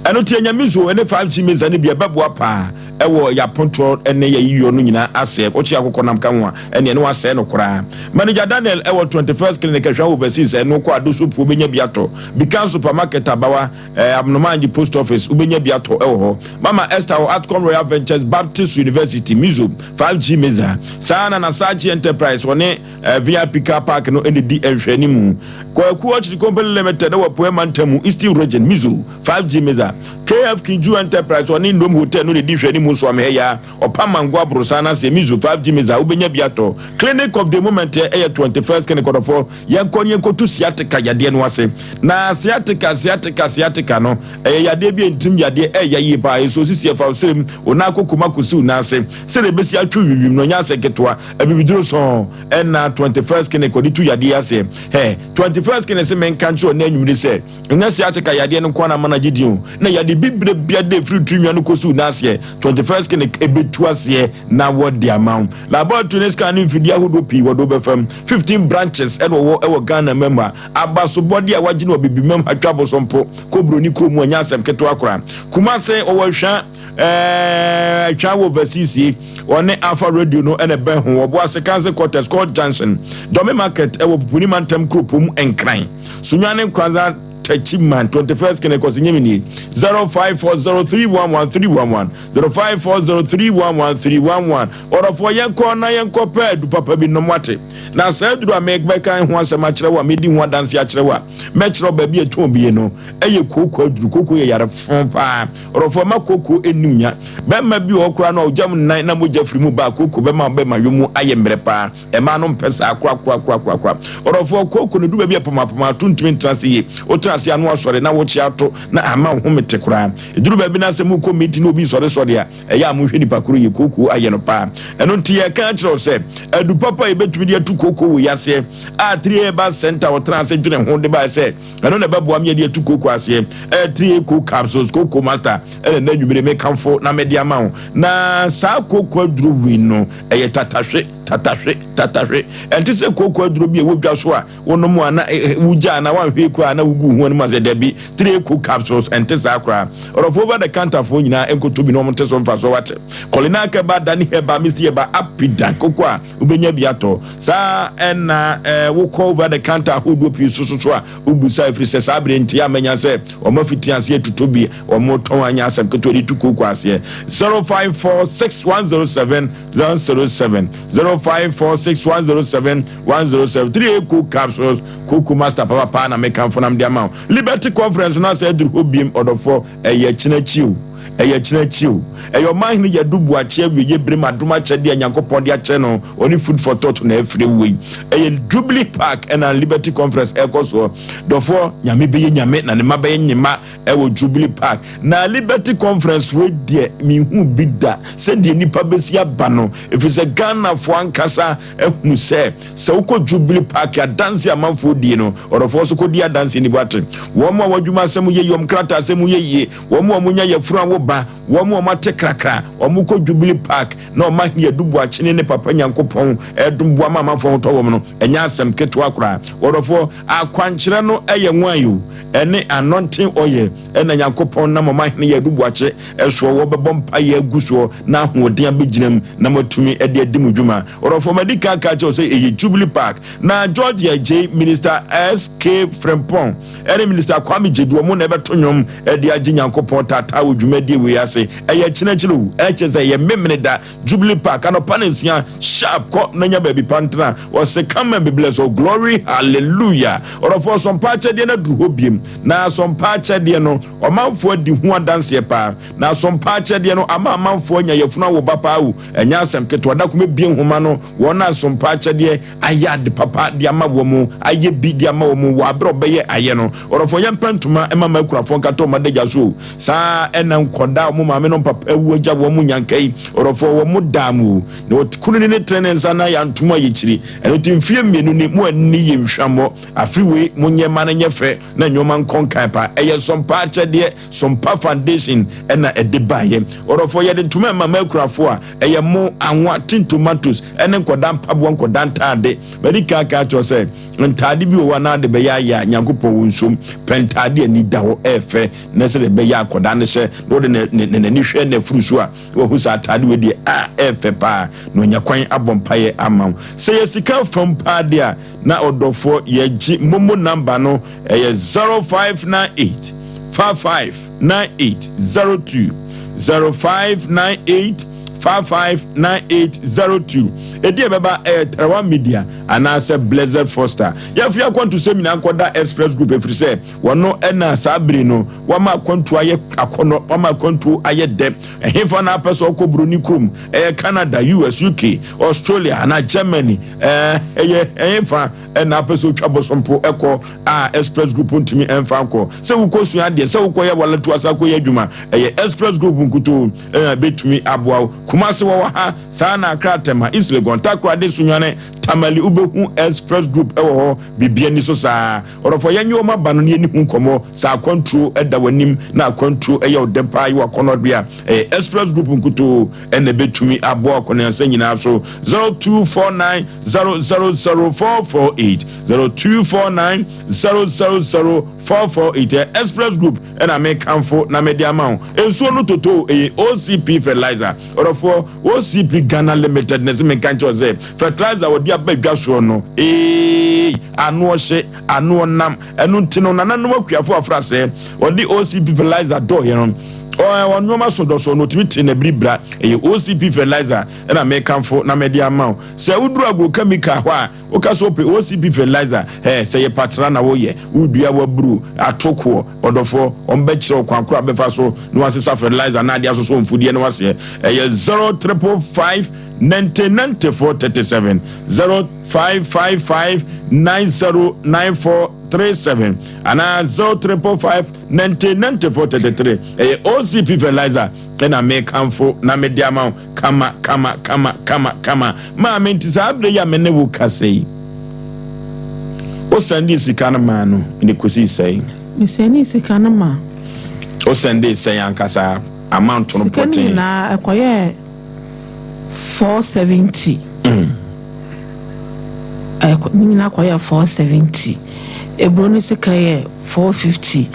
ɛno nti ɛnya miso ne 5G miza no bi ɛbɛboa paa ɛwɔ yɛapontoɔ ne yɛyiyɔ no nyinaa asɛ wokye akokɔ nam ka ho a ɛneɛ ne wasɛe no koraa. Manager Daniel ɛwɔ 21st Clinic ahwɛ overseas ɛno kɔ adosopuo wobɛnya bi atɔ Bikan supermarket abawa Abnomanji post office wobɛnya bi atɔ ɛwɔ hɔ. Mama Esther wɔ Atcom Royal Ventures Baptist University miso 5G miza saa na Nasachi Enterprise wɔne VIP car park no ɛna di nhwɛanimu. Kwaku Orchard Company Limited ɛwɔ Apueɛ Mantam Eastern Region miso 5G miza KF Kinju Enterprise ɔne Ndom Hotel no na ɛdi nhwɛanimu nso amehɛ ya ɔpa mango aborosan no aseɛ miso 5G miza wobɛnya bi atɔ. Clinic of the moment ɛyɛ 21st Clinic ɔdɔfoɔ yɛnkɔ ne yɛnkɔtu sciatica yadeɛ no ase. Na sciatica, sciatica, sciatica no ɛyɛ yadeɛ bi a ntim yadeɛ ɛyɛ yie paa. Ɛsɛ osisi ɛfa osirem wo nan akokoma kɔsi wo nan ase sɛdeɛ ɛbɛsi atwe wiwim no ɛnyɛ asɛ ketewa. Abibiduro sɔn ɛna 21st Clinic ɔde tu yadeɛ aseɛ. Hɛ 21st Clinic sɛ menka nkyerɛ ɔna anwummere sɛ ɛnyɛ sciatica yadeɛ no nko ara ma no agye din o, na yade bibire bia de ɛfiri tiri nwa no kɔsi wo nan aseɛ 21st Clinic ɛbɛtu aseɛ na wɔde ama wo. Laboratory ne scan ne mfidie ahodoɔ pii wɔde wobɛfam. 15 branches ɛna wɔwɔ ɛwɔ Ghana mam a abasobɔde a wagye no wɔ bibi mam atwa bosompo kɔ buroni kurom mu ɛnyɛ asɛm ketewa koraa. Kumase wɔwɔ hwa atwa wɔ overseas wɔne Alpha Radio no ɛna ɛbɛn ho wɔ Boase Council Quarters Court Junction Dɔme Market ɛwɔ Pupuni Mantam kuropɔn mu Nkran Sunyani Nkranza. Techiman, 21st Kene Kɔsi Nyemini, 0540311311, 0540311311. Ɔdɔfoɔ yɛnkɔ na yɛnkɔ pɛ adu papa bi nom wate. Na saa aduru a mebɛka ho asɛm akyerɛ wo a medi ho adanse akyerɛ wo a mɛkyerɛ wo baabi a ɛtɔn bie no ɛyɛ kooko aduru. Kooko yɛ yare fo paa. Ɔdɔfoɔ ma kooko ɛnni nya. Bɛrima bi wɔ hɔ koraa no a ɔgya mu nan na mogya firi mu ba a kooko bɛma bɛma yɔ mu ayɛ mmerɛ paa. Mmaa no mpɛ saa korakorakorakorakora. Ɔdɔfoɔ, kooko no du baabi a pomapoma ato ntumi ntena ase yie. Wotena ase a na wasɔre na wokye ato na ama wo home te koraa. Ɛduru baabi na sɛ mokɔ meeting na obi sɔresɔre a, ɛyɛ a monhwɛ nipa koro yie. Kooko ayɛ no paa. Ɛno nti yɛreka akyerɛ wo sɛ adu papa a yɛbɛtumi de atu kooko wɔ yi aseɛ a 3A Herbal Center wɔtena ase dwene ho de baeɛ sɛ ɛno na ɛbɛboa me yɛde atu kooko aseɛ. Ɛyɛ 3A Coke Capsules, Kooko Master ɛna na anwummere mekamfo na mede ama wo. Na saa kooko aduro wei no ɛyɛ tatahwe. Tatahwe, tatahwe. Ɛnte sɛ kooko aduro bi a ɛwɔ dwa so a wonom a na wogya anaa wanhwɛ koraa na wogu ho anim ase. Dabi, 3 coke capsules ɛnte saa koraa. Ɔdɔfo over the counter foɔ nyinaa nkoto bi na wɔn te so mfasoɔ wate. Kɔlina kɛba, Dani hɛba, Misty hɛba, Apida koko a wobɛnya bi atɔ. Saa ɛna wokɔ over the counter ahodoɔ pii so so so a wobusa ɛfiri sɛ saa berɛ nti a manya sɛ wɔn afiti aseɛ tutɔ bi wɔn tɔn anya asɛm ketewa de tu kooko aseɛ. 054 6107 007 0546 107 107 3 Eco capsules Coco Master papapa na mekamfo nam de ama wo. Liberty Conference no asɛ aduru hɔ biem ɔdɔfoɔ ɛyɛ kyena akyi o ɛyɛ kyena akyi o ɛyɛ ɔman hene yɛdo buakye awieyɛ berem adom akyɛdeɛ a Nyankopɔn de akyɛ no ɔne food for thought na afire wei ɛyɛ Jubilee Park ɛna Liberty Conference ɛkɔ soɔ dɔfoɔ Nyame bɛyɛ Nyame na ne mma bɛyɛ nyema ɛwɔ Jubilee Park. Na Liberty Conference wei deɛ menhu bi da sɛdeɛ nnipa bɛsi aba no, ɛfiri sɛ Ghanafoɔ ankasa ahunu sɛ sɛ wokɔ Jubilee Park adanse amanfoɔ die no, ɔdɔfoɔ so kɔdi adanse ni boate. Wɔn a wɔadwuma asɛm yɛ yie, wɔn krataa asɛm yɛ yie, wɔn a wɔnya yafunu awo ba, wɔn a wɔate krakra, wɔn kɔ Jubilee Park na wɔn ahene adu boakyene ne papa Nyankopɔn ɛdom boa ma amanfoɔ ho tɔ wɔn no, ɛnyɛ asɛm ketewa koraa. Ɔdɔfoɔ, akwankyerɛ no yɛ nwan o. Ɛne anointing oil ɛna Nyankopɔn nam ɔmanhene Yadu Boakye soɔ wɔbɛbɔ mpaeɛ agu soɔ na ahoɔden abɛgyina mu na moatumi de adi mo dwuma. Ɔdɔfoɔ madi kan aka akyerɛ wo sɛ ɛyɛ Jubilee Park na George Adjei, Minister SK Frimpong ɛne Minister Kwame Gyedu ɔmo na ɛbɛto nnwom de agye Nyankopɔn taataa wɔ dwumadie wei ase. Ɛyɛ kyena-kyena o, ɛkyerɛ sɛ ɛyɛ Memeneda Jubilee Park anɔpa ne nsia sharp kɔ na nya baabi pa ntena. Ɔse come and be blessed oh glory hallelujah. Ɔdɔfoɔ sɔmpa akyɛdeɛ no aduru hɔ biem na sɔmpa akyɛdeɛ no ɔmanfoɔ adi ho adanseɛ paa na sɔmpa akyɛdeɛ no ama amanfoɔ anya yafunu awo ba paa o ɛnyɛ asɛm ketewa da ko mɛbie nhoma no wɔn a sɔmpa akyɛdeɛ ayɛ ade papa de ama wɔn, ayɛ bi de ama wɔn wɔ aberɛ a ɔbɛyɛ ayɛ no. Ɔdɔfoɔ, yɛmpɛ ntoma mma m'akurafoɔ nkata wɔn adagya so o. Saa ara na nkwadaa a wɔn maame ne wɔn papa awu agya wɔn nyanka yi, ɔdɔfoɔ, wɔn daa mu o. Na ɔkunini no tene ne nsa na yɛantom a yɛkyiri. Ɛno nti mfeɛ mmienu ni, mo anni yɛn hwammɔ. Afe wei, monyɛ mma no nyɛ fɛ na nneɛma nkɔ nkan pa. Ɛyɛ Sompa akyɛdeɛ, Sompa Foundation na ɛde baeɛ. Ɔdɔfoɔ, yɛde ntoma rema m'akurafoɔ a, Ɛyɛ mo, anwa, tin tomatoes, ɛne nkɔdaa mpaboa, nkɔdaa ntaade. Madi kan aka akyerɛ wo sɛ, ntaade bi wɔ hɔ a na ade bɛyɛ ayɛ a Nyankopɔn wɔ nsuom. Pɛ ntaade a ani da hɔ, ɛyɛ fɛ, na sɛdeɛ ɛbɛyɛ a akɔdaa no hyɛ, na ɔde n'ani hwɛ n'afuru so a, na wahu sɛ ataade wei deɛ, ah, ɛyɛ fɛ paa, na wanya kwan abɔ mpaeɛ ama wo. Sɛ yɛ sika fam paa deɛ a, na ɔdɔfoɔ yɛgye momo number no, ɛyɛ 0598 55 9802 0598 559802 ɛdi ɛbɛba ɛyɛ Tarawa Media anaasɛ Blessed Foster. Yɛmfa akwantu sɛm nyinaa nkɔda Express Group ɛfiri sɛ wɔno ɛna saa bere no wama akwantuo ayɛ akɔnɔ, wama akwantuo ayɛ dɛ. Ɛhefa na apɛ sɛ ɔkɔ buroni kurom? Ɛyɛ Canada, US, UK, Australia anaa Germany? Ɛyɛ ɛhefa ɛna apɛ sɛ otwa bosompo ɛkɔ a Express Group ntumi ɛmfa nkɔ? Sɛ wokɔ sua adeɛ, sɛ wokɔ yɛ walatu asa kɔ yɛ adwuma, ɛyɛ Express Group nkutoo ɛna ɛbɛtumi aboa wo. Kumasi wɔwɔ ha, saa na Accra, Tema, East Legon, Takoradi, Sunyani, Tamale, wobɛhu Express Group ɛwɔ hɔ, biribi ani so saa. Ɔdɔfoɔ, yɛnye wɔn aba no na yɛni ho nkɔmmɔ. Sɛ akwantuo ɛda w'anim na akwantuo ɛyɛ wo dɛ paa, yɛ w'akɔnnɔdeɛ a, ɛyɛ Express Group nkutoo ɛna ɛbɛtumi aboa akɔneasa nyinaa so. 0249 000 448 0249 000 448 ɛyɛ Express Group ɛna mekamfo na mede ama wo. Nsuo no toto ɛyɛ OCP fertilizer. Ɔdɔfoɔ, OCP Ghana Limited na ɛsɛ menka nkyerɛ sɛ fertilizer wɔde de aba dwa soɔ no, eei, ano ɔhye, ano ɔnam. Ɛno nti no, nananom akuafo afra sɛ ɔde OCP fertilizer dɔɔyɛ no, ɔɔ nneɛma so dɔsɔ no, ɔtumi te n'abiri bra. Ɛyɛ OCP fertilizer ɛna mekamfo na mede ama wo. Sɛ woduru agrochemical hɔ a, woka sɛ wopɛ OCP fertilizer, ɛ sɛ yɛ patra na woyɛ, wodua waburu, atokoɔ, ɔdɔfoɔ, ɔmbɛkyerɛ wo kwan koro a bɛfa so na wasesa fertilizer na ade asosɔ mfudeɛ na waseɛ. Ɛyɛ 0555 90 94 37, 0555 90 94 37 anaa 0555 90 94 33. Ɛyɛ OCP fertilizer ɛna mekamfo na mede ama wo kama kama kama kama kama. Maame, nti saa abere yi a me ne wo kasa yi, wosɛnde sika no maa no ne kɔsii sɛn? Mesɛne sika no ma. Wosɛnde sɛn ankasa, amount no? Sika no pɔten nyinaa ɛkɔyɛɛ 470. Ne nyinaa kɔyɛɛ 470. Eburo no sika yɛ 450,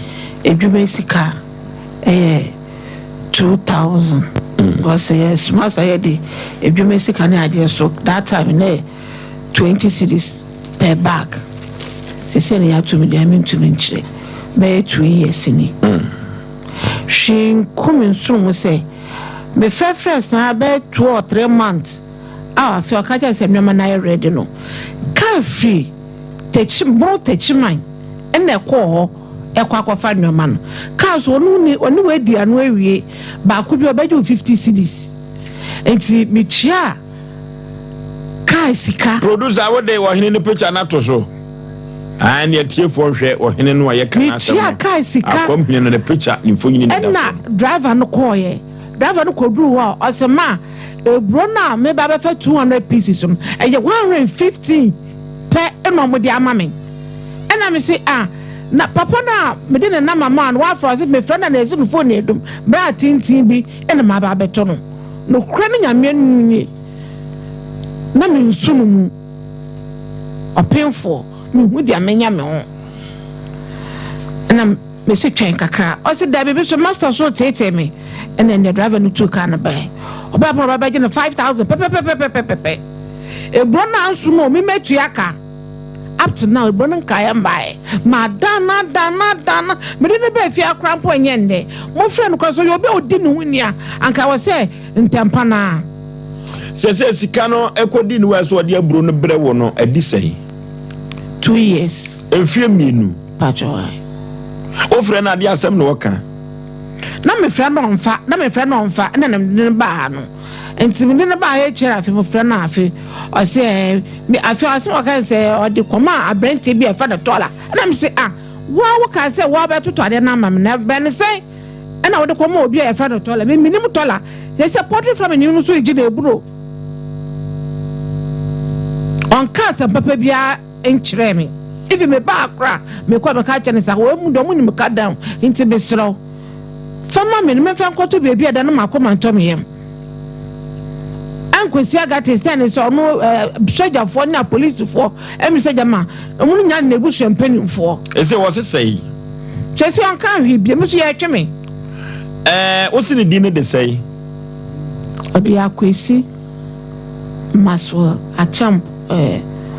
edwuma sika ɛyɛ 2000. Because yɛ suma sa yɛ de edwuma sika ne adeɛ so, that time ne yɛ 20 cedis per bag. Sese ne yɛato mi deɛ, mentumi nkyerɛ, bɛyɛ 2 years ni. Hwee nko me nsono mu sɛ mefrɛfrɛ saa bɛyɛ 2 or 3 months a, afei ɔka kyerɛ sɛ nneɛma no ayɛ ready no, kaa firi Tɛkyi, Bono Tɛkyiman, ɛna ɛkɔɔ hɔ ɛkɔ akɔfa nneɛma no. Kaa so ɔno ni ɔne wadi ano awie baako bi, ɔbɛgye wo 50 cedis, nti metua kaa sika. Producer, wode ɔhene no picture no ato so aa ne atiefoɔ nhwɛ ɔhene no a yɛka n'asɛm. Metua no kaa sika. Akwam hene no ne picture, ne mfonyini ne da so. Ɛna driver no kɔɔyɛ, driver no kɔduru hɔ a, ɔsɛ ma eburo no a meba bɛfɛ 200 pieces no, ɛyɛ 115 pɛ ɛna ɔmo de ama me. Ɛna me se, ah, na papa no a mede ne nama maa no, wafrɛ, ɔsɛ mefrɛ no na ɛsi no phone edum bere a tenten bi ɛna ma aba abɛtɔ no. Nokorɛ no Nyame anim nie, na me nsu no mu ɔpemfoɔ, mehu deɛ menya me ho. Ɛna mesi twɛn kakra, ɔsi dabi bi so master so teetee me. Ɛna ɛnɛ driver no tu kaa no bɛɛ, ɔbaa pɔn ɔba bɛgye no 5000 pɛpɛpɛpɛpɛpɛ. Eburo no anso no omi mɛtua ka. Up to now eburo no nkaeɛ mbaeɛ. Ma dana dana dana mede no bɛɛ fie akora mpo, ɛnyɛ nnɛ mofrɛ no kora so ɔyɛ obi a ɔdi ne ho ni a, anka wɔ sɛ ntɛmpa naa. Sɛ sika no ɛkɔdi ne wa sɛ ɔde aburo no brɛ wo no, adi sɛn? 2 years. Mfeɛ 2. Patro. Wofrɛ no adeɛ, asɛm na wɔka? Na mefrɛ no ɔmfa, na mefrɛ no ɔmfa. Ɛna na mede no baa ha no, nti mede no baa ha akyire, afe mefrɛ no, afe ɔsɛ ɛɛ me afe ɔsɛ ɔka sɛ ɔde kɔma aberanteɛ bi a ɛfa no tɔla. Ɛna me sɛ, ah, woa woka sɛ woa bɛtotɔ adeɛ no ama me na bɛn ne sɛn ɛna wode kɔma obi a yɛfrɛ no tɔla? Me menim tɔla yɛ sɛ poultry farm nim no so gye na eburo. Ɔnka asɛm papa biara nkyerɛ me. Even me ba akora mekɔ meka kyerɛ no sɛ wɔn mu deɛ ɔmo nim ka down, nti mesrɛ wo, fama me no memfa nkɔto baabi a da no maakoma ntɔ me yam. Ankwesi Agate sɛ ne sɛ ɔno sogyafoɔ ne apolisifoɔ ɛmi sɛ gyama ɔmo no nya ne ebusua mpanimfoɔ. Ɛsɛ wɔ sesɛ yi. Kyerɛ sɛ ɔnka ahwee bie mi so yɛtwe me. Wosi ne din ne de sɛn? Ɔde Akwesi Maso Akyɛm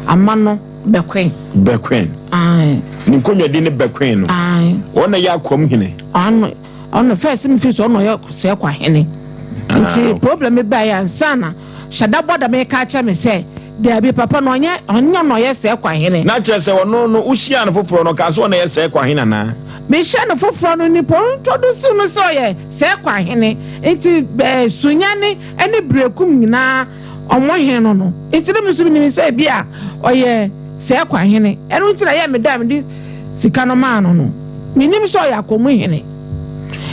ama no Bɛkwen. Bɛkwen. Ae. Ne nkonnwa din ne Bɛkwen no. Ae. Wɔn na yɛ akwam hene. Ɔno first mi fi so ɔno ɔyɛ sɛ kwa hene. Nti problem ba yɛ ansa na hyɛda bɔ dam ka kyerɛ me sɛ dabi, papa no ɔnyɛ na ɔyɛ sɛ kwa hene. Na kyerɛ sɛ ɔno no wohyia no foforɔ no, ɔka sɛ ɔna yɛ sɛ kwa hene anaa? Mehyɛ no foforɔ no, nipa ɔintroduce no sɛ ɔyɛ sɛ kwa hene, nti Sunyani ne Berekum nyinaa ɔmo hene no, nti ne mi nso nim sɛ bi a ɔyɛ sɛ kwa hene. Ɛno nti na yɛ me da mede sika no maa no, menim sɛ ɔyɛ akɔmu hene.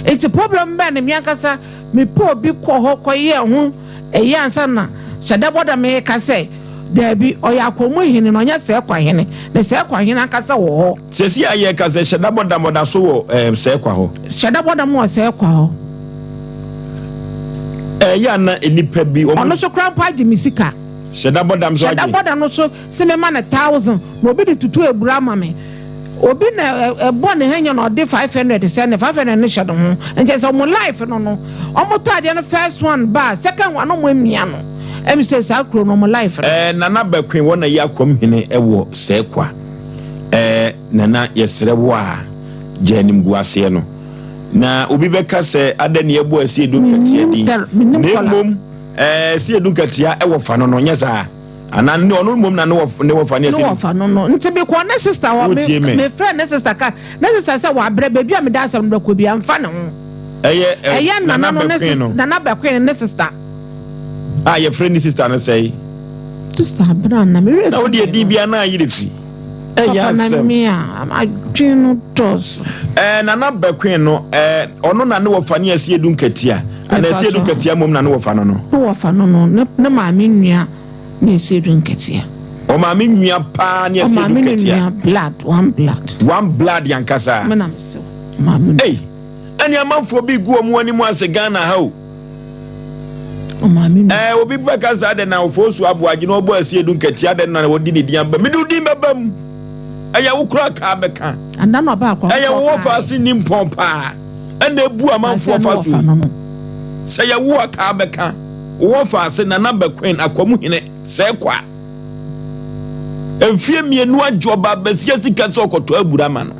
Nti problem bɛn ne me ankasa mepɛ obi kɔ hɔ kɔyɛ ho ɛyɛ ansa na hyɛda bɔda meka sɛ daabi, ɔyɛ akɔmu hene na ɔnyɛ sɛ kwa hene, na sɛ kwa hene ankasa wɔ hɔ. Sɛsi a yɛka sɛ hyɛda bɔdam ɔda so wɔ sɛ kwa hɔ. Hyɛda bɔdam wɔ sɛ kwa hɔ. Ɛyɛ ana nnipa bi ɔmo ɔno so kora mpo agye me sika. Hyɛda bɔdam so hyɛda agye. Bɔda no so sɛ mɛma no 1000 na obi de tutu eburo ama me, obi na ɛbɔ ne hɛnyɛ na ɔde 500 sɛ ne 500 no hyɛ ne ho. Nkyɛn sɛ ɔmo life no, ɔmo tɔ adeɛ no, first one ba, second one ɔmo emia no. Ɛmi sɛ saa kuro no ɔmo life no. Ɛɛ Nana Bɛkwen wɔ na yi akwam hene wɔ Sɛɛkwa. Ɛɛ Nana yɛsrɛ wo a gya animguaseɛ no. Na obi bɛka sɛ adɛn ne yɛbɔ Asiedu Nkatia din. Na mmom ɛɛ Asiedu Nkatia wɔ fa no no nyɛ saa? Anaa ne ɔno mmom na ne wɔ ne wɔfa ne Ne wɔfa no no. Nti mekɔɔ ne sister hɔ Wotie me. me frɛ ne sister ka ne sister sɛ wabrɛ baabi a mede asɛm no bɛkɔ bi amfa ne ho. Ɛyɛ ɛ Ɛyɛ Nana Nana no ne Bɛkwen sis no. Nana Bɛkwen ne sister. A yɛfrɛ ne sister no sɛe? Sister Abena na me werɛ Na fi wode din ɛdin no. biara na ayerɛ fi. Ɛyɛ Papa na asɛm. me a adwene no dɔɔso. Ɛɛ Nana Bɛkwen no ɛɛ ɔno na ne wɔfa ne Asiedu Nkatia anaa Asiedu Mepakyɛw. Nkatia mmom na ne wɔfa no no. Ne wɔfa no no ne ne maame nua ne Asiedu Nkatia. Ɔmaame nua paa ne Asiedu Ɔmaame ne Nkatia. nua blood one blood. One blood yankasa. Me na me se ɔmaame nua. Ei ɛne amanfoɔ bi gu wɔn anim ase Ghana ha o. Ɔmaame nua. Ɛɛ obi bɛka saa dɛ na Ofosu Aboagye na ɔbɔ Asiedu Nkatia dɛ na wɔde ne din aba mede wo din bɛba mu. Ɛyɛ wo koraa kaa bɛka. Ana na ɔbaa akɔnkɔ Ɛyɛ wo wɔfa ase ni mpɔn paa ɛna ebu amanfoɔ fa so yi. Sɛ yɛ wo a kaa bɛka. Wo wɔfa ase Nana Bɛkwen Akwamu Hene sɛɛ kwa. Mfie mmienu agye ɔbaa basia sika sɛ ɔkɔtɔ abura ma no.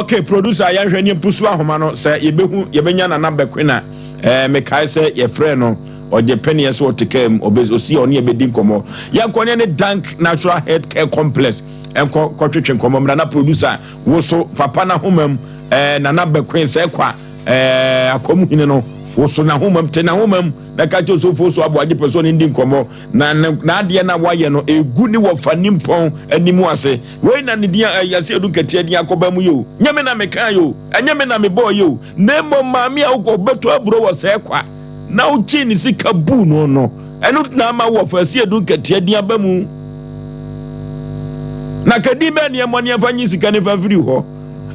Okay, producer yɛnhwɛ ne mpusu ahoma no sɛ yɛbɛhu yɛbɛnya Nana Bɛkwen a ɛɛ mekae sɛ yɛfrɛ no ɔgye pɛneɛ sɛ ɔte kaa mu ɔbɛ ɔsi a ɔne yɛbɛdi nkɔmmɔ. Yɛnkɔ ne ne Dank Natural Health Care Complex ɛnkɔ kɔtwetwe nkɔmmɔ mmra na producer woso papa n'ahoma mu ɛɛ Nana Bɛkwen sɛ kwa ɛɛ akwamu hene no woso n'ahoma mu te n'ahoma mu na ka kyerɛ osofo so aboagye pɛ sɛ ɔne ndi nkɔmmɔ na n'adeɛ na wayɛ no egu ne wɔfa nimpɔn anim ase wei na ne din a yɛsɛ edu nkatia din akɔba mu yɛ o nyɛ me na meka yɛ o ɛnyɛ me na mebɔɔ yɛ o na mmom maame a wokɔ bɛtɔ aburo wɔ sɛɛ kwa na wokyee ne sika buu no no ɛno na ama wɔfa si edu nkatia din aba mu na kadin bɛɛ nneɛma nneɛma nyi sika ne fa firi hɔ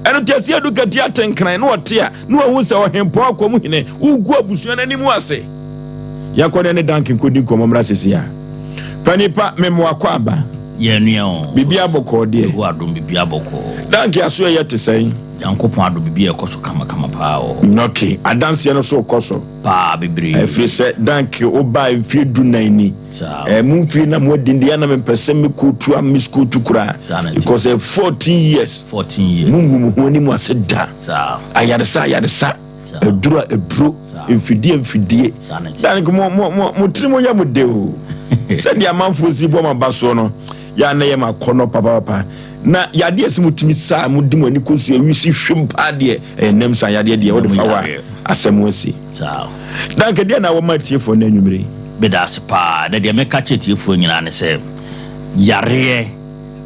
ɛno nti ɛsɛ edu katia tenkran na ɔte a na wahu sɛ ɔhempɔn akɔm hene wogu abusua no anim ase yɛnkɔ ne ne danke nkɔdi nkɔmmɔ mmra sisi a panipa memoa kɔ aba yɛnua o biribi abɔkɔɔ deɛ Yehowa adom biribi abɔkɔɔ danke aso ɛyɛ te sɛn Nyankopɔn adom biribi a ɛkɔ so kamakama paa wɔ hɔ nɔke adanseɛ no so kɔ so paa bebree ɛfiri sɛ danke wobaa mfie du nan ni Mo mfie na mo adi deɛ na mempɛ sɛ me kootu a me kootu koraa because 14 years 14 years mo ngu mo ho anim ase da ayaresa ayaresa aduro a aduro mfidie mfidie dan mo mo mo mo tiri mo yɛ mo de o sɛdeɛ amanfoɔ si bɔ mo aba soɔ no yɛ a na yɛ mo akɔnɔ papapapa na yadeɛ sɛ mo tumi saa mo di mo ani kɔ so awi si hwem paa deɛ ɛyɛ nam sa yadeɛ deɛ wode fa wa asɛm asi. Saa. Danke, deɛ na wɔma atiefoɔ no anwummere yi? Meda ase paa. Na deɛ meka kyerɛ atiefoɔ nyinaa ne sɛ, yareɛ,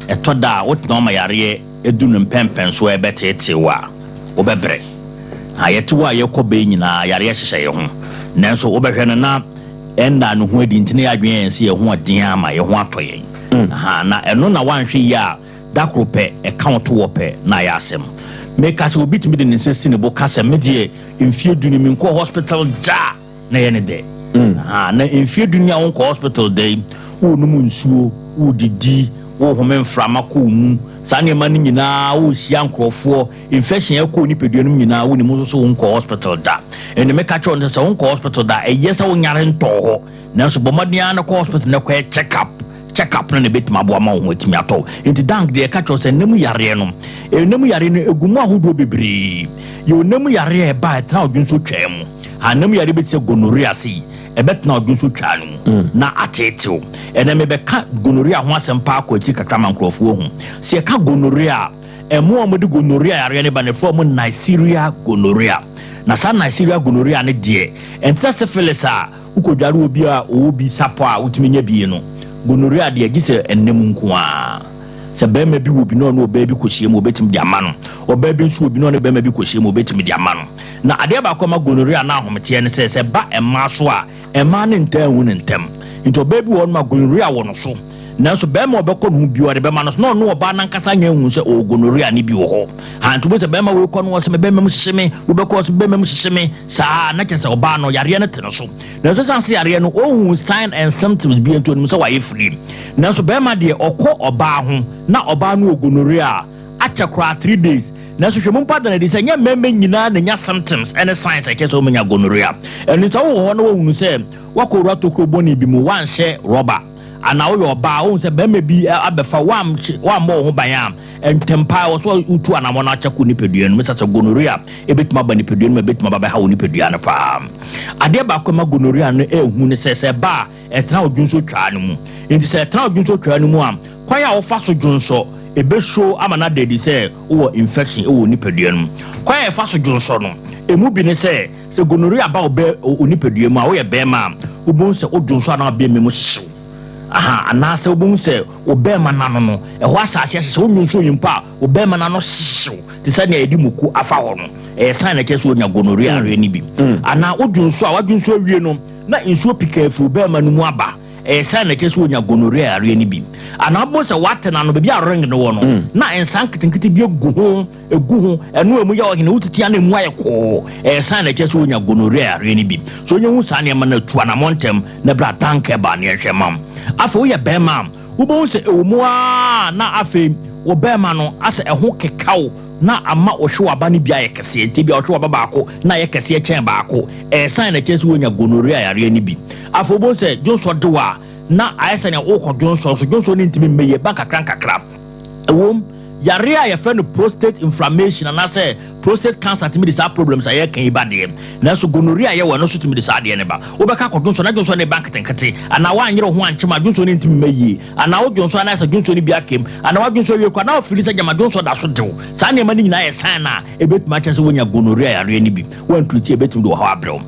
ɛtɔ da a wotena hɔ ma yareɛ du no mpɛnpɛnsoɔ a ɛbɛteetee wo a, wobɛbrɛ. Ha, yɛte hɔ a yɛkɔ bɛ yi nyinaa, yareɛ hyehyɛ yɛn ho. Nanso wobɛhwɛ no na ɛnnaa ne ho adi nti na yɛn adwene yɛ yɛn sɛ yɛn ho ɔden ara ma yɛn ho atɔ yɛn. Aha, na ɛno na woanhwɛ yie a, Da koro pɛ, ɛka wo to hɔ pɛ, na ayɛ asɛm. Meka sɛ obi tumi de ne nsa si ne bo ka sɛ, me deɛ mfeɛ du ni menkɔɔ hospital da, na ɛyɛ ne dɛ. Ahaa, na mfeɛ du ni a wonkɔɔ hospital da yi, worenom nsuo, woredidi, worehome mframa kɔ wo mu, saa nneɛma no nyinaa, worehyia nkurɔfoɔ, infection a ɛkɔ wo nipadua no mu nyinaa, wonim, wo nso so wonkɔɔ hospital da. Ɛnde meka kyerɛ wo no sɛ, sɛ wonkɔɔ hospital da a, ɛyɛ sɛ wonyare ntɔɔ hɔ, nanso bɔ mmɔden ara na kɔ hospital na kɔyɛ check up. Check up no na ebetumi aboa ma wo ho atumi atɔ wo. Enti Dank deɛ ɛka kyerɛ wo sɛ nna mu yareɛ no, nna mu yareɛ no egu mu ahodoɔ bebree. Yɛwɔ nna mu yareɛ a ɛba a ɛtena ɔdwonso twaa mu. Ha nna mu yareɛ bi te sɛ gonorrhea sei, ɛbɛtena ɔdwonso twaa no mu na ateetew. Ɛnɛ mebɛka gonorrhea ho asɛm paa kɔ akyiri kakra ma nkurɔfoɔ ahu. Sɛ yɛka gonorrhea a, mmoa a wɔde gonorrhea yareɛ no ba no yɛfrɛ wɔn Neisseria gonorrhea. Na saa Neisseria gonorrhea no deɛ, ɛnte sɛ syphilis a Wokɔdware obi a ɔwɔ bi sapɔ a wotumi nya bi no, gonorrhea deɛ gye sɛ ɛnna mu nko ara. Sɛ barima bi wɔ bi na ɔne ɔbaa bi kɔhyia mu a, ɔbɛtumi de ama no. Ɔbaa bi nso wɔ bi na ɔne barima bi kɔhyia mu a, ɔbɛtumi de ama no. Na adeɛ baako a ɛma gonorrhea no ahometeɛ ne sɛ, sɛ ɛba mmaa so a, mmaa no ntaa nhu no ntɛm. Nti ɔbaa bi wɔ hɔnom a gonorrhea wɔ no so, nanso barima a ɔbɛkɔ ne ho biara ɔde bɛma no so, na ɔno ɔbaa no ankasa anya nhu sɛ ɔwɔ gonorrhea no bi wɔ hɔ. Ha nti wobɛhu sɛ barima wei kɔ no ɔse me barima mu hyehye me, wobɛkɔ ɔse me barima mu hyehye me, saa na kyerɛ sɛ ɔbaa no yareɛ no te no so. Nanso ɛsiane sɛ yareɛ no ɔnhu sign and symptoms bi nti ɔnim sɛ wayɛ free. Nanso barima deɛ ɔkɔ ɔbaa ho na ɔbaa no wɔ gonorrhea a, akyɛ koraa 3 days. Nanso hwɛ mu mpo ada no adi sɛ ɛnyɛ mmarima nyinaa na enya symptoms ne signs a ɛkyerɛ sɛ wɔanya gonorrhea. Ɛno nti sɛ wowɔ hɔ na woahunu sɛ woakɔwura tokuro bɔne bi mu, woanhyɛ rɔba, anaa woyɛ ɔbaa a wohu sɛ barima bi abɛfa wo, woammɔ wo ho ban a, ntɛm pa ara ɛwɔ sɛ wotu anammɔn na wokyɛke wo nipadua no mu. Ɛsiane sɛ gonorrhea ɛbɛtumi aba nipadua no mu a, ɛbɛtumi aba abɛha wo nipadua no paa. Adeɛ baako a ɛma gonorrhea no yɛ hu ne sɛ, sɛ ɛba a, ɛtena wo dwonsotwaa no mu. Enti sɛ ɛtena wo dwonsotwaa no mu a, kwan a wofa so dwonsɔ, ɛbɛshow ama no ada adi sɛ wowɔ infection wɔ wo nipadua no mu. Kwan a yɛfa so dwonsɔ no, ɛmu bi ne sɛ, sɛ gonorrhea ba wo bɛ wo nipadua mu a, woyɛ bɛrima a, wobɛhu sɛ wo dwonsɔ anaa w'abɛɛma mu hyehye wo. Aha, anaasɛ wobɛhu sɛ wo bɛrima no ano no, ɛhɔ ahyɛ aseɛ hyehye wo. Wonnwonsɔ yie mpo a, wo bɛrima no ano hyehye wo te sɛ nea yɛde muku afa hɔ no. Ɛyɛ sign a ɛkyerɛ sɛ woanya gonorrhea yareɛ no bi. Anaa wodwonsɔ a, woadwonsɔ awie no, na nsuo pikaa firi wo barima no mu aba, ɛyɛ sign na ɛkyerɛ sɛ wonya gonorrhea yareɛ no bi. Anaa wobɛhu sɛ woate n'ano, baabi a ring no wɔ no, na nsa nketenkete bi agu ho, ɛgu ho, ɛno a ɛmu yɛ ɔhene, wotete a na ɛmu ayɛ kɔɔ, ɛyɛ sign na ɛkyerɛ sɛ wonya gonorrhea yareɛ no bi. So wonya hu saa nneɛma no a, tu anammɔn ntɛm na bra Dank Herbal na yɛnhwɛ mma wo. Afei woyɛ barima a, wobɛhu sɛ ɛwɔ mu ara na afei wo barima no asɛ ɛho keka wo, na ama wo hwewaba no bi ayɛ kɛseɛ, nti ebia wo hwewaba baako na ayɛ kɛseɛ kyɛn baako, ɛyɛ sign na ɛkyerɛ sɛ woanya gonorrhea yareɛ no bi. Afei wobɛhu sɛ dwonsɔ de wo a, na ayɛ sɛ nea worekɔ dwonsɔ nso dwonsɔ no ntumi mmɛ yie, ɛba nkakra nkakra. Ɛwom, yareɛ a yɛfrɛ no prostate inflammation anaasɛ prostate cancer tumi de saa problems a yɛreka yi ba deɛ, nanso gonorrhea a yɛwɔ ɛno nso tumi de saa adeɛ no ba. Wobɛka akɔ dwonsɔ na dwonsɔ no reba nketenkete, anaa woanyere wo ho ankyem a dwonsɔ no ntumi mmɛ yie. Anaa wo dwonsɔ anaasɛ dwonsɔ no bi aka mu, anaa w'adwonsɔ awie koraa na wo feeli sɛ gyama dwonsɔ da so de wo. Saa nneɛma no nyinaa yɛ sign a ɛbɛtumi akyerɛ sɛ woanya gonorrhea yareɛ no bi. Woantreati a ɛbɛtumi de ɔhaw abrɛ wo.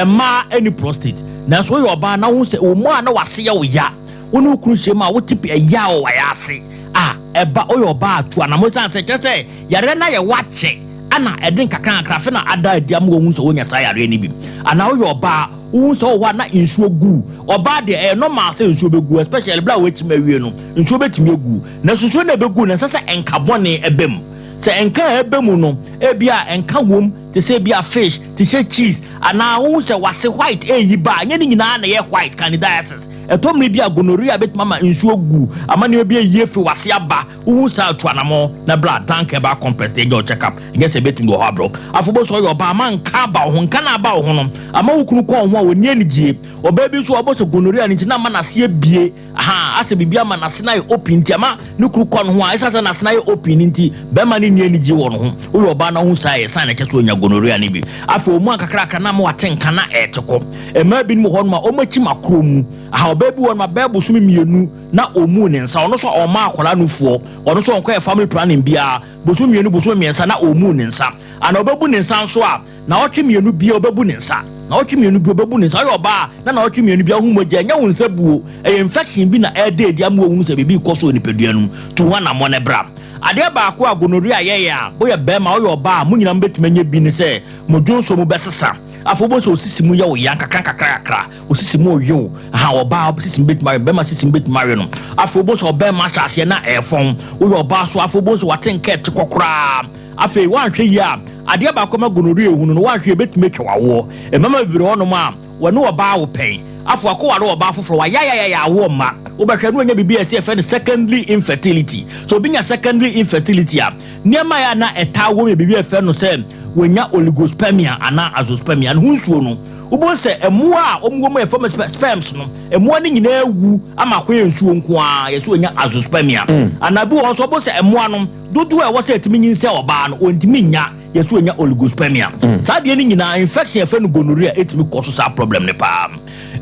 Mmaa nni prostate, nanso woyɛ ɔbaa na wohu sɛ ɛwɔ mu a na w'ase yɛ wo ya, wo ne wo kunu hyia mu a wote pi ɛya wɔ w'ayaase a ɛba, woyɛ ɔbaa a tu anammɔn ɛsiane sɛ kyerɛ sɛ yareɛ no ayɛ wo akyɛ ana ɛde nkakrankakra afei na ada adi ama woahu sɛ woanya saa yareɛ no bi. Anaa woyɛ ɔbaa Wohu sɛ wɔ hɔ a na nsuo gu. Ɔbaa deɛ ɛyɛ normal sɛ nsuo bɛgu especially berɛ a woakyim awie no nsuo bɛtumi agu. Nanso nsuo no a ɛbɛgu no ɛnsɛ sɛ nka bɔne ɛba mu. Sɛ nka a ɛba mu no ebia nka wom te sɛ ebia fish, te sɛ cheese anaa wohu sɛ wase white ɛreyi ba a ɛnyɛ ne nyinaa na ɛyɛ white, candidiasis. Ɛtɔ mmere bi a gonorrhea bɛtumi ama nsuo agu ama nneɛma bi ayi afiri wase aba. Wohu saa a tu anamɔn na bra Dank Herbal Complex na yɛnyɛ wo check up. Ɛnyɛ sɛ ɛbɛtumi de ɔhaw abrɛ wo. Afei wobɛhu sɛ ɔyɛ ɔbaa ama nka aba wo ho. Nka no a aba wo ho no ama wo kunu kɔ wo ho a ɔnni anigyie. Ɔbaa bi nso ɔbɔ sɛ gonorrhea no nti na ama n'ase abue. Ahaa, asɛ biribi ama n'ase no ayɛ open nti ama ne kunu kɔ ne ho a ɛsiane sɛ n'ase no ayɛ open no nti bɛrima no nni anigyie wɔ ne ho. Woyɛ ɔbaa na wohu saa a ɛyɛ sign a ɛkyerɛ sɛ wanya gonorrhea no bi. Afei ɔmu ankakrakra na ama wate nka na ɛrete kɔ. Mmaa binom wɔ hɔnom a wɔakyim akorɔ mu. Aha, ɔbaa bi wɔ hɔnom a bɛyɛ bosome mmienu na ɔmmuu ne nsa. Ɔno nso ɔmmaa akwadaa nufoɔ. Ɔno nso ɔnkɔyɛ family planning biara. Bosome mmienu, bosome mmiɛnsa na ɔmmuu ne nsa. Anaa ɔbɛbu ne nsa nso a, naawɔtwe mmienu biara ɔbɛbu ne nsa. Naawɔtwe mmienu biara ɔbɛbu ne nsa. Ɔyɛ ɔbaa a, na naawɔtwe mmienu biara wohu mogya. Ɛnyɛ wo nsa buo. Ɛyɛ infection bi na ɛreda adi ama woahunu sɛ biribi rekɔ so wɔ nipadua no mu. Tu ho anammɔn na bra. Adeɛ baako a gonorrhea yɛyɛ a, woyɛ barima, woyɛ ɔbaa a, mo nyinaa mobɛtumi anya bi ne sɛ, mo dwonsɔ mu bɛsesa. Afei wobɛhu sɛ wo sisi mu yɛ wo ya nkakrankakrakakra. Wo sisi mu ɔwe wo. Aha, ɔbaa sisi mu bɛtumi awe, bɛrima sisi mu bɛtumi awe no. Afei wobɛhu sɛ ɔbɛrima ahyɛ aseɛ na ɛrefɔn. Woyɛ ɔbaa so, afei wobɛhu sɛ wate nka ɛte kɔ koraa. Afei woanhwɛ yie a, adeɛ baako ma gonorrhea ehunu no, woanhwɛ yie ɛbɛtumi atwa w'awoɔ. Mmarima bebree wɔ hɔnom a, wɔne ɔbaa awo pɛn. Afei wakɔware ɔbaa foforɔ, wayayayaya awoɔ mma. Wobɛhwɛ na wanya biribi a ɛsɛ yɛfrɛ no secondary infertility. Sɛ obi nya secondary infertility a, nneɛma a ɛyɛ a na ɛtaa wɔ mu yɛ biribi a yɛfrɛ no sɛ wanya oligospermia anaa azoospermia. Ne ho nsuo no, Wobɛhu sɛ mmoa a wɔwɔ mu a yɛfrɛ wɔn sperms no, mmoa no nyinaa awu ama akɔyɛ nsuo nko ara, yɛsɛ wɔnya azoospermia. Anaa bi wɔ hɔ nso, wobɛhu sɛ mmoa no dodoɔ a ɛwɔ sɛ ɛtumi nyinsɛn ɔbaa no, wɔntumi nnya, yɛsɛ wɔnya oligospermia. Saa adeɛ no nyinaa, infection a yɛfrɛ no gonorrhea ɛtumi kɔ so saa problem no paa.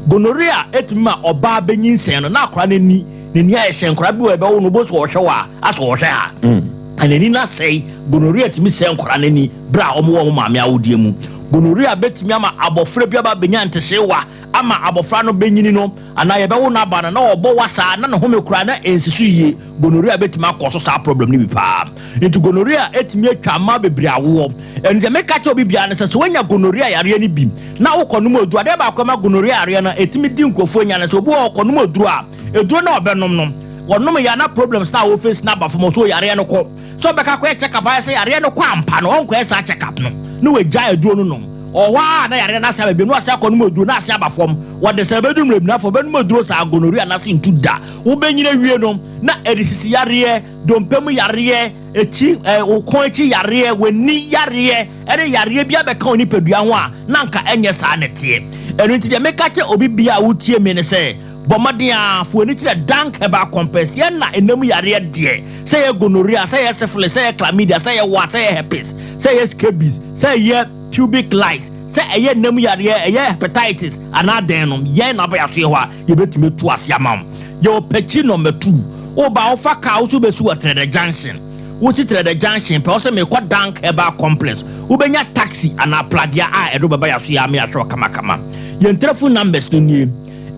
Gonorrhea ɛtumi ma ɔbaa bɛnyinsɛn no na akwadaa no ani, n'ani ayɛ hyɛn, nkwadaa bi wɔ hɔ yɛbɛwo no, wobɛhu sɛ ɔhwɛ wɔ a, asɛ ɔhwɛ ha. Na n'ani no asɛe. Gonorrhea tumi sɛe nkwadaa no ani berɛ a wɔwɔ wɔn maame awodeɛ mu. Gonorrhea bɛtumi ama abɔfra bi aba abɛnya ntehyeewa ama abɔfra no bɛnyini no anaa yɛbɛwo no aba no na ɔbɔ wa saa na ne home koraa na ɛnsi so yie. Gonorrhea bɛtumi akɔ so saa problem no bi paa. Nti gonorrhea ɛtumi atwa mmaa bebree awoɔ. Ɛno deɛ meka kyerɛ obi biara ne sɛ, sɛ woanya gonorrhea yareɛ no bi na wokɔnom aduro, adeɛ baako ɛma gonorrhea yareɛ no ɛtumi di nkurɔfoɔ nya ne sɛ obi wɔ hɔ ɔkɔnom aduro a, aduro no a ɔbɛnom no, ɔnom yɛ a na problems no a ɔface no aba fam, ɔsɛ yareɛ no kɔ. Sɛ ɔbɛka akɔyɛ check up ayɛ sɛ yareɛ no kɔ ampa no, ɔnkɔyɛ saa check up no na wagyae aduro no nom. Ɔwɔ hɔ a na yareɛ no asan aba bio, na wasan akɔnom aduro na asan aba fam. Wɔde saa bɛduru mmerɛ bi no, afei ɔbɛnom aduro saa, gonorrhea no ase ntu da. Wobɛnyini awie no, na ɛde sisi yareɛ, dompe mu yareɛ, akyi, eh, wo kɔn akyi yareɛ, w'ani yareɛ, ɛne yareɛ bi abɛka wo nipadua ho a, na anka ɛnyɛ saa na ɛteɛ. Ɛno nti deɛ meka kyerɛ obi biara a wotie me ne sɛ, bɔ mmɔden ara fa w'ani kyerɛ Dank Herbal Complex. Yɛn na ɛnam yareɛ deɛ, sɛ ɛyɛ gonorrhea, sɛ ɛyɛ syphilis, sɛ ɛyɛ chlamydia, sɛ ɛyɛ wart, sɛ ɛyɛ herpes, sɛ ɛyɛ scabies, sɛ ɛyɛ pubic lice, sɛ ɛyɛ nnam yareɛ, ɛyɛ hepatitis anaa dɛn no, yɛn na wobɛyɛ asoɛ hɔ a, yɛbɛtumi atu ase ama wo. Yɛwɔ Pekyi nɔmba tu. Woba a, wofa kaa, wo nso wobɛsi wɔ Trɛdɛ Junction. Wosi Trɛdɛ Junction pɛ, wo sɛ merekɔ Dank Herbal Complex. Wobɛnya taxi anaa pladea a ɛde wo bɛba yɛn asoɛ ama yɛahwɛ wo kamakama. Yɛn telephone numbers no nie.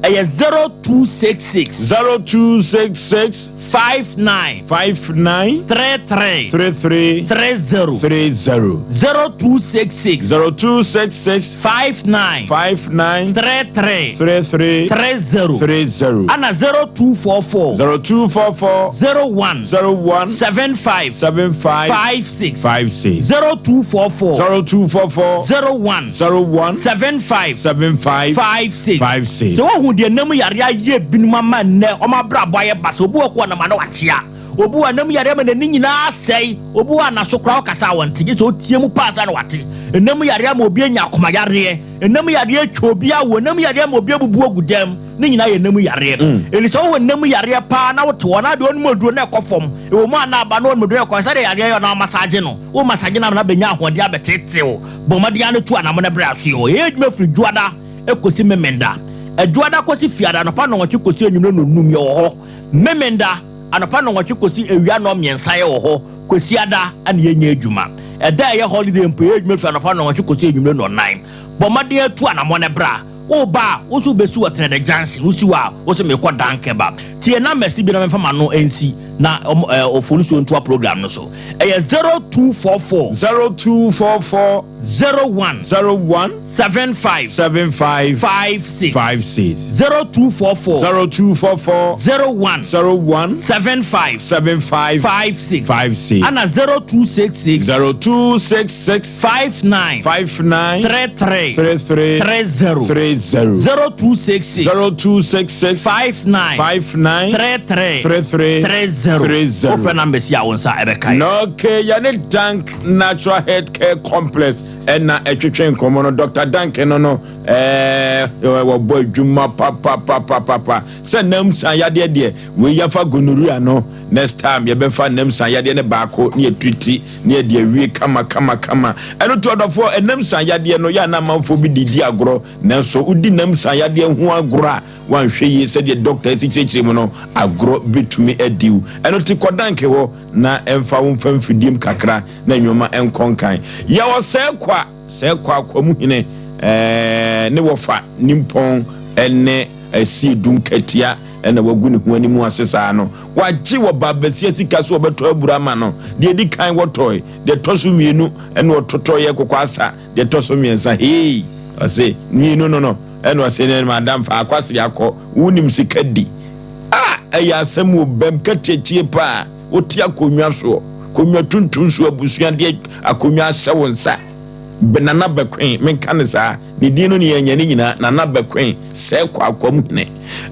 Ɛyɛ 0266. 0266. 59. 59. 33. 33. 30. 30. 0266. 0266. 59. 59. 33. 33. 30. 30. Ana 0244. 0244. 01. 01. 75. 75. 56. 56. 0244. 0244. 01. 01. 75. 75. 56. 56. Sɛ wohu deɛ nam yareɛ ayɛ binom ama nnɛ wɔn abrabɔ ayɛ basa. Obi wɔ kɔ ɔnam ano wakyea. Obi wɔ nam yareɛ ama n'ani nyinaa asɛe. Obi wɔ anaso koraa ɔkasa a wɔnte gye sɛ ɔtie mu paa ansa na wate. Nam yareɛ ama obi anya akoma yareɛ. Nam yareɛ atwa obi awo. Nam yareɛ ama obi abubu agu dɛm. Ne nyinaa yɛ nam yareɛ. Enti sɛ wowɔ nam yareɛ paa na wote hɔ na deɛ ɔnom aduro na ɛkɔ fam, ɛwɔ mu a na aba na ɔnom aduro na ɛkɔ fam, sɛdeɛ yareɛ yɛ na ɔmasaagye no, wo masaagye no ama no abɛnya ahoɔden abɛtetew. Bɔ mmɔden ara na tu anamɔn brɛ asoɛ hɔ. Yɛyɛ adwuma firi Dwoada kɔsi Memenda. Ɛdwoada kɔsi Fiada anɔpa nnɔnwɔtwe kɔsi anwummerɛ nnɔnnum yɛwɔ hɔ. Memenda anɔpa nnɔnwɔtwe kɔsi awia nnɔnmiɛnsa yɛwɔ hɔ. Kwasiada na yɛnyɛ adwuma. Ɛda a ɛyɛ holiday mpo yɛyɛ adwuma firi anɔpa nnɔnwɔtwe kɔsi anwummerɛ nnɔnnan. Bɔ mmɔden ara tu anamɔn bra. Woreba a, wo nso wobɛsi wɔ Tenɛdɛ Junction. Wosi hɔ a, wo se merekɔ Dankeba. Tie numbers no bi na memfa m'ano nsi na ɔmo ɛɛ Ofonusuo ntoa program no so. Ɛyɛ 0244. 0244. 01. 01. 75. 75. 56. 56. 0244. 0244. 01. 01. 75. 75. 56. 56. Ana 0266. 0266. 59. 59. 33. 33. 30. 30. 0266. 0266. 59. 59. 33. 33. 30. 30. Wofrɛ numbers yi a wo nsa ɛbɛka yɛ. Okay, yɛne Dank Natural Health Care Complex ɛna ɛtwetwe nkɔmmɔ no. Dr. Dank no no ɛɛ wɔbɔ adwuma papapapapa sɛ nam san yadeɛ deɛ wei yɛfa gonorrhea no next time yɛbɛfa nam san yadeɛ no baako ne yɛtriti ne yɛde awie kama kama kama. Ɛno to ɔdɔfoɔ ɛnam san yadeɛ no yɛ ana amanfoɔ bi de di agorɔ, nanso wodi nam san yadeɛ ho agorɔ a wanhwɛ yie sɛdeɛ dɔkta asi kyerɛkyerɛ mu no agorɔ bɛtumi adiw. Ɛno te kɔ Dank hɔ na ɛmfa wo mfa mfidiem kakra na nneɛma nkɔ nkan. Yɛwɔ sɛɛ kwa, sɛɛ kwa akwamu hene ɛɛ ne wɔfa nimpɔn ɛne asiedu nkatia ɛna wagu ne ho anim ase saa no. Wagye wɔ baabasia sika so wɔbɛtɔ abura ama no. Deɛ ɛdi kan wɔtɔe, deɛ ɛtɔ so mmienu ɛna ɔtotɔ yɛ kɔkɔ asa, deɛ ɛtɔ so mmiɛnsa hei ɔse mmienu no no ɛna ɔse ne madam fa akwase akɔ wonim sika di. A ɛyɛ asɛm wɔ bɛm katiakyie paa. Wote akonnwa soɔ, akonnwa tuntum so, abusua de akonnwa ahyɛ wo nsa. Nana Bɛkwen, menka no saa, ne din no ne yɛanya ne nyinaa, Nana Bɛkwen, sɛɛ Kwakwam hene.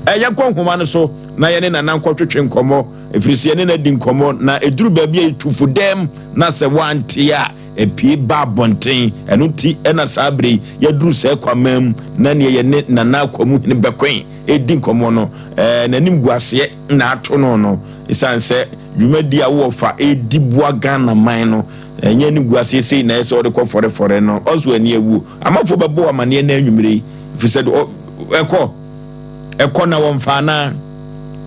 Ɛ, yɛnkɔ nhoma no so na yɛne Nana nkɔtwetwe nkɔmmɔ, ɛfiri sɛ yɛne no adi nkɔmmɔ, na ɛduru baabi a yɛtu fo dɛm, na sɛ woante a, ɛpue ba abɔnten. Ɛno nti na saa berɛ yi yɛaduru sɛɛ Kwaman mu, na neɛ yɛne Nana Akwamu Hene Bɛkwen redi nkɔmmɔ no, ɛ, n'animguaseɛ na ato no no. Esiane sɛ dwumadi a wɔfa redi boa Ghana man no ɛnyɛ animguaseɛ sei na ɛsɛ sɛ wɔde kɔ fɔrefɔre no, ɔso ani awuo. Amanfoɔ bɛbɔ wo amaneɛ nnɛ anwumerɛ yi, ɛfiri sɛ de ɛkɔ ɛkɔ na wɔmfa anaa?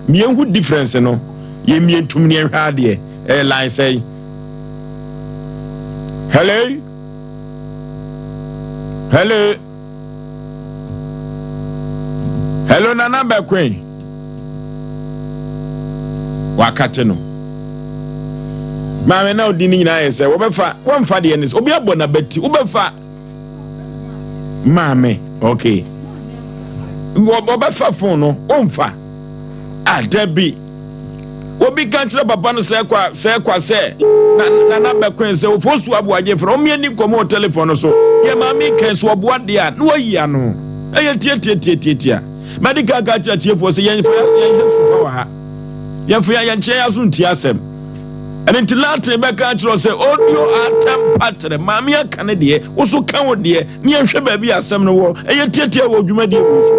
Mmiɛnhu difference no, yɛmmie ntum ne yɛnhwɛ adeɛ. Ɛyɛ line sɛn? Hello? Hello? Hello Nana Bɛkoe. Wakate no. Maame na odi ne nyinaa yɛ sɛ wɔbɛfa wɔmfa deɛ ne sɛ obi abɔ n'abati wobɛfa maame okay wɔbɛfa phone no wɔmfa ah dabi. Obi ka kyerɛ papa no sɛ kwa sɛ kwa sɛ na nana bɛkoe sɛ Ofosu Aboagye frɛ ɔmo yɛni nkɔmmɔ wɔ telefon no so. Deɛ maame kan so ɔboa deɛ a na wayi ano. Ɛyɛ tiatiatiatiatia. Mɛde ka ka kyerɛ atiefoɔ sɛ yɛmfa yɛnhyɛ sufa wɔ ha. Yɛmfa yɛnkyerɛ yɛn aso ntie asɛm. Ɛno nti Latin bɛka akyerɛ sɛ audio atam patere maame aka ne deɛ wo so ka wo deɛ ne yɛnhwɛ baabi asɛm no wɔ. Ɛyɛ tiatia wɔ dwumadie wɔ so.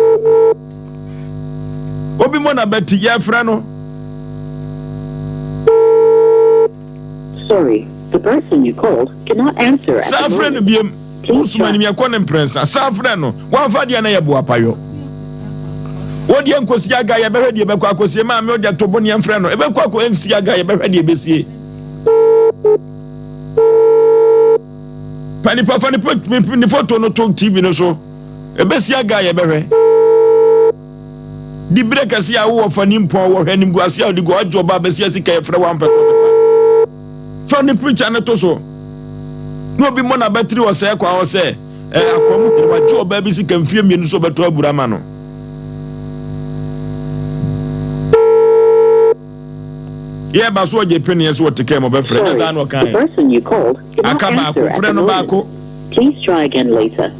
Obi mmɔ n'abati yɛfrɛ no. Sorry, the person you called cannot answer at Saa the frɛ no moment. biem. Please Wosoma try. nim yɛkɔ ne mprɛnsa. Saa frɛ no. Wamfa deɛ na yɛ boapayɔ. Wodeɛ nkosi aga yɛbɛhwɛ deɛ ɛbɛkɔ akɔsie. Maame wode to bo neɛ mfrɛ no. Ɛbɛkɔ akɔ nsi aga yɛbɛhwɛ deɛ ɛbɛsie. Pa nipa fa ne foto no to TV no so. Ɛbɛsi aga yɛbɛhwɛ. Di berɛ kɛse a wowɔ fa nimpɔn wɔhwɛ animguase a wode gu ɔgye ɔba bɛsi asi ka yɛfrɛ wampɛ so ɔbɛfa. Fa ne picture no to so. Na obi mmɔ n'abatiri wɔ sɛɛ kwa hɔ sɛ ɛ akoa mu hene wagye ɔbaa bi sika mfie mmienu so ɔbɛtɔ abura ama no. Yɛba so ɔgye peneɛ so ɔte kaa mu ɔbɛfrɛ nyɛ saa na Sorry, the ɔkaeɛ. person you called cannot Aka baako answer at frɛ the no moment. baako. Please try again later.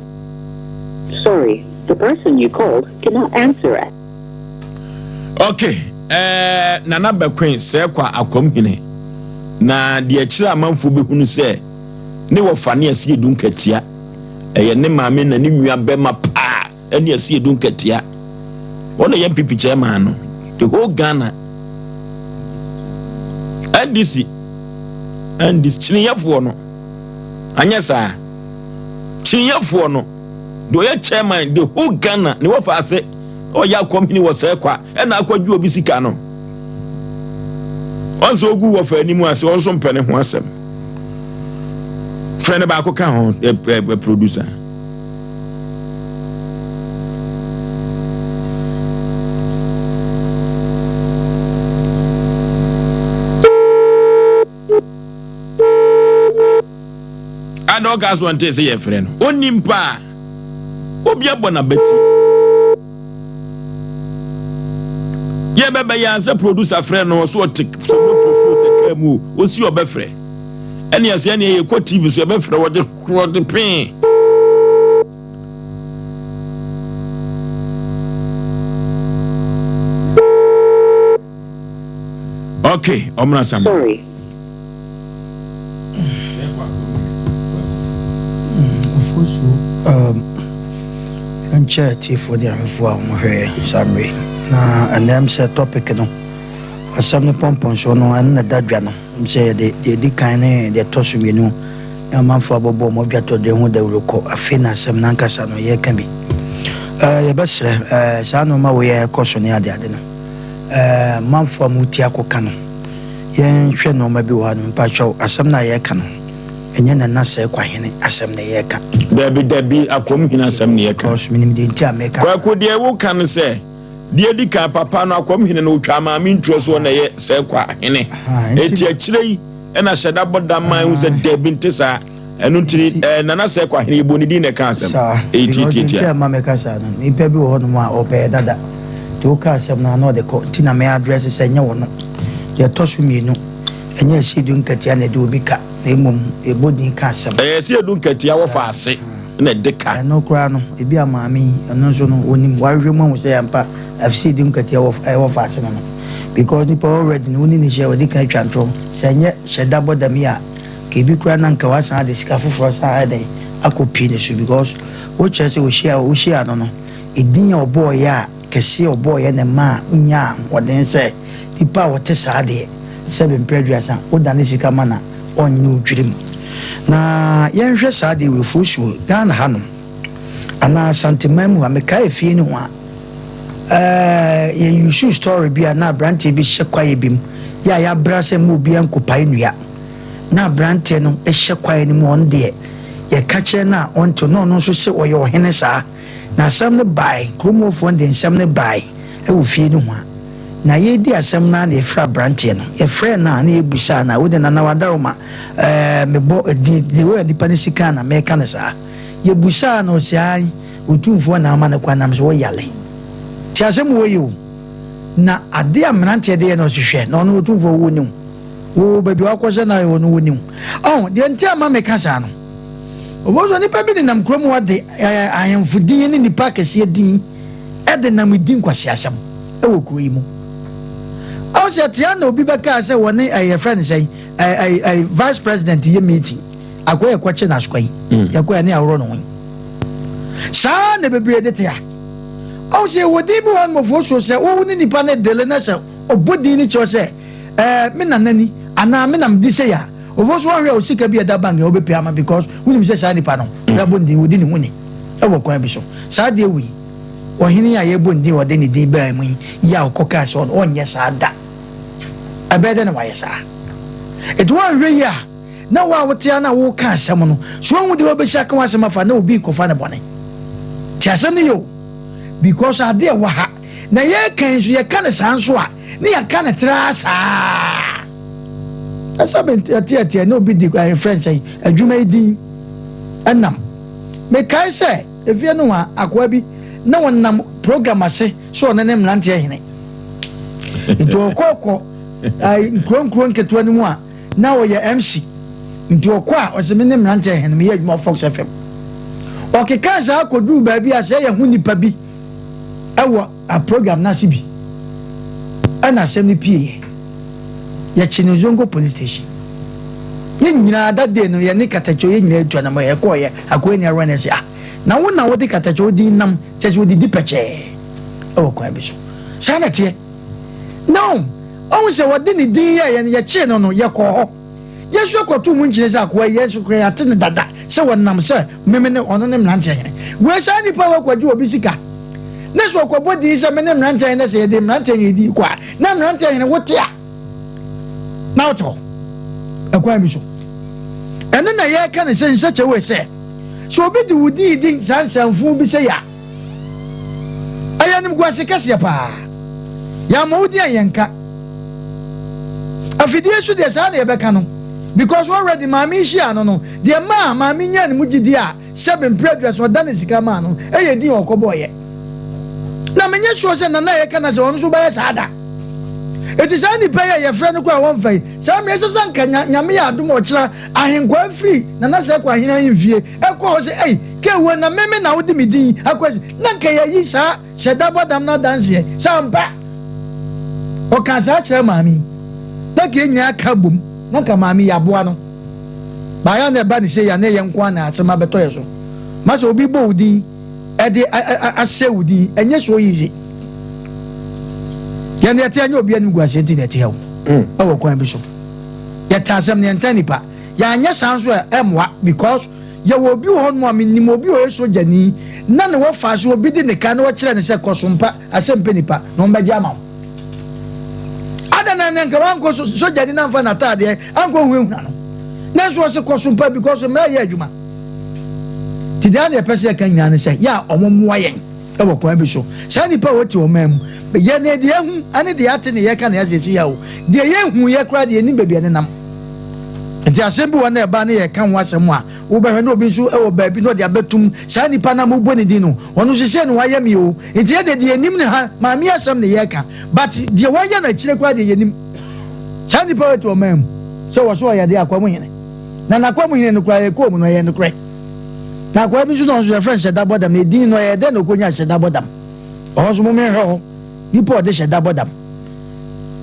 Sorry, the person you called cannot answer at. Okay, eh, Nana Bɛkwen sɛ kwa akwam hene na deɛ ɛkyerɛ amanfoɔ bɛhunu sɛ ne wɔfa ne ɛsi edu nkatia ɛyɛ ne maame na ne nua bɛma paa ɛne ɛsi edu nkatia wɔn na yɛ NPP chairman no the whole Ghana NDC NDC kyiniyɛfoɔ no anyɛ saa kyiniyɛfoɔ no deɛ ɔyɛ chairman the whole Ghana ne wɔfa ase ɔyɛ akɔmhene wɔ sɛɛ kwa ɛna akɔgye obi sika no ɔnsɛ ogu wɔfa anim ase ɔnso mpɛ ne ho asɛm frɛ ne baako ka ho ɛ ɛ producer. Ada ɔka so ɔnte sɛ yɛfrɛ no ɔnim paa obi abɔ n'abati yɛbɛbɛyɛ ansɛ producer frɛ no ɔso ɔte sɛ moto so sɛ kaa mu o ɔsi ɔbɛfrɛ ɛne ɛsɛ ɛne yɛkɔ tv so yɛbɛfrɛ wɔde wɔde pee okay ɔmra sam. Sorry. Ofosu um, nkyɛ atiefoɔ ne ahwɛfoɔ a wɔhwɛ saa mmerɛ na ɛnɛ m sɛ topic no asɛm no pɔmpɔnsoɔ no ɛno na ɛda dwa no m sɛ yɛde deɛ ɛdi kan ne deɛ ɛtɔ so mmienu ne amanfoɔ abɔbɔ wɔn adwatɔdeɛ ho dawuro kɔ afei na asɛm no ankasa no yɛreka bi yɛbɛsrɛ saa nnoɔma wei a ɛkɔ so ne adeade no manfoɔ a motie akɔka no yɛnhwɛ nnoɔma bi wɔ ha no mpakyɛw asɛm no a yɛreka no ɛnyɛ Nana Sɛɛ Kwahene asɛm na yɛreka. Dabi dabi Akwam Hene asɛm na yɛka. Because menim deɛ nti a meka. Kwaku deɛ woka no sɛ deɛ edi kan papa no Akwam Hene no otwaa maame ntuo so na ɛyɛ Sɛɛ Kwahene eti akyire yi ɛna hyɛda bɔ da man hu sɛ dabi nte saa ɛno nti ɛɛ Nana Sɛɛ Kwahene yɛbɔ ne din na ɛka asɛm saa ɛyɛ because deɛ nti tiatiatia. a ɛma meka saa no nipa bi wɔ hɔnom a ɔpɛɛ dada nti woka asɛm no a na ɔde kɔ nti na me address sɛ ɛnyɛ wɔ no deɛ ɛtɔ so mmienu ɛnyɛ ɛsiedu nkatia na ɛde obi ka na mmom yɛbɔ din ka asɛm. Ɛyɛ ɛsiedu nkatia wɔfa ase na ɛde ka. Ɛno koraa no ebi a maame yi ɛno nso no wɔnim wahwehwɛ mu ahu sɛ ampa ɛsiedu nkatia wɔ ɛwɔ fa ase no no because nipa already no wone ne hyɛ wɔde kan atwa ntorɔ sɛ ɛnyɛ hyɛ da bɔ dam yi a ka ebi koraa na nka wasan ade sika foforɔ san ayɛ dɛn akɔ pii ne so because wokyerɛ sɛ wohyia wohyia no no edin a ɔbɔɔyɛ a kɛseɛ ɔbɔɔyɛ ne ma a wonya ahoɔden sɛ nipa a wɔte saa deɛ sɛbe mpɛ aduasa wodane sika ma na ɔnyene wo dwirim na yɛnhwɛ saa deɛ wɔ Fosuo Ghana hanom anaa Asanteman mu ha mekae efie no ho a ɛɛ yɛ use story bi a na aberanteɛ bi hyɛ kwaeɛ bi mu yɛ a yɛabra sɛ ma obiara nkopae nnua na aberanteɛ no hyɛ kwaeɛ no mu ɔno deɛ yɛka kyerɛ no a ɔnte na ɔno nso sɛ ɔyɛ ɔhene saa na asɛm no bae kuromuofoɔ no de nsɛm no bae ɛwɔ fie no ho a na yɛdi asɛm no a na yɛfrɛ aberanteɛ no yɛfrɛ no a na yɛbusaa no a wode nana wadaroma ɛɛ mebɔ ɛdin deɛ wɔyɛ nipa no sika na mɛka no saa yɛbusaa no ɔsɛ ae otumfoɔ na ama no kwan nam so wɔyale nti asɛm wɔ yi o. Na adeɛ a mmeranteɛ de yɛ no ɔse hwɛ na ɔno Otumfoɔ wo ni wo baabi a wakɔhyɛ no ayɛ ɔno wo ni wo. Ɔho deɛ nti a ma meka saa no ɔfo so nipa bi nenam kurom hɔ de ɛɛ ahemfo din ne nipa akɛseɛ din ɛde nam di nkwaseasɛm ɛwɔ kuro yi mu. Ɔho sɛ tea na obi bɛkaa sɛ wɔne ɛyɛ fɛ ne sɛn ɛɛ ɛɛ vice president yɛ meeting akɔ yɛ kɔkye na asokwa yi yɛkɔ yɛ ne ahorow ne ho saa na bebree de tea. Ɔhu sɛ yɛwɔ din bi wɔ hɔ nom ɔfoɔ sɛ wo ne nipa no dele na sɛ ɔbɔ din no kyerɛ sɛ ɛɛ me nana ni anaa me na mede sei a ɔfoɔ so wɔhwɛ osika bi a ɛda bank a wobɛpia ama because wonim sɛ saa nipa no yɛabɔ ne din wɔdi ne ho ni ɛwɔ kwan bi so. Saa deɛ wei ɔhene a yɛbɔ ne din ɔde ne din baa mu yi yɛ a ɔkɔ kaa sɛ ɔnyɛ saa da ɛbɛyɛ dɛ na wayɛ saa ɛti wɔnhwɛ yi a na wo a wote ha na woreka asɛm no, so woahu deɛ wobɛsi aka w'asɛm afa na obi rekɔfa no bɔne? Te asɛm no yɛ o, because adeɛ ɛwɔ ha na yɛreka yi nso yɛka no saa nso a ne yɛaka no traa saa. Ɛsɛ bɛteɛteɛ na obi di ɛyɛ fɛn sɛ adwuma yi din ɛnam. Mekae sɛ efie no ho akoa bi na wɔnam program ase sɛ ɔne ne mmeranteɛ hene. Nti ɔkɔɔkɔ nkuro nkuro nketewa no mu a Na ɔyɛ MC nti ɔkɔ a ɔse me ne mmeranteɛ hene meyɛ adwuma wɔ Fox FM. Ɔkekaa saa kɔduruu baabi a sɛ yɛho nipa bi ɛwɔ a program no ase bi ɛna asɛm no pieeɛ. Yɛkye no Zongo police station. Yɛn nyinaa that day no yɛne Katakyɛw yɛn nyinaa atu anamɔ yɛkɔɔyɛ akoa ni awerɛ na ɛsɛ ah na wo na wode Katakyɛw din nam kyɛ sɛ wodidi pɛkyɛɛ ɛwɔ kwan bi so. Saa na ɛteɛ. No, ɔhu sɛ wɔde ne din yɛɛ yɛn, yɛkyee no no, yɛkɔɔ hɔ. Yɛn kɔtoo mu nkyene sɛ akoa yi, yɛn nso koraa yɛate no dada sɛ wɔnam sɛ meme ne ɔno ne mmeranteɛ hene. Wei saa nipa wei kɔgye obi sika ne sɛ ɔkɔbɔ din sɛ me ne mmeranteɛ hene sɛ yɛde mmeranteɛ hene din kɔ a, na mmeranteɛ hene wote a na wote hɔ ɛkwan bi so. Ɛno na yɛreka ne sɛ nhyɛkyɛ wei sɛ sɛ obi de wo din di saa nsɛmfo bi sɛ yɛ a, Ɛyɛ animguase kɛseɛ paa. Yɛammɔ wo din a yɛnka. Afidie so deɛ saa na yɛbɛka no because already maame yi hyia no no deɛ maa maame nyaa ne mu gyidie a sɛbe mprɛ aduasa ɔda ne sika maa no ɛyɛ din a ɔkɔbɔɔyɛ. Na menyɛ sure sɛ nana a yɛka no sɛ ɔno nso bɛyɛ saa da. Eti saa nipa yi a yɛfrɛ no koraa wɔmfa yi saa mmerɛ ɛsɛ sɛ nka nyame yɛ adom ɔkyena ahenkwaa firi nana sɛ kɔ ahene ahemfie ɛkɔ hɔ sɛ ei Kewuo na meme na wode me din akɔ asi na nka yɛyi saa hyɛda bɔdam no adanseɛ sɛ ampa ɔkaa saa kyerɛ maame yi na nka yɛn nyinaa ka bom na nka maame yi aboa no baayɛ na ɛba ne sɛ yɛ na yɛn nko na asɛm abɛtɔ yɛ so ma sɛ obi bɔ wo din ɛde asɛ wo din ɛnyɛ so easy yɛn deɛ ɛte ɛnyɛ obi anim gu aseɛ nti na ɛte ha o ɛwɔ kwan bi so yɛta asɛm no yɛnta nipa yɛanyɛ saa nso a ɛmmoa because Yɛwɔ obi wɔ hɔnom a menim obi a ɔyɛ sogyani na ne wɔfa so obi de ne ka na wɔkyerɛ no sɛ kɔ so mpa asɛm pɛ nipa na wɔbɛgye ama wo. Ada na nka wankɔ so sogyani na amfa n'ataadeɛ ankɔ huahua no. Nanso ɔse kɔ so mpa because mmara yɛ adwuma. Nti deɛ na yɛpɛ sɛ yɛka nyinaa ne sɛ yɛ a wɔn mmoa yɛn wɔ kwan bi so. Saa nipa a wɔte ɔman mu yɛ ne deɛ ahu ne deɛ ate ne yɛka ne yɛasiesie yɛ o deɛ yɛnhu yɛ koraa deɛ yɛnim baabi a ɛnenam. Nti asɛm bi wɔ na ɛba ne yɛka ho asɛm a, wobɛhwɛ na obi nso wɔ baabi na ɔde abɛtum saa nipa no a mobɔ ne din no, ɔno nso sei na wayɛ me o. Nti yɛde deɛ yɛnim ne ha, maame asɛm ne yɛka, but deɛ wayɛ no akyire koraa deɛ yɛnim. Saa nipa wɔ te ɔman mu sɛ wɔ so ɔyɛ deɛ akwa mu hene. Na n'akwa mu hene no koraa yɛkɔɔ mu no ɛyɛ nokorɛ. Na akwaa bi nso na ɔno nso yɛfrɛ no hyɛda bɔdam, na edin no ɛyɛ dɛn na ɔkɔnya hyɛda bɔdam? Ɔhɔ nso mommɛhwɛ hɔ, nipa a ɔde hyɛda bɔdam.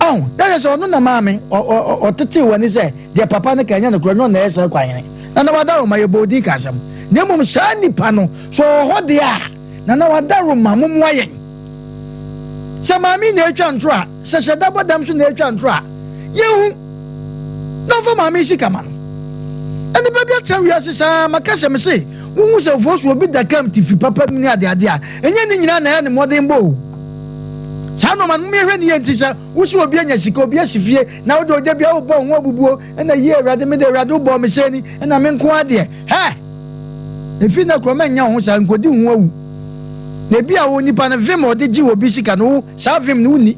Ɔho, na kyerɛ sɛ ɔno na maame ɔtetee w'ani sɛ deɛ papa no ka ɛnyɛ nokorɛ, ɛnyɛ ɔno na ɛyɛ saa kwahene. Nana Wadaroma, yɛbɔɔ din ka asɛm. Na mmom saa nipa no, sɛ ɔwɔ hɔ deɛ a, Nana Wadaroma, mommoa yɛn. Sɛ maame na ɛretwa ntorɔ a, sɛ hyɛda bɔdam nso na ɛretwa ntorɔ a, yɛnhu. Na ɔmfa maame yi sika ma no. Na nipa bi atena wiase saa, maka sɛ mese, wohu sɛ ofosu obi da kam te fi papa mu ne adeade a, ɛnyɛ ne nyinaa na ɛyɛ ne mmɔdenbɔ o. Saa nnoɔma no, mommyɛhwɛ ne yie nti sɛ wo sɛ obi anya sika, obi asi fie, na wode ogya bia wobɔ wo ho abubuo, ɛna yie Awurade, mede Awurade wobɔɔ me sɛ ni, ɛna me nko ara deɛ, hɛ! Ɛfiri nnɛ korɔ mɛnyɛ wo ho saa, nkɔdi wo ho awu. Na ebi a wo nipa no vim a ɔde gye obi sika no, wo saa vim no wonni.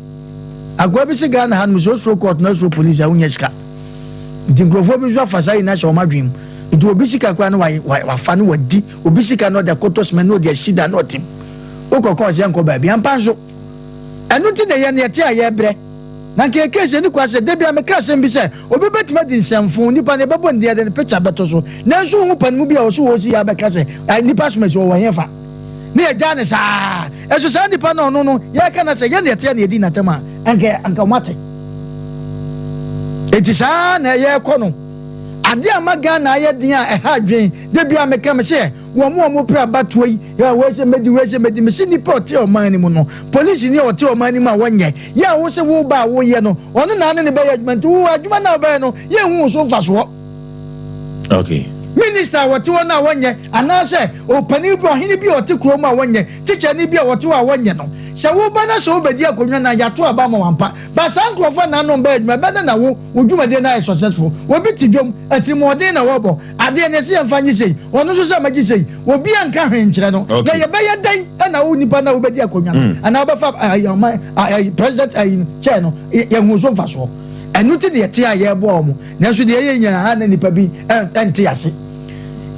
Akoa bi se Ghana ha nom sɛ osuro court na osuro police a wonya sika. Nti nkurɔfoɔ bi nso afa saa yi no ahyɛ wɔn adwene mu. Nti obi sika koraa no wafa no wadi, obi sika no ɔde akɔtɔ cement na ɔde asi dan na ɔte mu. Wokɔ kɔɔ sɛ nkɔ baabi ampa nso. Ɛno nti na yɛn yɛte a yɛbrɛ. Na nka yɛ case ɛni kwa sɛ da bi a meka asɛm bi sɛ obi bɛtumi adi nsɛmfo nipa no yɛbɛbɔ ne din yɛde ne picture bɛto so nanso wohu panimu bi a ɔso wɔ si yɛ abɛka sɛ nipa asomasi ɔwɔ hefa ne yɛgyaa ne saa ɛso saa nipa no ɔno no yɛka na sɛ yɛn yɛteɛ na yɛdi n'atam a anka anka ɔmo ate eti saa na ɛyɛ kɔ no ade a ma Ghana ayɛ den a ɛha adwen da bi a meka me sɛ Wɔn a wɔpere abatoɔ yi, yɛ a wei sɛ mɛdi, wei sɛ mɛdi, mese nipa a ɔte ɔman no mu no, polisini a ɔte ɔman no mu a wɔnyɛ, yɛ a wo se wo ba a woyɛ no, ɔno na ane ne bɛyɛ adwuma, nti wo adwuma no a wobɛyɛ no, yɛnhu wo so mfasoɔ. Okay. Minister a wɔte hɔ no a wɔnyɛ, anaasɛ ɔpanin bi, ɔhene bi a ɔte kuro mu a wɔnyɛ, tikyani bi a ɔte hɔ a wɔnyɛ no, sɛ woba na sɛ wobɛdi akonnwa no a, yɛato aba ama wo ampa. Ba saa nkurɔfoɔ na ano bɛyɛ adwuma, ɛbɛyɛ dɛn na wo, wo dwumadie no ayɛ successful? Obi te dwam, atirimuɔden na wɔbɔ, Adeɛ no yɛse yɛmfa nye sei, ɔno nso sɛ mɛgye sei, obiara nka hwee nkyerɛ no. Na yɛbɛyɛ dɛn na wo nipa no a wobɛdi akonnwa no mm. anaa wobɛfa eh, ɔman eh, president eh, chair no yɛhu so mfasoɔ. Ɛno nti na yɛte a yɛreboa wɔn, nanso deɛ ɛyɛ nyinaa na nipa bi ɛnte ase.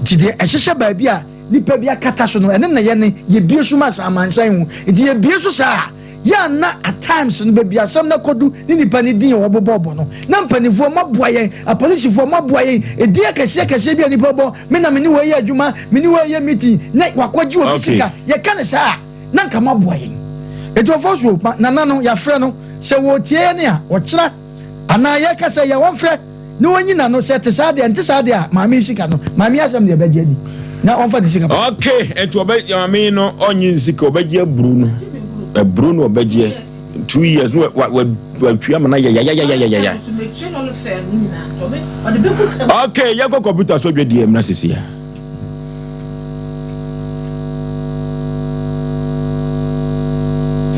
Nti deɛ ɛhyehyɛ baabi a nipa bi akata so no, ɛno na yɛne yɛbie so ma amansan hu. Nti yɛbie so saa a, Yɛ a na at times no baabi asɛm no akɔdu ne nipa no din a wɔbobɔbɔ no, na mpanimfoɔ moaboa yɛn, apolisifoɔ moaboa yɛn, edin akɛseɛ akɛseɛ bi a nipa bɔ, me na me ne wei yɛ adwuma, me ne wei yɛ meeting, na wakɔgye obi sika, yɛka no saa a, na nka moaboa yɛn. Enti ɔfɔ so, nana no, yɛafrɛ no, sɛ wɔretie yɛn a, ɔkyena Anaa yɛka sɛ yɛ wɔmfrɛ na wɔnyi n'ano sɛ ɛte saa deɛ ɛnte saa deɛ a maame yi sika no maame yi asɛm deɛ ɛbɛgye adi na ɔmfa ne sika pa. Ok nti ɔbɛ maame yi no ɔnye ne sika ɔbɛgye aburo no aburo no ɔbɛgye 2 years no wa wa watwi ama no ayɛ yayayayayaya. Ok yɛnkɔ kɔmputa so dwa deɛ mmra sisi ya.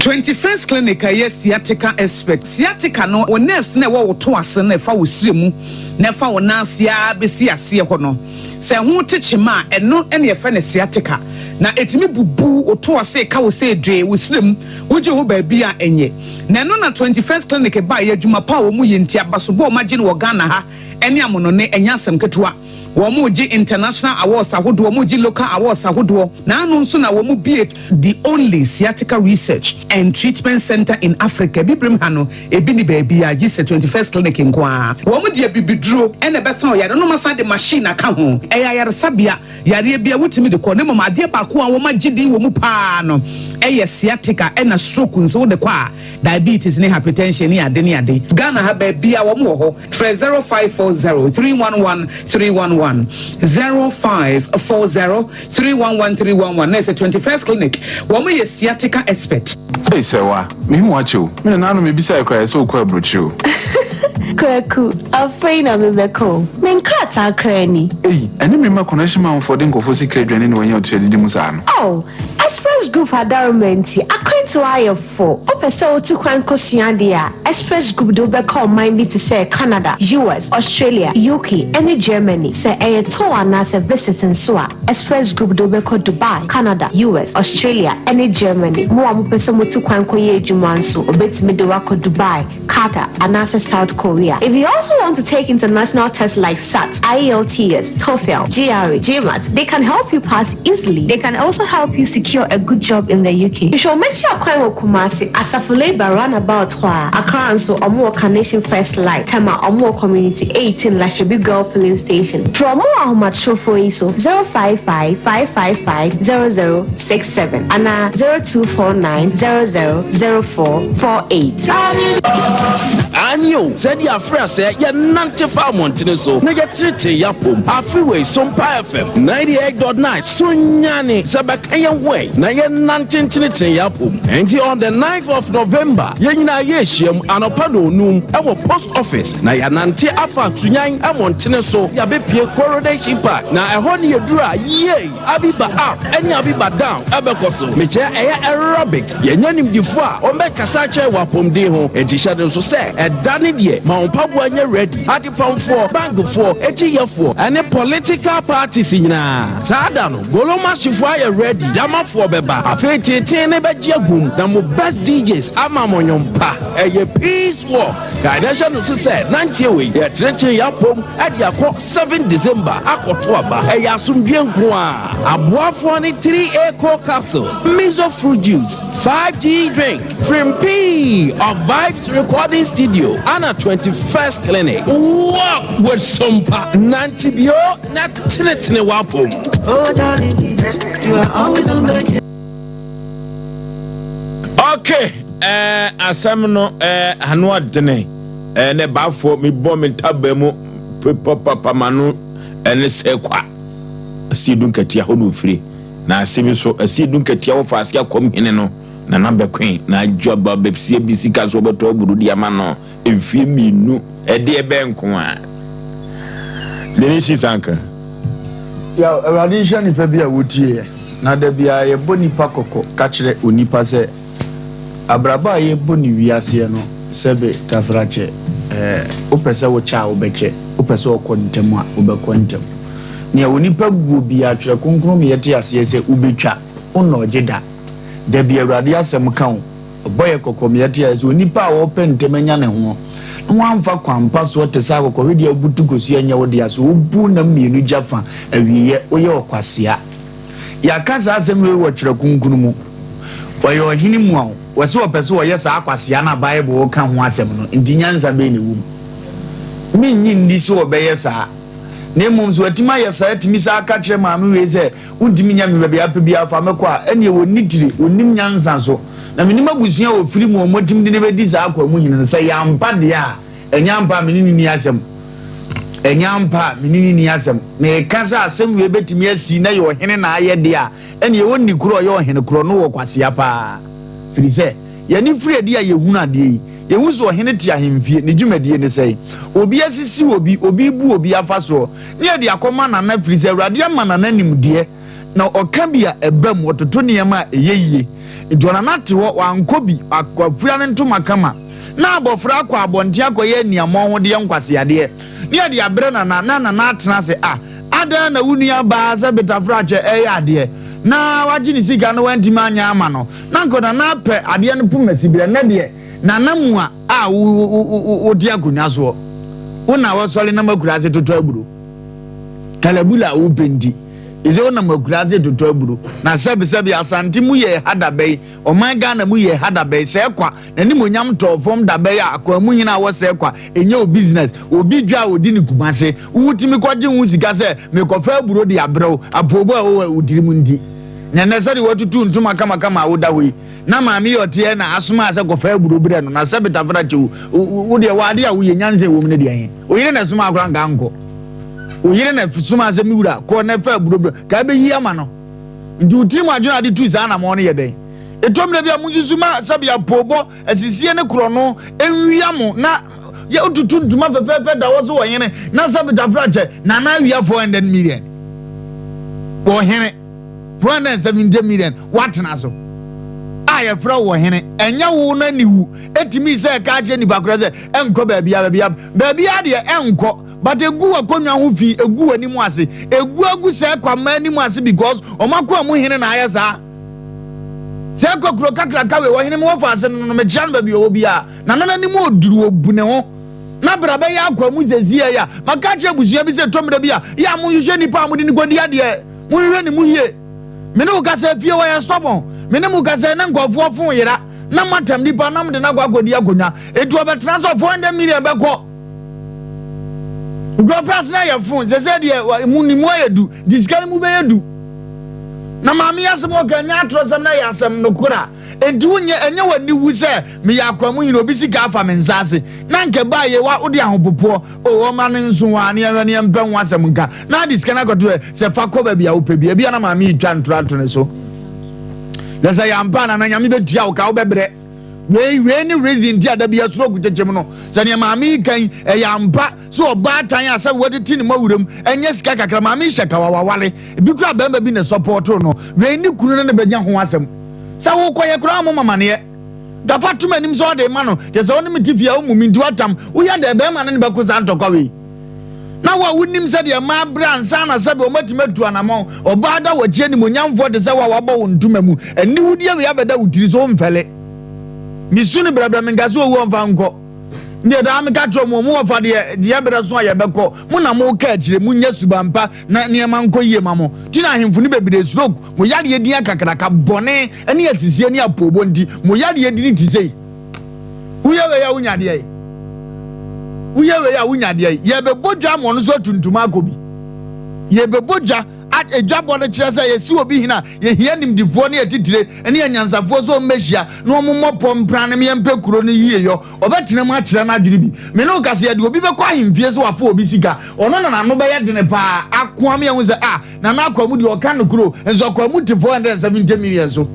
21st Clinic a ɛyɛ sciatica expert. Sciatica no, wo nerves no a ɛwɔ wo to ase no a ɛfa wo srɛ mu na ɛfa wo nan ase ara bɛsi aseɛ hɔ no, sɛ ɛho te kyema a, ɛno na yɛfrɛ no sciatica. Na ɛtumi bubu wo to ase, ɛka wo sɛ dwee, wo srɛ mu, wogye ho baabi a ɛnyɛ. Na ɛno na 21st Clinic baeɛ, adwuma pa a wɔyɛ nti, abasobɔ a wɔagye no wɔ Ghana ha ne amonone, ɛnyɛ asɛm ketewa. Wɔregye international awards ahodoɔ, wɔregye local awards ahodoɔ. N'ano nso na wɔbue the only sciatica research and treatment centre in Africa. Abibirem ha no, ebi nni baabiara gye sɛ 21st Clinic nko ara. Wɔde abibiduro na ɛbɛsa ɔyare no na wɔasan de machine aka ho. Ɛyɛ ayaresabea, yareɛ biara wotumi de kɔ. Na mmom adeɛ baako a wɔagye din wɔ mu pa ara no yɛ sciatica ɛna stroke nso wode kɔ a, diabetes ne hypertension ne ade ne ade. Ghana ha baabiara wɔn wɔ hɔ. Frɛ 0540 311 311, 0540 311 311 na ɛsɛ 21st Clinic. Wɔn yɛ sciatica expert. Ei Sɛwa, mehu wo akyɛ o. Me nananom mebisae koraa ɛsɛ wokɔ aburokyire o. Kwaku, afei na mebɛkɔ o. Me nkrataa koraa ni. Ei, ɛne me mma connection manfoɔ de nkurɔfoɔ sika adwane na wɔanya otiadidi mu saa no. Oh, Express Group adaworoma nti, akwantuo ayɛ fo. Wopɛ sɛ wotu kwan kosua adeɛ a, Express Group de wo bɛkɔ ɔman bi te sɛ Canada, US, Australia, UK, ne Germany. Sɛ ɛyɛ tour anaasɛ visit nso a, Express Group de wo bɛkɔ Dubai, Canada, US, Australia, ne Germany. Mo a mopɛ sɛ motu kwan kɔyɛ adwuma nso, wɔbɛtumi de wo akɔ Dubai, Qatar, anaasɛ South Korea. If you also want to take international tests like SAT, IELTS, TOEFL, GRE, GMAT, they can help you pass easily. They can also help you secure a good job in the UK. Hwehwɛ wɔn akyi akwan wɔ Kumasi, Asafo Labour roundabout hɔ a. Accra nso, wɔn wɔ Carnation First Light, Tema, wɔn wɔ Community 18, Lashibi Girl Filling Station. Frɛ wɔn wɔ ahomatrofoɔ yi so, 055 555 0067 anaa 0249 00 0448. Aane o, sɛdeɛ afiri asɛ yɛnante fa mmɔntene so na yɛtenetene yɛn apom. Afe wei Sompa FM 98.9 so nyane sɛ bɛka yɛn ho ɛ na yɛnnante ntenetene yɛn apom. Enti on the 9th of November yɛn nyinaa yɛrehyiam anɔpa nnɔnnum wɔ Post Office na yɛanante afa Sunyani mmɔntene so yɛabɛpue Coronation Park na ɛhɔ ne yɛduru a yei! Abiba up ɛne Abiba down ɛbɛkɔ so. Mekyerɛ ɛyɛ aerobics. Yɛanya nimdefo a wɔbɛkasa akyerɛ wɔ apɔmuden ho. Enti hyɛ no nso sɛ. Ɛda ne deɛ, ma wo mpaboa nyɛ ready. Adepamfoɔ, bankfoɔ, akyiyɛfoɔ, ɛne political parties nyinaa. Saa da no, Golomahyefoɔ ayɛ ready, Gyamafoɔ bɛba. Afei teetee no bɛgye agum na mo best DJs ama mo nnwom pa. Ɛyɛ peace walk. Kae na hyɛ no so sɛ nanteɛ wei, yɛkyerekyere yɛn apom de akɔ 7 December akɔto aba. Ɛyɛ asomdwoeɛ nko ara. Aboafoɔ ne 3A Core Capsules, Miso Fruit Juice, 5G Drink, Frimpii of Vibes Recording Studio, ana 21st Clinic. Walk with Sompa, nante bio na tenetene w'apom. Oh, darling, you are always on the Okay, eh, asɛm no eh, ano adene eh, ne baafoɔ mebɔ me ntaba mu pepapapa ma no ɛne sɛ kwa asiedu nkatia hɔ na ofire na ase bi so asiedu nkatia wɔ fa ase akɔm hene no Nana bɛkoe na adwo aba bɛsie bi sika so ɔbɛtɔ aburo de ama no mfie mmienu ɛdeɛ bɛn nko a Nene si sanka. Yaw, Awurade nhyira nipa bi a wotie yɛ, na da biara yɛbɔ nipa kɔkɔ ka kyerɛ onipa sɛ abrabɔ a yɛbɔ ne wiaseɛ no sɛbe tafrakyɛ ɛɛ wopɛ sɛ wokyɛ a wobɛkyɛ, wopɛ sɛ ɔkɔ ntɛm a wobɛkɔ ntɛm. Nea onipa guo biara twerɛ kronkron ma yɛte aseɛ sɛ wobɛtwa, wonnɔ ɔgye da. Da bi Awurade asɛm ka wo, ɔbɔ yɛ kɔkɔ ma yɛte aseɛ sɛ onipa a ɔrepɛ ntɛm anya ne ho na wamfa kwan pa soɔ te sɛ akokɔhwedeɛ a wobutu kosua nyɛ wo dea so wobu nam mmienu gya fa awieɛ woyɛ ɔkwasea. Yɛaka saa asɛm wei wɔ Twerɛ Kronkron mu. Ɔyɛ ɔhene mua o, wɔse ɔpɛ sɛ ɔyɛ saa kwasea no a Bible ka ho asɛm no, nti nyansa bɛn na ɛwɔ mu? Mennye nni sɛ ɔbɛyɛ saa. Na mmom sɛ watumi ayɛ saa atumi saa aka kyerɛ maame wei sɛ Wontumi nya me baabi a wopɛ biara fa me kɔ a, ɛnneɛ wɔnni tire, wɔnnim nyansa nso. Na mennim abusua a wɔfiri mu a wɔatumi de no bɛdi saa akoa mu hene no. Sɛ ɛyɛ ampa deɛ a, ɛnyɛ ampa a me ne no nni asɛm. Ɛnyɛ ampa a me ne no nni asɛm. Meka sɛ asɛm wei bɛtumi asi na ɛyɛ ɔhene na ayɛ deɛ a, ɛnneɛ ɔnni korɔ a ɔyɛ ɔhene korɔ no wɔ kwasea pa ara. Firi sɛ, yɛn ani firi adi a yɛhunu adeɛ yi. Yɛhu sɛ ɔhene te ahemfie, ne dwumadie ne sɛn? Obi asisi obi, obi rebu obi afa soɔ, ne yɛde akɔma Nana firi sɛ Awurade ama Nana nimdeɛ, na ɔka bi a ɛba mu, ɔtoto nneɛma a ɛyɛ yie. Nti ɔNana te hɔ, wankɔ bi, wafira ne ntoma kama, na abɔfra akɔ abɔnten akɔyɛ aniammɔnhodeɛ nkwaseadeɛ, ne yɛde abrɛ Nana, na Nana atena ase, ah, adɛn na wo nua baa sɛ Betafrakyɛ ɛreyɛ adeɛ, na wagye ne sika na wantumi anyɛ ama no, na anka Nana apɛ adeɛ no poma siberɛ, nnɛ deɛ Nana mua a wote akonnwa soɔ, wo na wɔsɔre nam akuraase totɔ aburo. Kalabula a wopɛ nti, ɛsɛ wonam akuraase totɔ aburo. Na sɛbesɛbe Asante mu yɛ ha dabɛn, ɔman Ghana mu yɛ ha dabɛn, sɛɛ kwa, n'animonyam tɔɔ fam dabɛn a akwaamu hene a wɔ sɛɛ kwa, ɛnyɛ wo business. Obi dwa a ɔdi ne Kumase, wotumi kɔgye ho sika sɛ mekɔfa aburo de abrɛ wo, apoobo a ɛwɔ wo tirim nti. Na ɛnnɛ sɛdeɛ woatutu ntoma kamakama a woda hɔ yi, Na maame yi ɔteɛ na asomaa sɛ kɔfa aburo brɛ no na sɛ betafra kyew wo deɛ wɔ adeɛ a woyɛ nyansa ɛwɔ mu no deɛ he wo yere na ɛsomaa koraa nka nkɔ wo yere na somaa sɛ me wura kɔ na fa aburo brɛ ka ɛbɛyi ama no nti wo tirim adwene ade tu saa anamɔn no yɛ dɛn ɛtɔ mmerɛ bi a monsusu ma sɛbi apoobɔ asisie ne korɔno nwia mo na yɛ wotutu ntoma fɛfɛɛfɛ da wɔ so wɔ hene na sɛ betafra kyɛ na na awia 400 million wɔ hene 470 million woatena so a yɛfrɛ wo ɔhene ɛnyɛ wo no aniwu ɛtumi sɛ ɛka akyerɛ nipa korɛ sɛ ɛnkɔ baabia baabia baabia deɛ ɛnkɔ but ɛgu w'akonnwa ho fi ɛgu w'anim ase ɛgu agu sɛ kwama anim ase because ɔmo akɔ mu hene na ayɛ saa sɛ kɔ kuro kakraka wei ɔhene mu wɔfa ase no no mekyia no baabi ɔwɔ biara na nana anim ɔduru ɔbu ne ho na bra bɛyɛ akwa mu sɛsi yɛ a maka kyerɛ abusua bi sɛ tɔmmerɛ bi a yɛ a monhwehwɛ nipa a mode no kɔdi adeɛ Monhwehwɛ ne mu yie. Me ne wo kasa fie hɔ yɛ stubborn. Me ne mo kasa na nkurɔfoɔ fon yera na moatam nipa na mode no akɔ akɔdi akonnwa. Enti ɔbɛtena sɛ 400 million bɛkɔ. Nkurɔfoɔ ase na yɛ fon sɛ sɛ deɛ mu ne mu ayɛ du de sika no mu bɛyɛ du. Na maame yi asɛm ɔka nyɛ atorɔsɛm na yɛ asɛm nokora. Enti wonyɛ ɛnyɛ w'ani wu sɛ meyɛ akwamu hene obi sika afa me nsa ase na anka ɛbaa yie wa wode ahopopoɔ o ɔma no nso hɔ a ne yɛnhwɛ ne yɛmpɛ ho asɛm nka na ade sika no akɔto ɛ sɛ fa kɔ baabi a wopɛ bi ebia na maame yi twa ntora ato ne so na sɛ yɛampa na na nyame bɛtua wo ka wobɛbrɛ wei wei ne reason nti a da bi asuro kukyekyem no sɛ nea maame yi kan ɛyɛ ampa sɛ ɔbaatan a sɛ wɔtete ne mawuram ɛnyɛ sika kakra maame yi hyɛ kawawawale ebi kura bɛrima bi na sɔpɔɔto no wei ne kunu no ne bɛnya ho asɛm sɛ wokɔyɛ koraa mo mamaneɛ. Dafa to m'anim sɛ ɔde ma no. Kyerɛ sɛ wo ne me te fie a wommu me nti woatam. Woyɛ dɛn bɛrima no ne bɛko saa ntɔkwa wei? Na wo a wonim sɛdeɛ mmaa brɛ ansa na sɛbe wɔatumi atu anammɔn, ɔbaa da w'akyi animuonyamfoɔ te sɛ wo a wɔabɔ wo ntoma mu, aniwudeɛ wei abɛda wo tiri so, womfɛle. Mesu no brɛbrɛ menka sɛ owu ɔmfa nkɔ. Deɛ daa meka kyerɛ mo, mo wɔfa deɛ deɛ berɛ so a yɛbɛkɔ, mo na moka akyire, monyɛ suban pa na nneɛma nkɔ yie ma mo. Nti na ahemfo no bebree suro mo yareɛ din akakraka, bɔne ne asisie ne apoobɔ nti, mo yareɛ dini te sei. Woyɛ wei a wonya deɛ yi. Woyɛ wei a wonya deɛ yi. Yɛbɛbɔ dwa ama ɔno nso atuntum akɔ bi. Yɛbɛbɔ dwa. Adwabɔ no kyerɛ sɛ yɛsi obi hene a, yɛhia nimdifoɔ ne atitire ne anyansafoɔ sɛ wɔmmɛhyia na wɔmmɔ pɔ mpra no yɛmpɛ kuro no yieyɔ. Ɔbɛtena mu akyerɛ n'adwene bi. Me ne wo ka sɛ yɛde obi bɛkɔ ahemfie sɛ wafa obi sika. Ɔno na n'ano bɛyɛ dene paa. Akoa me ahu sɛ ah, Nana Akwamu deɛ ɔka nokorɛ o, nso Akwamu te 470 million so.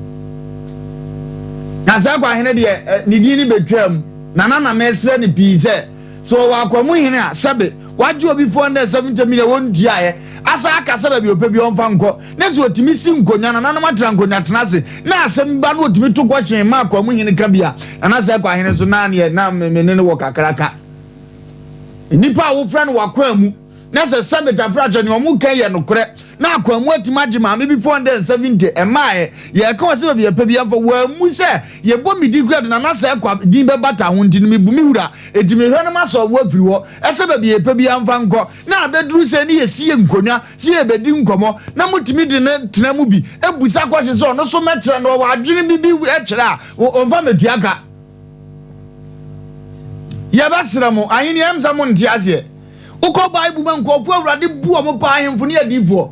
Na saa Akwahene deɛ ne din no bɛtwaa mu. Nana na mesrɛ no pii sɛ, sɛ ɔwɔ Akwamu hene a, sɛbe wagye obi 470 million wɔntuaeɛ, asan aka sɛ baabi ɔpɛ biara ɔmfa nkɔ, na sɛ ɔtumi si nkonnwa, nananom atra nkonnwa tena ase, na asɛm ba na ɔtumi to kɔhyen ma Akwamu hene ka bi a, Nana sɛ Akwahene nso na neɛ na me ne no wɔ kakra ka. Nnipa a wofrɛ no w'Akwamu. Na sɛ sɛbe tafrakyɛ nea ɔmo ka yɛ nokorɛ na akwammu atumi agye maame bi 470 ɛmaaɛ yɛɛka wɔ sɛ baabi yɛpɛ biaa mfa wammu sɛ yɛbɔ me din koraa de Nana Sɛɛ Kwa din bɛbata ho nti no mebu me wura enti mehwɛ no masɔlvo afiri hɔ ɛsɛ baabi yɛpɛ biaa mfa nkɔ na abɛduru sɛ ne yɛsi yɛ nkonwa sɛ yɛbɛdi nkɔmɔ na motumi de no tena mu bi busa kɔhye sɛ ɔno so mɛkyerɛ no ɔwɔ adwene bi bi kyerɛ a ɔmfa mɛtua ka. Yɛbɛsrɛ mo, ahenni, ɛyɛ me sɛ monte aseɛ. Wokɔ Bible mu a, nkurɔfoɔ Awurade bu wɔn paa, ahemfo ne adiyifoɔ.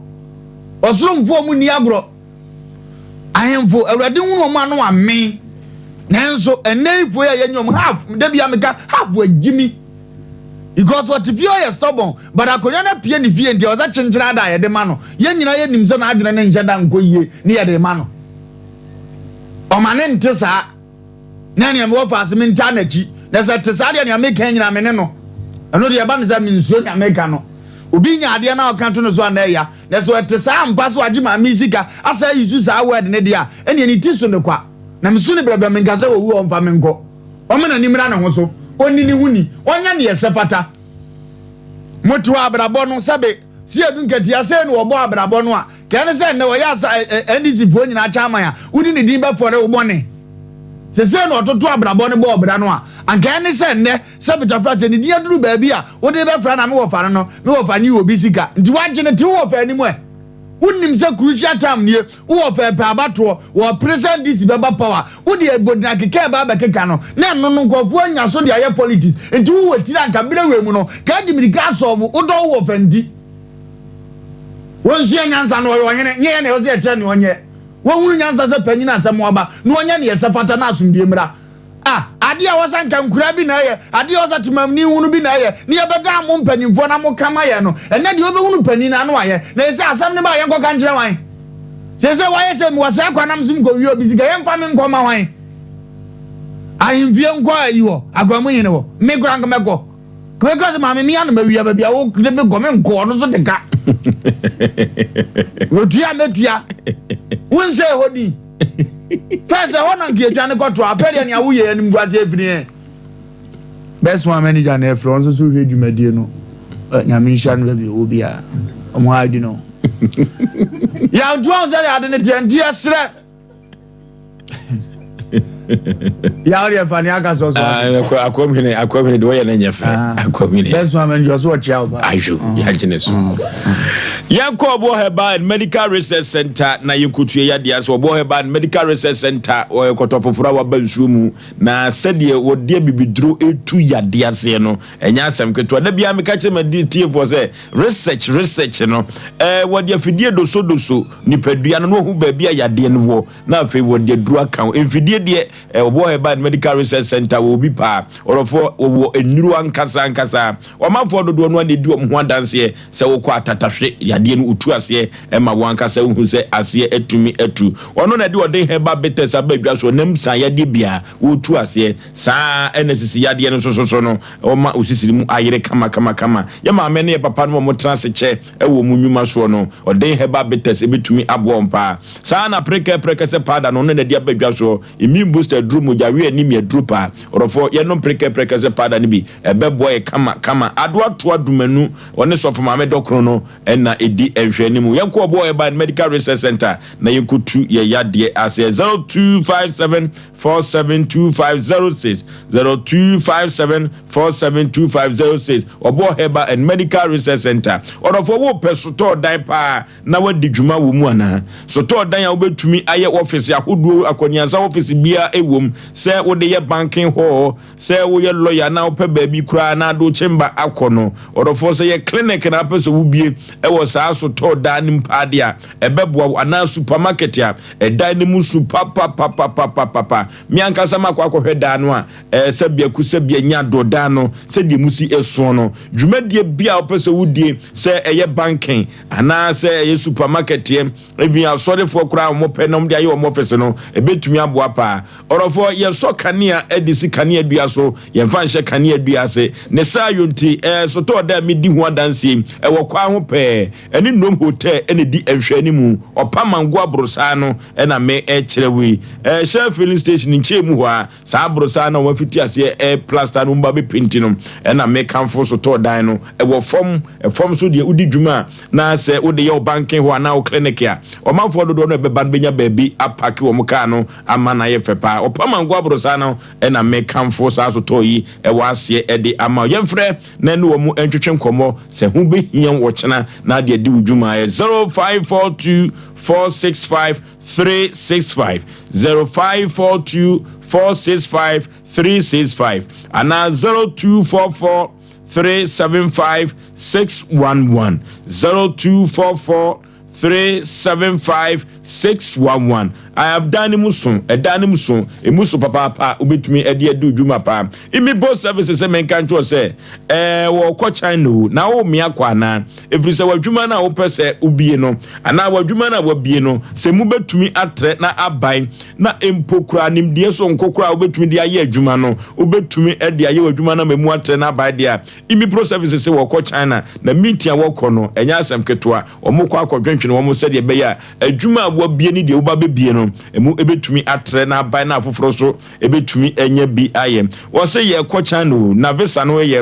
Ɔsoro mfoɔ wɔn nni agorɔ. Ahemfo, Awurade hunu wɔn ano amen. Nanso, ɛnnɛ yifoɔ yi a yɛnyɛ wɔn, half, da bi a meka, half agyimi. Because wɔte fie ɔyɛ stubborn, but akonnwa no apue ne fie nti ɛwɔ sɛ kyenkyene ada a yɛde ma no. Yɛn nyinaa yɛnim sɛ n'adwene no nhyɛ da nkɔ yie ne yɛde ma no. Ɔma ne nte saa. Na nea mewɔ fa ase mentaa n'akyi. Na sɛ ɛte saa deɛ nea meka nyinaa me ne no. Ɛno deɛ ɛba no sɛ mensuro nea meka no. Obi nya adeɛ na ɔka to no so a na ɛya. Na sɛ ɛte saa ampa sɛ wagye maame yi sika asan ayi su saa word no deɛ a, ɛnneɛ ne ti so no kwa. Na mesu no brɛbrɛ menka sɛ ɔwu a ɔmfa me nkɔ. Ɔmma n'ani mmra ne ho so. Ɔnni ne ho ni. Ɔnyɛ nea ɛsɛ fata. Mote hɔ abrabɔ no sɛbe sɛ yɛdu nkatia sei na wɔbɔ abrabɔ no a, Kɛɛ ne sɛ nnɛ wɔyɛ asa ɛ ɛ NDC foɔ nyinaa chairman a wode ne din bɛfɔre wo bɔne. Sesei na ɔtoto abrabɔ no bɔɔ bra no a, anka ɛne sɛ nnɛ sɛ Peter Frakye ne din aduru baabi a wode bɛfra na me wɔfa no no, me wɔfa nye obi sika nti woagye no te wo wɔfa anim ɛ? Wonnim sɛ crucial time nie, wo wɔfa ɛpɛ abatoɔ, wɔpere sɛ NDC bɛba power, wode agodina keka ɛba abɛkeka no na ɛno no nkurɔfoɔ anya so de ayɛ politics nti wowɔ tiri anka berɛ wei mu no ka adi mirika asɔɔvo wodɔ wo wɔfa nti. Wɔnsua nyansa na ɔyɛ ɔhene, nyɛ yɛn na ɛwɔ sɛ yɛkyerɛ nea ɔnyɛ. Wɔnhunu nyansa sɛ panyin a asɛm aba, na ɔnyɛ nea ɛsɛ fata na asomdwoe mmra. A, adeɛ a ɛwɔ sɛ anka nkuraa bi na ɛyɛ, adeɛ a ɛwɔ sɛ temamni hunu bi na ɛyɛ, na yɛbɛdan mo mpanimfoɔ na moka ma yɛn no, ɛnnɛ deɛ wobɛhunu panin no ano ayɛ. Na ɛsɛ asɛm no ba a yɛnkɔka nkyerɛ hwan? Seesei wɔayɛ sɛ mewɔ saa kwan nam so mekɔwie obi sika, yɛmfa me nkɔma hwan? Ahemfie nkɔ ayi hɔ, akwamuhene hɔ, me koraa nka mɛkɔ. Meka sɛ maame mea no mawia baabi a wode me kɔ menkɔ ɔno so de ka wɔtua mɛtua wonsɛ ɛhɔ din fɛ sɛ hɔ na nka yɛdwane kɔto afɛ deɛ nea woyɛ anim guase afiri ɛ best one manager na ɛfrɛ ɔnso so hwɛ dwumadie no nyame nhyira no baabi ɔwɔ biara ɔmo ha adwene o yɛntoa wo sɛ deɛ ade no teɛ nti yɛserɛ yaw deɛ fa ne aka sɔ so ah, akwamhene akwamhene deɛ wɔyɛ no nyɛ fɛ ah. akwamhene bɛso ama nti ɔso ɔkyea wo pa ahwo mm. yɛagyene so mm. yɛnkɔ ɔboɔ herbal and medical research center na yɛnkɔtue yadeɛ sɛ ɔboɔ herbal and medical research center ɔyɛ kɔtɔ foforɔ a waba nsuo mu na sɛdeɛ wɔde abibiduro ɛtu yadeɛ aseɛ no ɛnyɛ asɛm ketewa da biara meka kyerɛ ma tiefoɔ sɛ research research no ɛɛ wɔde afidie dosodoso nipadua no na wɔhu baabi a yadeɛ no wɔ na afei wɔde aduro aka ho. Mfidie deɛ wɔwɔ Herbal and Medical Research Center wɔ obi paa. Ɔrɔfoɔ wɔwɔ nnuro ankasa ankasa. Ɔmanfoɔ dodoɔ no ara na ɛdi wɔn ho adanseɛ sɛ wokɔ atatahwe yadeɛ. Yadeɛ no wotu aseɛ ma wo ankasa wohu sɛ aseɛ atumi atu. Ɔno na ɛde ɔden herbal bitters aba adwa soɔ nam sa yadeɛ biara wotu aseɛ. Saa ara na sisi yadeɛ no nso so no ɔma wo sisiri mu ayere kama kama kama. Yɛ maame ne yɛ papa nom a wɔtena ase kyɛ wɔ wɔn nnwuma soɔ no ɔden herbal bitters bɛtumi aboa wɔn paa. Saa ara na prekɛ prɛkɛsɛ powder no ɔno na ɛde aba adwa soɔ. Immune booster aduro, mogya we anemia aduro paa. Ɔdɔfoɔ yɛnom prekɛ prɛkɛsɛ powder no bi ɛbɛboa yɛ kama kama. Adoa toa dumanu ɔne sɔfo maame dɔkono no na ɛdi nhwɛanimu. Yɛnkɔ Ɔboɔ Herbal and Medical Research Centre na yɛnkɔtu yɛn yadeɛ aseɛ. 0257 472506 0257 472506 Ɔboɔ Herbal and Medical Research Centre. Ɔdɔfoɔ wopɛ sotɔɔ dan paa na woadi dwuma wɔ mu anaa? Sotɔɔ dan a wobɛtumi ayɛ ɔfese ahodoɔ akɔneasa ɔfese biara ɛwom sɛ wode yɛ banking hall Sɛ woyɛ lɔya na wopɛ baabi koraa na ade wo kyemba akɔ no, ɔdɔfoɔ, sɛ yɛ clinic na wopɛ sɛ wobue wɔ saa sotɔɔ dan no mu paa deɛ a, ɛbɛboa wo, anaa supermarket a ɛdan no mu su papapapapapapa. Me ankasa makɔ akɔhwɛ dan no a, ɛɛ, sɛ biako sɛ bia nya dɔ dan no sɛdeɛ emu si soɔ no. Dwumadie biara a wopɛ sɛ wodie, sɛ ɛyɛ banking anaa sɛ ɛyɛ supermarket yɛ, even asɔrefoɔ koraa a wɔpɛ na wɔde ayɛ wɔn office no, ɛbɛtumi aboa paa. Ɔdɔfoɔ, yɛsɔ kanea de si kanea dua so, yɛmfa nhyɛ kanea dua ase. Ne saa yɔ nti, ɛɛ, sotɔɔ da a medi ho adanseɛ yi, ɛwɔ kwan ho pɛɛ. Ɛne Nnom Hotel na ɛdi nhwɛanimu. Ɔpa Mango aborosan no na me rekyerɛ wo yi. Ɛɛ, Shell filling station nkyɛn mu hɔ ara, saa aborosan no a wɔafiti aseɛ replasta no, wɔba abɛpenti no, ɛna mekamfo sotɔɔ dan no. Ɛwɔ fam, ɛfam nso deɛ wodi dwuma a, na sɛ wode yɛ wo banking hɔ anaa wo clinic a, ɔmanfoɔ dodoɔ no a ɛbɛba no bɛnya baabi apake wɔn kaa no ama no ayɛ fɛ paa. Ɔpam ango aborosan no na me kamfo saa sotɔɔ yi wɔ aseɛ de ama wo. Yɛmfrɛ na ɛne wɔn ntwetwe nkɔmmɔ sɛ ho bɛhia wo ɔkyena na ade adi wo dwuma. Ɛyɛ 0542 465 365, 0542 465 365 anaa 0244 375 611, 0244 375 611. Ɛdan no mu so, ɛdan no mu so, emu so papaapa, wobɛtumi de adi dwuma paa. Imibo services sɛ menka nkyerɛ sɛ, ɛɛ wɔkɔ China o, na wo mmea kɔ anaa? Ɛfiri sɛ w'adwuma no a wopɛ sɛ wobie no, anaa w'adwuma no a wabie no, sɛ mu bɛtumi atrɛ na aban, na mpo koraa nimdeɛ so nko koraa wobɛtumi de ayɛ adwuma no, wobɛtumi de ayɛ w'adwuma no ama mu atrɛ na aban deɛ a, Imipro services sɛ wɔkɔ China, na meeting a wɔkɔ no, ɛnyɛ asɛm ketewa. Wɔkɔ akɔdwentwene wɔn sɛdeɛ ɛbɛyɛ a adwuma a wɔabue ne deɛ woba bɛbue no, ɛmu bɛtumi atrɛ na aban na afoforɔ nso bɛtumi anya bi ayɛ. Wɔse yɛrekɔ China o, na visa no yɛ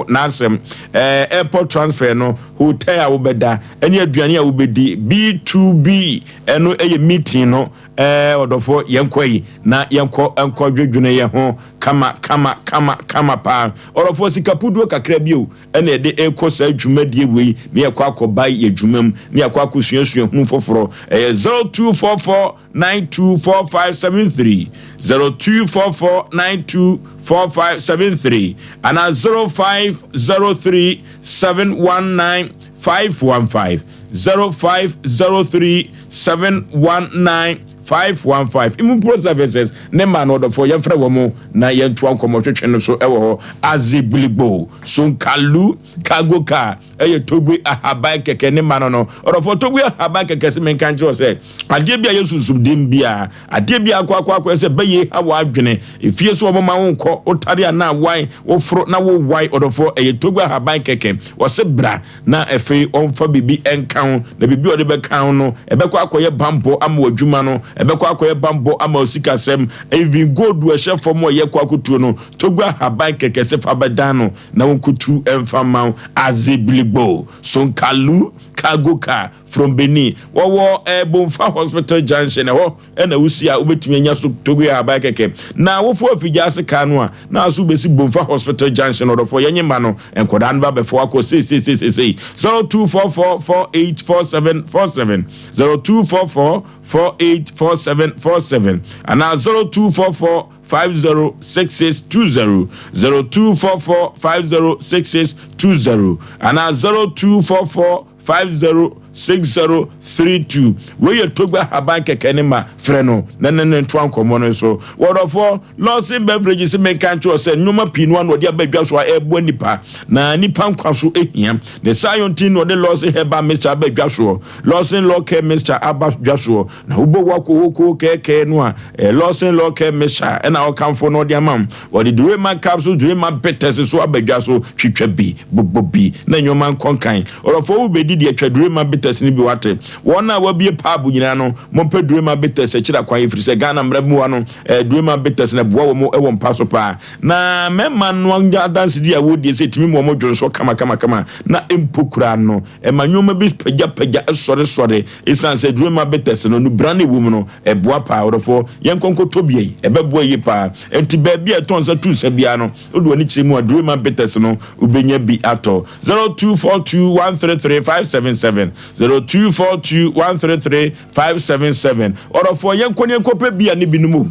n'asɛm. Airport transfer no, hotel a wobɛda, ɛne aduane a wobɛdi, B2B, ɛno yɛ meeting no. Ɔdɔfoɔ, yɛnkɔ yi na yɛnkɔ nkɔdwedwene yɛn ho kama kama kama kama paa. Ɔdɔfoɔ, sika puduo kakra bi o, ɛna yɛde rekɔ saa dwumadie wei na yɛkɔ akɔbae yɛ dwuma mu na yɛakɔ akɔsuasua hunu foforɔ. Ɛyɛ 0244 924573, 0244 924573 anaa 0503 719 515, 0503 719 515. Imupro Services ne maa no ɔdɔfoɔ, yɛmfrɛ wɔn na yɛntoa nkɔmmɔtwetwe no so wɔ hɔ. Azigbiligbo, Sonkalu, Cargo Car, ɛyɛ Togbe ahaban kɛkɛ ne ma no no. Ɔdɔfoɔ, Togbe ahaban kɛkɛ se menka nkyerɛ wo sɛ, adeɛ bi a ɛyɛ sunsumden biara, adeɛ bi a akɔ akɔ akɔyɛ sɛ bɛyɛ ha w'adwene, efie so wɔn ma wo nkɔ, wotare anaa wae, woforo na wowae, ɔdɔfoɔ, ɛyɛ Togbe ahaban kɛkɛ. Wɔse bra na afei ɔmfa biribi nka ho, na biribi a ɔde bɛka ho no, ɛbɛkɔ akɔyɛ bammɔ ama w'adwuma no, ɛbɛkɔ akɔyɛ bammɔ ama wo sikasɛm, even gold a ɛhyɛ fam a yɛkɔ akɔtuo no, Togo ahaban kɛkɛ sɛ fa bɛdan no na wɔnkɔtu mfa mma wo. Azibligbo, Sonkalu cargo car from Benin, wɔwɔ eh, Bomfa Hospital Junction, ɛhɔ na wosi a wobɛtumi anya so Togo ahaban kɛkɛ. Na wofo afigya ase kaa no a, na aso wobɛsi Bomfa Hospital Junction, ɔdɔfoɔ yɛnye mma no, nkɔdaa no ba bɛfo akɔ seiseiseisei. 0244484747, 0244484747 anaa 0244 506620, 0244506620 anaa 0244 50. 6032. Wei yɛ Togba Haban kɛkɛ ne ma frɛ no na ne ne ntoa nkɔmmɔ no so. Wɔdɔfoɔ, Lawson Beverages se menka nkyerɛ wo sɛ nnoɔma pii no ara na ɔde aba dwa so a ɛreboa nnipa na nnipa nkwa so hia. Ne saa yɔ nti na ɔde Lawson Herbal Mixture aba dwa soɔ. Lawson Law Care Mixture aba dwa soɔ. Na wobɔ wo akohoko kɛɛkɛɛ no a, ɛyɛ Lawson Law Care Mixture ɛna ɔkamfo na ɔde ama wo. Wɔde Durema Capsules, Durema Bitters nso aba dwa so. Twitwa bi, bobɔ bi na nnoɔma nkɔ nkan. Ɔdɔfoɔ wobɛdi deɛ twa Durema Bitters no bi wate. Wɔn a wɔabue pub nyinaa no, mompɛ Durema Bitters akyiri akwan ɛfiri sɛ Ghana mmara mu ha no, eh, Durema Bitters na ɛboa wɔn wɔ mpa so paa. Na mmarima no adansedi a wɔdie sɛ ɛtumi ma wɔn dwonsɔ kamakamakama na mpo koraa no, ɛma nneɛma bi pagyapagya sɔresɔre. Ɛsiane sɛ Durema Bitters no, nubran a ɛwɔ mu no, ɛboa paa. Ɔdɔfoɔ, yɛnkɔ nkɔtɔ bi ei, ɛbɛboa yie paa. Enti baabi a ɛtɔ nsa tu nsa biara no, wode w'ani kyerɛ mu a, Durema Bitters no, wobɛnya bi atɔ. 0242133577, 0242133577. Ɔdɔfoɔ, yɛnkɔ ne yɛnkɔpɛ bia ne binom o.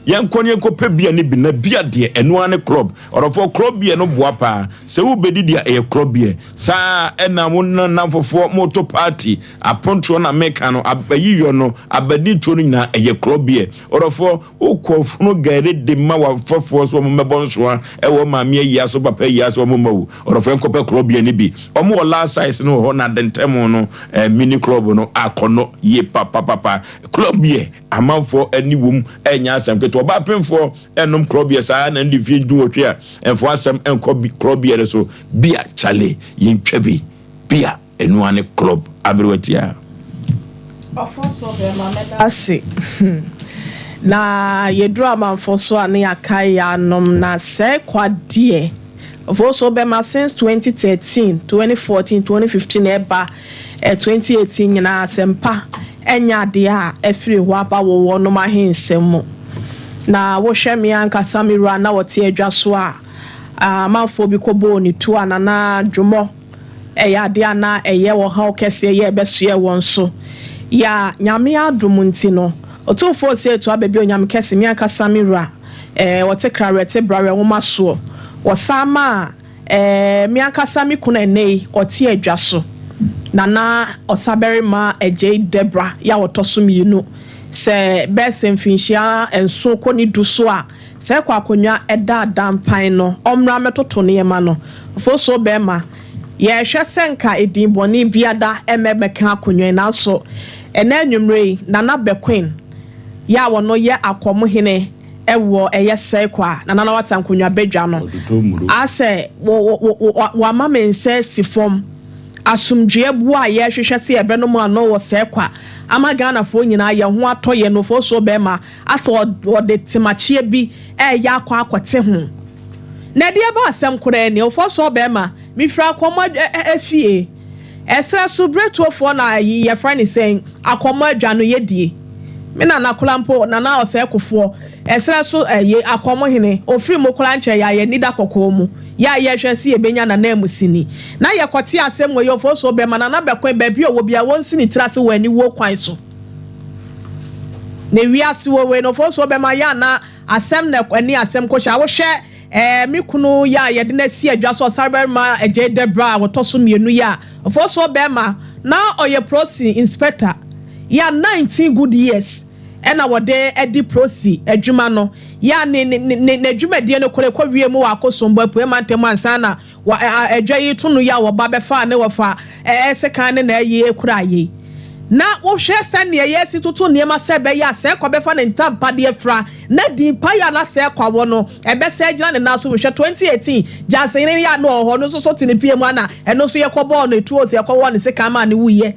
Yɛnkɔ ne yɛnkɔpɛ bia ne bi na bia deɛ ɛno ara ne club. Ɔdɔfoɔ, club beer no boa paa. Sɛ wobɛdidi a, ɛyɛ club beer. Saa ɛna wo nnamfofoɔ moto party, apontoɔ na meka no, abayiyɔ no, abadintoɔ no nyinaa ɛyɛ club beer. Ɔdɔfoɔ, wokɔ funu gari de ma w'afɛfoɔ sɛ wɔn mmɛbɔ nsoa ɛwɔ maame ayi ase, papa ayi ase, wɔn mma wo. Ɔdɔfoɔ, yɛnkɔpɛ club beer no bi. Wɔn wɔ last size no wɔ hɔ na adentɛm no, eh, mini club no akɔnɔ yie papapapa. Club beer, amanfoɔ ani wom ɛnyɛ asɛm ketewa. Ɔbaa pemfoɔ ɛnom club beer saa na ndi mfie dunwɔtwe a ɛmfa asɛm ɛnkɔ bi club beer no so. Bia chale yɛntwa bi. Bia ɛno ara ne club aberewa tiaa. Ɔfɔ so bɛma mɛda ase na yɛduru amanfo so a na yɛakae yɛanom na sɛɛ kwa deɛ ɔfɔ so bɛma since 2013, 2014, 2015 ɛba 2018 nyinaa asɛmpa ɛnyɛ adeɛ a ɛfiri hɔ aba wɔ wɔnom ahensɛm mu na wohwɛ me ankasa me wura na ɔte adwa so a amanfoɔ bi kɔbɔɔ ne tuo a Nana Dwomɔ ɛyɛ adeɛ a na ɛyɛ ɔhaw kɛseɛ yɛ ɛbɛsoɛ wɔn so yɛ a Nyame adom nti no Otumfoɔ Osei Tuah Baabi Onyame Kɛse me ankasa me wura eh ɔte krawerɛ te brawerɛ nwoma soɔ wɔsan maa eh me ankasa me kunu ɛnnɛ yi ɔte adwa so Nana Ɔsabarima Agyei Debra yɛ a ɔtɔ so mienu sɛ bɛsɛ mfinhyia nson kɔ ne du so a Sɛ kɔ akonnwa da adampan no ɔmmra mmɛtoto nneɛma no. Ofosuo bɛrima, yɛrehwɛ sɛ nka edin bɔne biada mmɛka akonnwa yi nanso ɛnnɛ anwummerɛ yi Nana Bɛkoin yɛ a ɔno yɛ Akɔm hene wɔ ɛyɛ Sɛkwa Nana Nawata nkonnwa badwa no asɛ wama me nsa asi fam. Asomdwoeɛ boɔ a yɛrehwehwɛ sɛ yɛbɛnom ano wɔ Sɛkwa ama Ghanafoɔ nyinaa yɛn ho atɔ yɛn Ofosuo bɛrima Asɛ ɔde temakyeɛ bi reyɛ akɔ akɔte ho. Na ɛdeɛ ba asɛm koraa ni, ɔfɔsɔɔ bɛɛma, mefiri akɔmɔ afie, ɛserɛ so berɛtuofoɔ na ayi yɛfrɛ no sɛn, akɔmɔ adwa no yɛdie. Me nana koraa mpo, Nana Ɔsɛekofoɔ, ɛserɛ so ɛyi, akɔmɔ hene, ɔfiri mu koraa nkyɛ yɛ a yɛnni da kɔkɔɔ mu, yɛ a yɛhwɛ sɛ yɛbɛnya Nana amusini. Na yɛkɔte asɛm wei, ɔfɔsɔɔ bɛɛma, Nana bɛkoe, baabi a ɔwɔ biara wɔnsi ne tiri ase wɔ aniwuo kwan so. Na wiase wɔ wei no fo so bɛma yɛ ana asɛm na ɛne asɛm kɔhyɛ a wohwɛ ɛɛ me kunu yɛ a yɛde no asi adwa so ɔsarebarima Agyei Debra a wɔtɔ so mienu yɛ a fo so bɛma na ɔyɛ prosi inspector yɛ a 19 good years ɛna wɔde adi prosi adwuma no yɛ a ne ne ne n'adwumadie no kore kɔ wie mu wɔ Akosombo Apuei mantam ansa na Wɔ ɛ a adwa yi to no yi a wɔba bɛfaa ne wɔfa ɛ sekan ne n'ayi kura yi. Na wohwɛ sɛnea yɛasi toto nneɛma sɛ ɛbɛyɛ a sɛɛkwa bɛfa ne ntampadeɛ afira na din pa yi a na sɛɛkwa wɔ no ɛbɛsɛ agyina ne nan so. Hwɛ 2018 Gyansehene yi a na ɔwɔ hɔ no nso so te ne pia mu a na ɛno nso yɛkɔbɔɔ no atuo sɛ yɛkɔwɔɔ ne sekan maa no wuiɛ.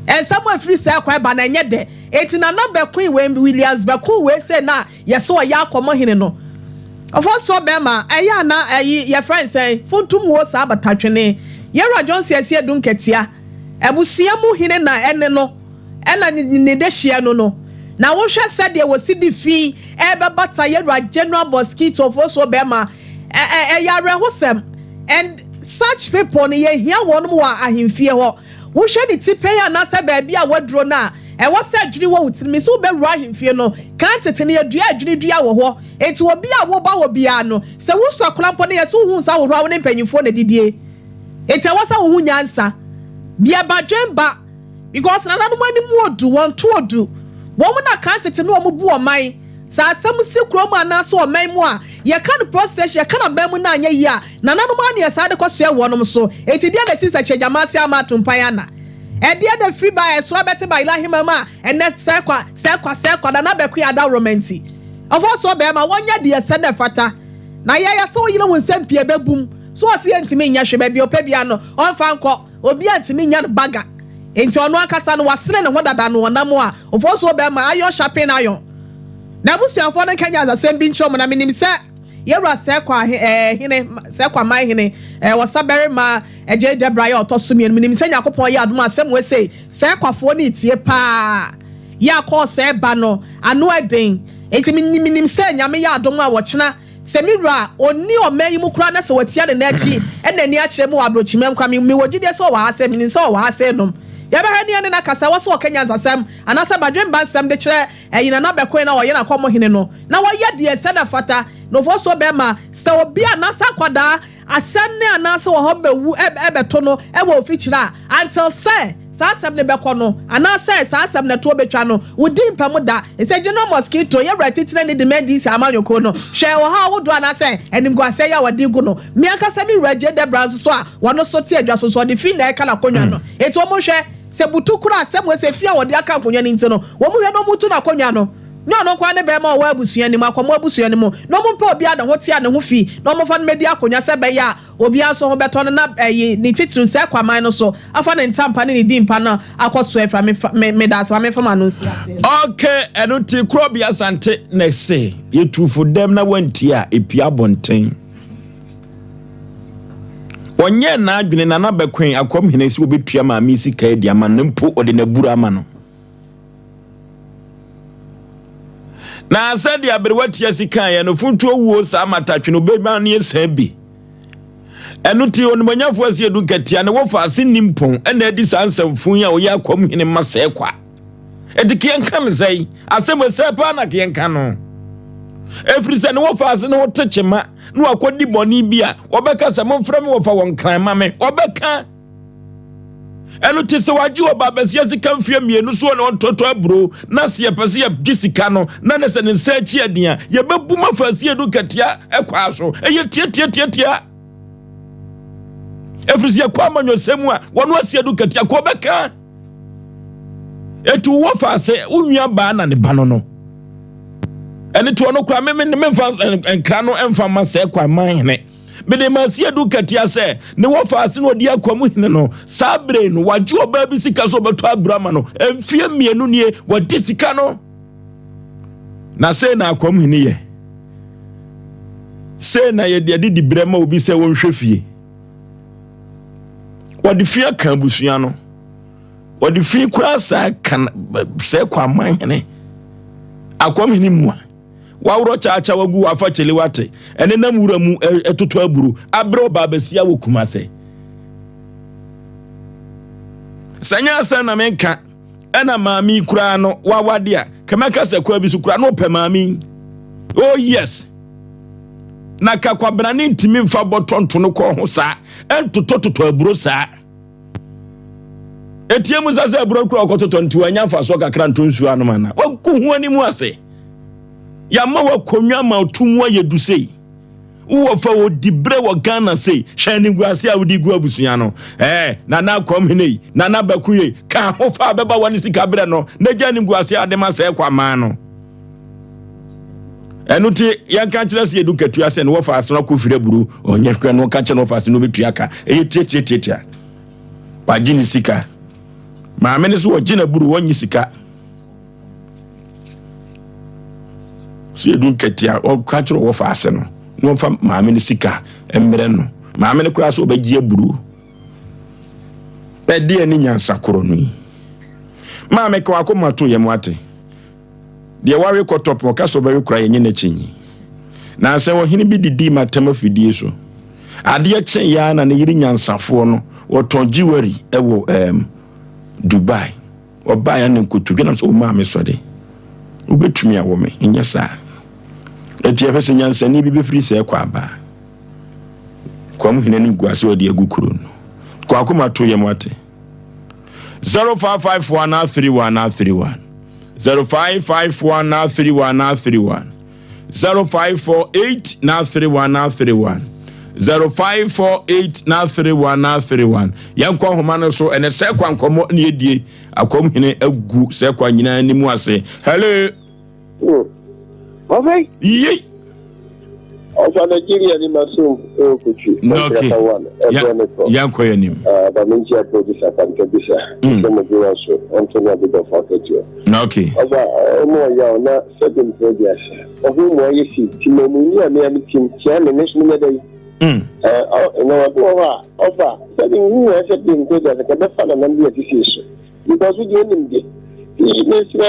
Nsɛm a ɛfiri sɛɛkwa ɛba no ɛnyɛ dɛ. Enti Nana Bɛkoe wei, Williams Bɛkoe wei sei na Yɛse ɔyɛ akɔmɔ hene no. Ɔfɔsoɔ bɛɛma ɛyɛ a na ɛyi yɛfrɛ no sɛn funtum wo saa batatwene yɛwura Johnson Asiedu Nketia abusua mu hene na ɛne no ɛna ne dehyeɛ no no na wohwɛ sɛdeɛ wɔsi de fi ɛbɛbata yɛwura General Mosquito ɔfɔsoɔ bɛɛma ɛyɛ awerɛhosɛm and such people no yɛhia wɔnom wɔ ahemfie hɔ Wohwɛ ne ti pɛn anaasɛ baabi a waduro no a, ɛwɔ sɛ adwene wɔ wo tirim sɛ wobɛwura ahemfie no. Kan tete no, yɛdua adwene dua wɔ hɔ. Enti obi a woba hɔ biara no, sɛ wosua koraa mpo no, yɛ sɛ wohu nsa ahohoro a wo ne mpanyimfoɔ na ɛdidie. Enti ɛwɔ sɛ wohu nyansa. Bia badwen ba. Because nananom anim odu, wɔn to odu. Wɔn na kan tete ne wɔn bu ɔman. Sɛ asɛm si kurom anaasɛ ɔman mu a, yɛka no police station, yɛka no aban mu na anyɛ yie a, nananom ara na yɛsan de kɔsoɛ wɔnom so. Enti deɛn na ɛsi Sɛkyɛ Gyama ase ama atumpan ana? Ɛdeɛn na ɛfiri ba a ɛsoro abɛte ba Ilahiman mu a ɛnnɛ sɛɛ kwa, sɛɛ kwa, sɛɛ kwa, Nana Bɛkoe adaworoma nti? Ɔfɔɔsoɔ bɛɛma, wɔnyɛ deɛ ɛsɛ na ɛfata. Na yɛyɛ sɛ woyere wo nsam pii ɛbɛbum. So ɔse yɛntumi nyɛ hwee, baabi a ɔpɛ biara no ɔmfa nkɔ. Obiara ntumi nyɛ no baga. Enti ɔno ankasa no wasene ne ho dada no ɔnam a ofosuo bɛma iron sharpen iron. N'abusuafoɔ no nka nyansasɛm bi nkyerɛ wɔn na menim sɛ Yɛwura Sɛkwa eh, hene, Sɛkwa man hene, eh, Ɔsabarima Agyei Dɛbra yɛ ɔtɔ so mienu. Menim sɛ Nyankopɔn yɛ adom a asɛm wei sei Sɛkwafoɔ no retie paa. Yɛ akɔɔ sɛɛ ba no ano ɛden. Enti menim sɛ Nyame yɛ adom a wɔkyena Sɛ me wura a ɔnni ɔman yi mu koraa na sɛ watia ne nan akyi na ani akyerɛ mu wɔ abrɔkyima mu koraa, me, mewɔ gyidie sɛ ɔwɔ ha sɛ, menim sɛ ɔwɔ ha sɛ nom. Yɛbɛhwɛ ne yɛne no akasa, ɛwɔ sɛ ɔka nyansasɛm anaasɛ badwemba nsɛm de kyerɛ ɛyi Nana Bɛkoe na ɔyɛ n'akɔmɔhene no, na wayɛ deɛ ɛsɛ na ɛfata. Nofoɔ bɛrima, sɛ obi anaasɛ akwadaa asɛm ne anaasɛ ɔhaw bɛwu ɛbɛto no wɔ ofikyire a, until sɛ saa asɛm no bɛkɔ no, anaasɛ saa asɛm no ɛtoɔ bɛtwa no, wodi mpa mu da. Sɛ General Mosquito, yɛn wura titenani de Mendes amanyɔkuo no, hwɛ ɔhaw ahodoɔ anaasɛ animguaseɛ yi a wɔde regu no. Me ankasa me wura J. Debra nso so a wɔno nso te adwa so nso, ɔde fi na ɛreka n'akonnwa no. Enti wɔn hwɛ, sɛ butu koraa asɛm wei sɛ fi a wɔde aka akonnwa no nti no, wɔn hwɛ na wɔtu n'akonnwa no. Nyɛ ɔno nko ara ne barima a ɔwɔ abusua no mu, akɔmɔ abusua no mu, na wɔmpɛ obi a ne ho te a ne ho fi na wɔmfa no mmɛdi akonnwa sɛ ɛbɛyɛ a obiara nso ho bɛtɔ no na ɛyi ne titiriw sɛ kwaman no so afa ne ntampa ne ne din pa no akɔ so afira me fa me meda ase ma memfa m'ano nsi ase. Ok ɛno nti Korɔbea Asante na ɛse yɛtu fo dɛm na wantie a ɛpue abɔnten. Ɔnyɛɛ n'adwene Nana Bɛkoe Akwamhene sɛ ɔbɛtua maame yi sika adi ama no mpo ɔde n'abura ama no. Na sɛdeɛ aberewa tia si kaeɛ no, funtuo wuo saa matatwe no bɛma no asan bi. Ɛno ti onimonyamfoɔ asi edu nkatia ne wɔfa ase nni mpɔn ɛna adi saa nsɛmfo yi a ɔyɛ akwam hene ma sɛɛ kwa. Ɛti keɛ nka no sɛe, asɛm ɛsɛ paa na keɛ nka no. Ɛfiri sɛ ne wɔfa ase ne ho te kyema na wakɔdi bɔne bi a wɔbɛka sɛ momfrɛ me wɔfa wɔn kran ma me wɔbɛka. Ɛno te sɛ wagye ɔba basia sika mfeɛ mmienu so na ɔntɔtɔ aburo na sɛ yɛpɛ sɛ yɛgye sika no na ne sɛ ne nsa akyi ɛden a yɛbɛbu ma fa asie do katia ɛkwaa so ɛyɛ tiatiatiatia ɛfiri sɛ yɛkɔ amanyɔsɛm mu a wɔno asie do katia kɔ bɛka ɛti wowɔ fa sɛ wo nua baa na ne ba no no ɛne toɔ no koraa memfa nkra no ɛmfa ma sɛ kwan man hene Mede maa Siedu Nkatia sɛ ne wɔfa ase na ɔdi akwa mu hene no. Saa bere no, wagye ɔbaa bi sika sɛ ɔbɛtɔ aburo ama no. Mfeɛ mmienu nie, wadi sika no. Na sei na akwa mu hene yɛ. Sei na yɛde adidi berɛ ma obi sɛ wɔnhwɛ fie. Wɔde fi aka abusua no. Wɔde fi koraa saa kan sɛ kwaman hene. Akwam hene mua. Waworɔ kyaakyaw agu wafa kyele wate ɛnenam wura mu ɛtotɔ aburo abrɛ ɔbaa basia wɔ Kumase. Sɛ nyɛ asɛm na menka ɛna maame yi koraa no wawade a kɛmɛka sɛ kwa bi so koraa na ɔpɛ maame yi. Oh yes. Na kakwabena ne ntumi mfa bɔtɔ nto no kɔn ho saa ɛntotɔtotɔ aburo saa. Etie mu sɛ sɛ aburo kura ɔkɔtotɔ nti wanya mfasoɔ kakra nto nsuo anom ana wagu ho anim ase. Yɛama wo akonnwa ma ɔto mu ayɛ du sei. Wowɔ fa ɔdi berɛ wɔ Ghana sei. Hwɛ animguase a wode gu abusua no. Ɛɛ, Nana Akwam hene yi, Nana Baku yi, ka ho fa bɛba wa ne sika berɛ no, na gya animguase a ade ma sɛɛ kwamaa no. Ɛno nti, yɛnka nkyerɛ sɛ yɛdu katua sɛ ne wɔfa asena kɔ firi aburo, ɔnyɛ hwɛ no ɔka kyerɛ no wɔfa ase no ɔbɛtua ka. Ɛyɛ tiatiatiatia. Wagye ne sika. Maame no so wɔgye n'aburo, wɔnye sika. Sɛ yɛdu nkatia ɔka kyerɛ ɔwɔ faase no na ɔmfa maame no sika mmerɛ no maame no koraa sɛ ɔbɛgye aburo ɛdeɛ ne nyansa korɔ no yi maame ka wakoma to yɛm ate deɛ wawe kɔtɔ pɔn ɔka sɛ ɔbɛwe koraa yɛnyɛ n'akyi nyi na sɛ ɔhene bi didi matam afidie so adeɛ kye ya na ne yere nyansafoɔ no wɔtɔn jewelry ɛwɔ ɛɛm Dubai Ɔbaeɛ ne nkotodwe nam sɛ, O maame sɔre, wobɛtumi awo me, nyɛ saa. Enti ɛhwɛ sɛ nyansani bi bɛfiri sɛ ɛkɔ aba. Kwam hene no gu ase ɔde agu kuro no. Kɔ akoma to yam ate. 0551 31 31 0551 31 31 0548 31 31 0548 31 31 Yɛnkɔ nhoma no so ɛnɛ sɛ kwa nkɔmmɔ ne yɛdie akwam hene agu sɛ kwa nyinaa anim ase. Hello. Ɔfɛ. Yei. Ɔfa Nigeria ni masom ɛwɔ kotwi. Okay. Yɛnkɔ yɛn anim. Ba me nkyia producer Panta Bisa. Sɛ mo gye so ɔnto no abedɔfo akatua. Okay. Ɔba ɔmo ɔyaw na sɛbi mpɛ bi ase. Ɔho mu ayɛ si ti ma mu ni a me a me tim tia me me so menyɛ dɛ. Ɛna ɔbi wɔ hɔ a ɔfa sɛbi nhu wɔn sɛ bi mpɛ bi ase kɛbɛfa nanam bi asisi so. Because wo deɛ onim de. Ti mesrɛ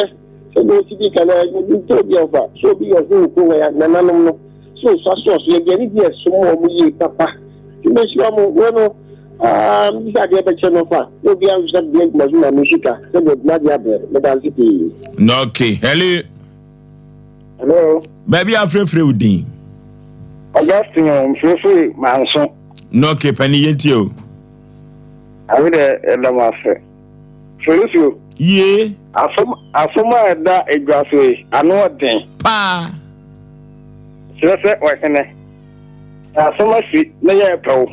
Sɛdeɛ ɔsi di kan ara, ebi nti obi a ɔfa sɛ obi yɛ ɔhene wɔ kurom ha yi a, nananom no, sɛ ɔsua so ɔso, yɛde anigye ɛsom wɔn yie papa. Nti mɛhyira mo, wei no, aa, megye sɛ adeɛ bɛkyɛ no fa, na obiara nso sɛ deɛ adwuma so maame sika, sɛdeɛ adwuma adeɛ abrɛ, meda ase pii. Okay, hello. Hello. Baabi a afrɛfrɛ wo din. Augustine o, mfrɛfrɛ manso. Okay, pani yɛntie o. Awe dɛ ɛda mo ase. Felisio. Yie. Asɛm asɛm a ɛda edwa so yi, ano ɔden. Paa. Kyerɛ sɛ ɔhene. Sɛ asɛm asi na yɛrepɛ wo,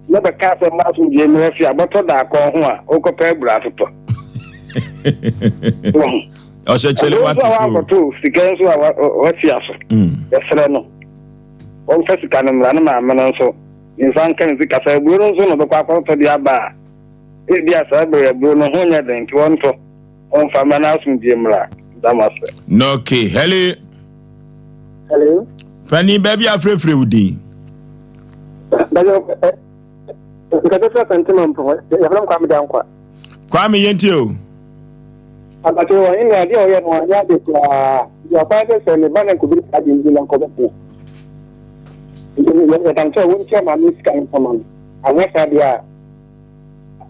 na bɛka asɛm ma asomdwoe mmra fie a, bɛtɔ daakɔn ho a, wokɔpɛ abura atotɔ. Ɔhyɛ kyɛlɛ wate so. Ɛno nso a wankɔto sika nso a watua so. Yɛsrɛ no, ɔmfa sika no mmra, ne maame no nso ne nsa nka ne sika. Sɛ aburo no nso na ɔbɛkɔ akɔtɔ de aba a, Ebia saa bere aburo no ho nyɛ den nti wɔntɔ, wɔmfa mmra na asomdwie mmra. Da mo ase. Okay, hello. Hello. Panin baabi afrɛfrɛ wo din. Nkasa fira Asante Mampong, yɛfrɛ m Kwame Dankwa. Kwame yɛntie o. Abakyɛ wɔ ne adeɛ a ɔyɛ no anyɛ ade koraa. Nti ɔkwan sɛ sɛ ne ba na nkɔbiri saa de nti na nkɔbɛtena. Nti yɛtam sɛ wontua maame sika no mfama no. Anyɛ saa deɛ a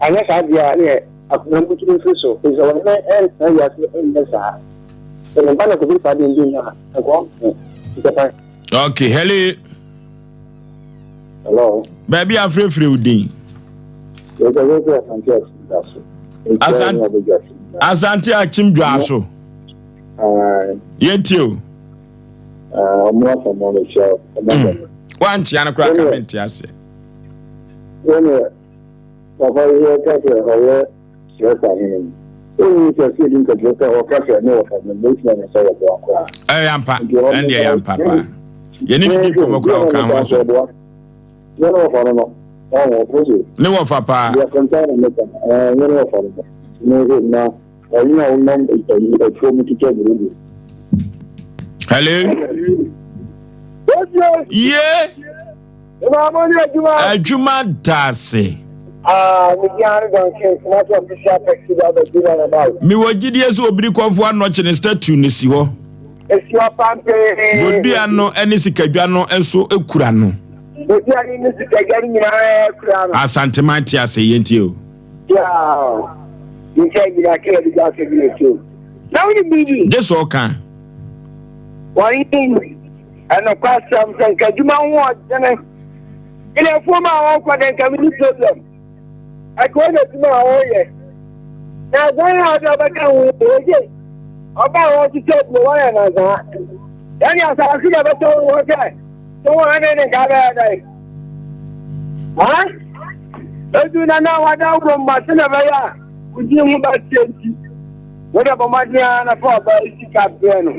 Anyɛ saa deɛ a, ɛneɛ akonnwa no ntumi mfiri so, ɛfiri sɛ wɔn nan rentena wiase nyɛ saa. Sɛ ne ba na kɔbiri saa deɛ no a, anka ɔmpene. Nkyɛ Okay, hello. Hello. Baabi afrɛfrɛ wo din. Asante Akyem Dwa so. Yɛntie o. Wankyea no koraa ka mente aseɛ. Sɛdeɛ papa yi reka sɛ ɔyɛ kyerɛsa hene no, ɛnni sɛ sɛ ɛdi nkɛkyerɛ sɛ ɔka sɛ ne wɔfa no bɛtumi anya sɛ wɔboa koraa. Ɛyɛ ampa, ɛnde ɛyɛ ampa paa. Yɛne ne di nkɔmmɔ koraa ɔka ho asɛm. Ne ne wɔfa no no, ɔho ɔfo so. Ne wɔfa paa. Deɛ asɛmpa na meka, ɛɛ ne ne wɔfa no no. Ne sɛ na ɔyene a wonam afuo mu twitwa burodo. Hello. Yeah. Adwuma da ase. Mewɔ gyidie sɛ obiri kɔmfo anɔkye ne statue no si hɔ. Bodua no ne sikadwa no nso kura no. Asanteman te ase yɛntie o. Gye sɛ ɔka. Ɛnokwasɛm sɛ nka adwuma ho ɔdene ɛna afuom a wɔkɔ de nka meni problem ɛka ɔna adwuma a wɔyɛ na azan a ɔde ɔbɛka ho ɛgye ɔba a wɔkyekyɛ abuo wɔyɛ no azaa ɛne asase na ɛbɛtɔ wɔ sɛ sɛ wɔn ane ne nka bɛyɛ dɛn ha edu na na wada wuro mma se na ɛbɛyɛ a wogye ho bɛteɛ nti wode bɔ mmɔden ara na fa ɔbaa yi sika brɛ no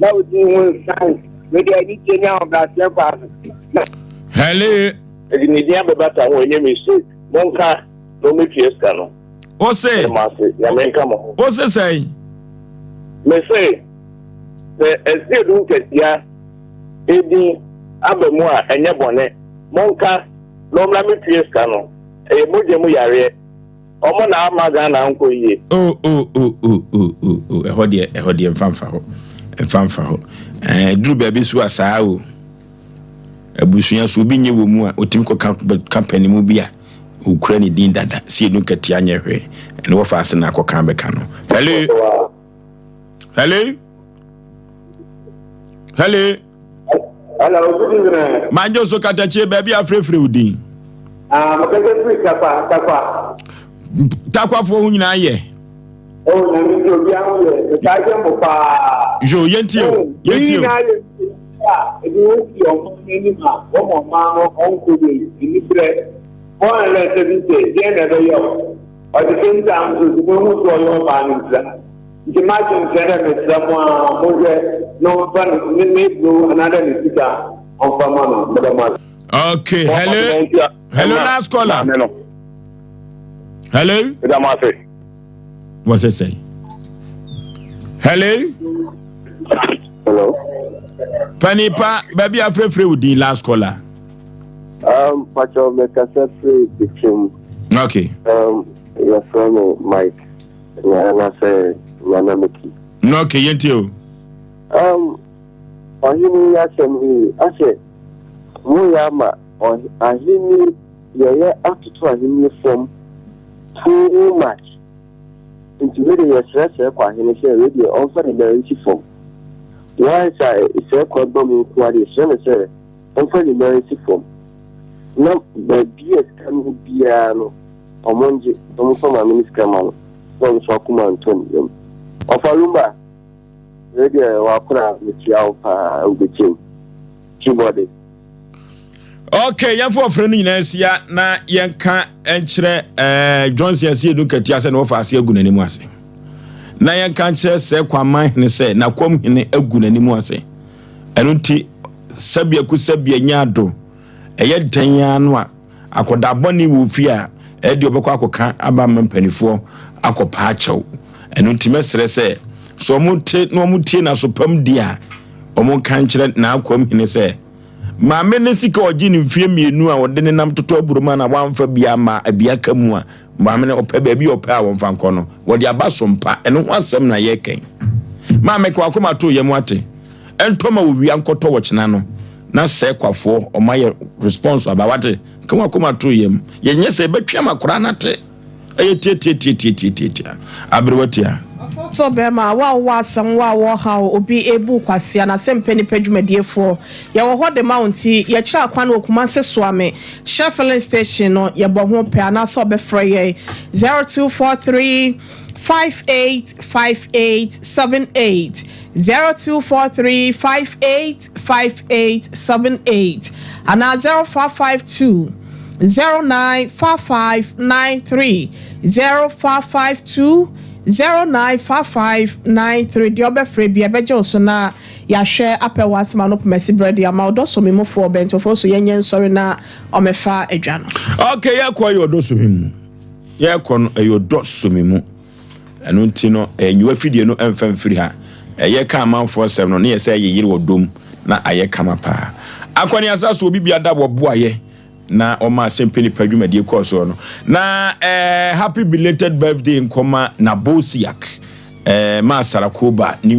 na wodi ho nsan mede anigye ne ahobrɛaseɛ kɔ ano na Hello. Ɛde ne din abɛbata ho ɛnyɛ mistake. Monka na ɔmɛtua sika no. Ose. Meda mo ase. Nyame nka mo ho. Ose sɛn? Mese sɛ Asiedu Nketia edin aba mu a ɛnyɛ bɔne. Monka na ɔmmra mɛtua sika no. Ɛyɛ mogya mu yareɛ. Ɔmo na ama Ghana ankɔ yie. Oh oh oh oh oh oh oh ɛhɔ deɛ ɛhɔ deɛ nfa nfa hɔ nfa nfa hɔ ɛɛ duru baabi so a saa o abusua so obi nye wɔ mu a otumi kɔ ka ka panimu bi a okura ne din dada si edu nkatia nyɛ hwee ɛne wɔfa ase na akɔ kan bɛka no hello hello hello. Hello, good evening. Manjo so katakyie baabi afrɛfrɛ wo din. Ah, mekasa firi Takwa, Takwa. Takwafoɔ ho nyinaa yɛ. Oh, nyame nti obiara ho yɛ. Metaa hwɛ mo paa. Yo, yɛntie o, yɛntie o. Nyinaa yɛ a ebi wo si ɔmo n'anim a wɔn ɔman no ɔnkɔ yie anibrɛ wɔn a na ɛsɛ bi sɛ deɛ na ɛbɛyɛ o at the same time nso so mo ehu so ɔyɛ ɔbaa no ntira nti m'adwene kyerɛ dɛ mesrɛ mo a monhwɛ na ɔmfa ne ne eburo anaadɛ ne sika ɔmfa ma no meda mo ase. Okay, hello. Hello, last caller. Hello. What's it say? Hello. Hello. Panipa, baby, afrefre wo din last caller. Pacho, me kasa free bichim. Okay. Your friend Mike. And I say, Nana Miki. No, okay, yenti o. Ɔhene yi asɛm yi asɛ mo yɛ ama ahenni yɛyɛ atoto ahenni fam too much nti wei de yɛsrɛ sɛɛ kɔ ahene sɛ wei deɛ ɔmfa ne nan nsi fam once a sɛɛ kɔ aba mu nko ara deɛ yɛsrɛ no sɛ ɔmfa ne nan nsi fam na baabi a sika no biara no ɔmo ngye na ɔmo mfa maame no sika ma no na ɔno nso akoma ntɔ ne yam ɔfa lumba. Wei deɛ wakora mekyia wo paa wobɛkyɛm keyboardist. Ok, yɛmfa ɔfrɛ no nyinaa nsia na yɛnka nkyerɛ eh, Johnson asi edu nkatia sɛ na wɔfa ase agu n'anim ase. Na yɛnka nkyerɛ sɛ kwaman hene sɛ n'akwam hene agu n'anim ase. Ɛno nti sɛbiaku sɛbia nya ado ɛyɛ dɛn ara no a Akɔdaa bɔne wɔ fie a, ɛdeɛ ɔbɛkɔ akɔka aba ama mpanifoɔ akɔpa akyɛw. Ɛno nti mɛsrɛ sɛ, sɛ wɔn te na wɔn tie n'asopam di a, wɔn nka nkyerɛ n'akwam hene sɛ, maame ne sika ɔgye ne mfie mmienu a ɔde nenam toto aburoma na wamfa bi ama bi aka mu a, maame no ɔpɛ baabi a ɔpɛ a wɔmfa nkɔ no, wɔde aba so mpa. Ɛno ho asɛm na yɛrekɛn. Maame ka wakoma to yam ate. Ɛntɔ ma owia nkɔtɔ wɔ kyena no. Na sɛ kwafoɔ ɔma yɛ response aba wate ka wakoma to yam yɛnyɛ sɛ ɛbɛtwe ama koraa no ate ɛyɛ tiatiatiatiatiatia aberewa tia. So bɛrima wo a wowɔ asɛm wo a wɔ haw obi ebu kwasea na sɛ mpɛ nipa dwumadiefoɔ yɛwɔ hɔ de ma wo nti yɛkyerɛ akwan wɔ Kumase Soame Shell filling station no yɛbɔ ho pɛ anaasɛ ɔbɛfrɛ yɛn 0243 5858 78 0243 58 5878 anaa 0552 095593 0552 095593 Deɛ ɔbɛfrɛ biara bɛgye wo so na yɛahwɛ apɛ w'asɛm ano pomasi berɛ de ama ɔdɔ so me mufoɔ bɛntofoɔ so yɛnyɛ nsɔre na ɔmɛfa adwa no. Okay, yɛkɔ yɛ ɔdɔ so me mu. Yɛkɔ no ɛyɛ ɔdɔ so me mu. Ɛno nti no, nyiwa fidie no mfa mfiri ha. Ɛyɛ ka amanfoɔ sɛm no, ne yɛ sɛ yɛyere wɔ dom na ayɛ kama paa. Akɔneasa so obi bia da wɔ boayɛ na ɔma asɛmpɛ nipa dwumadie kɔɔ soɔ no. Na eh, happy belated birthday nkɔma Nabosiak eh, ma Sarakoba ne.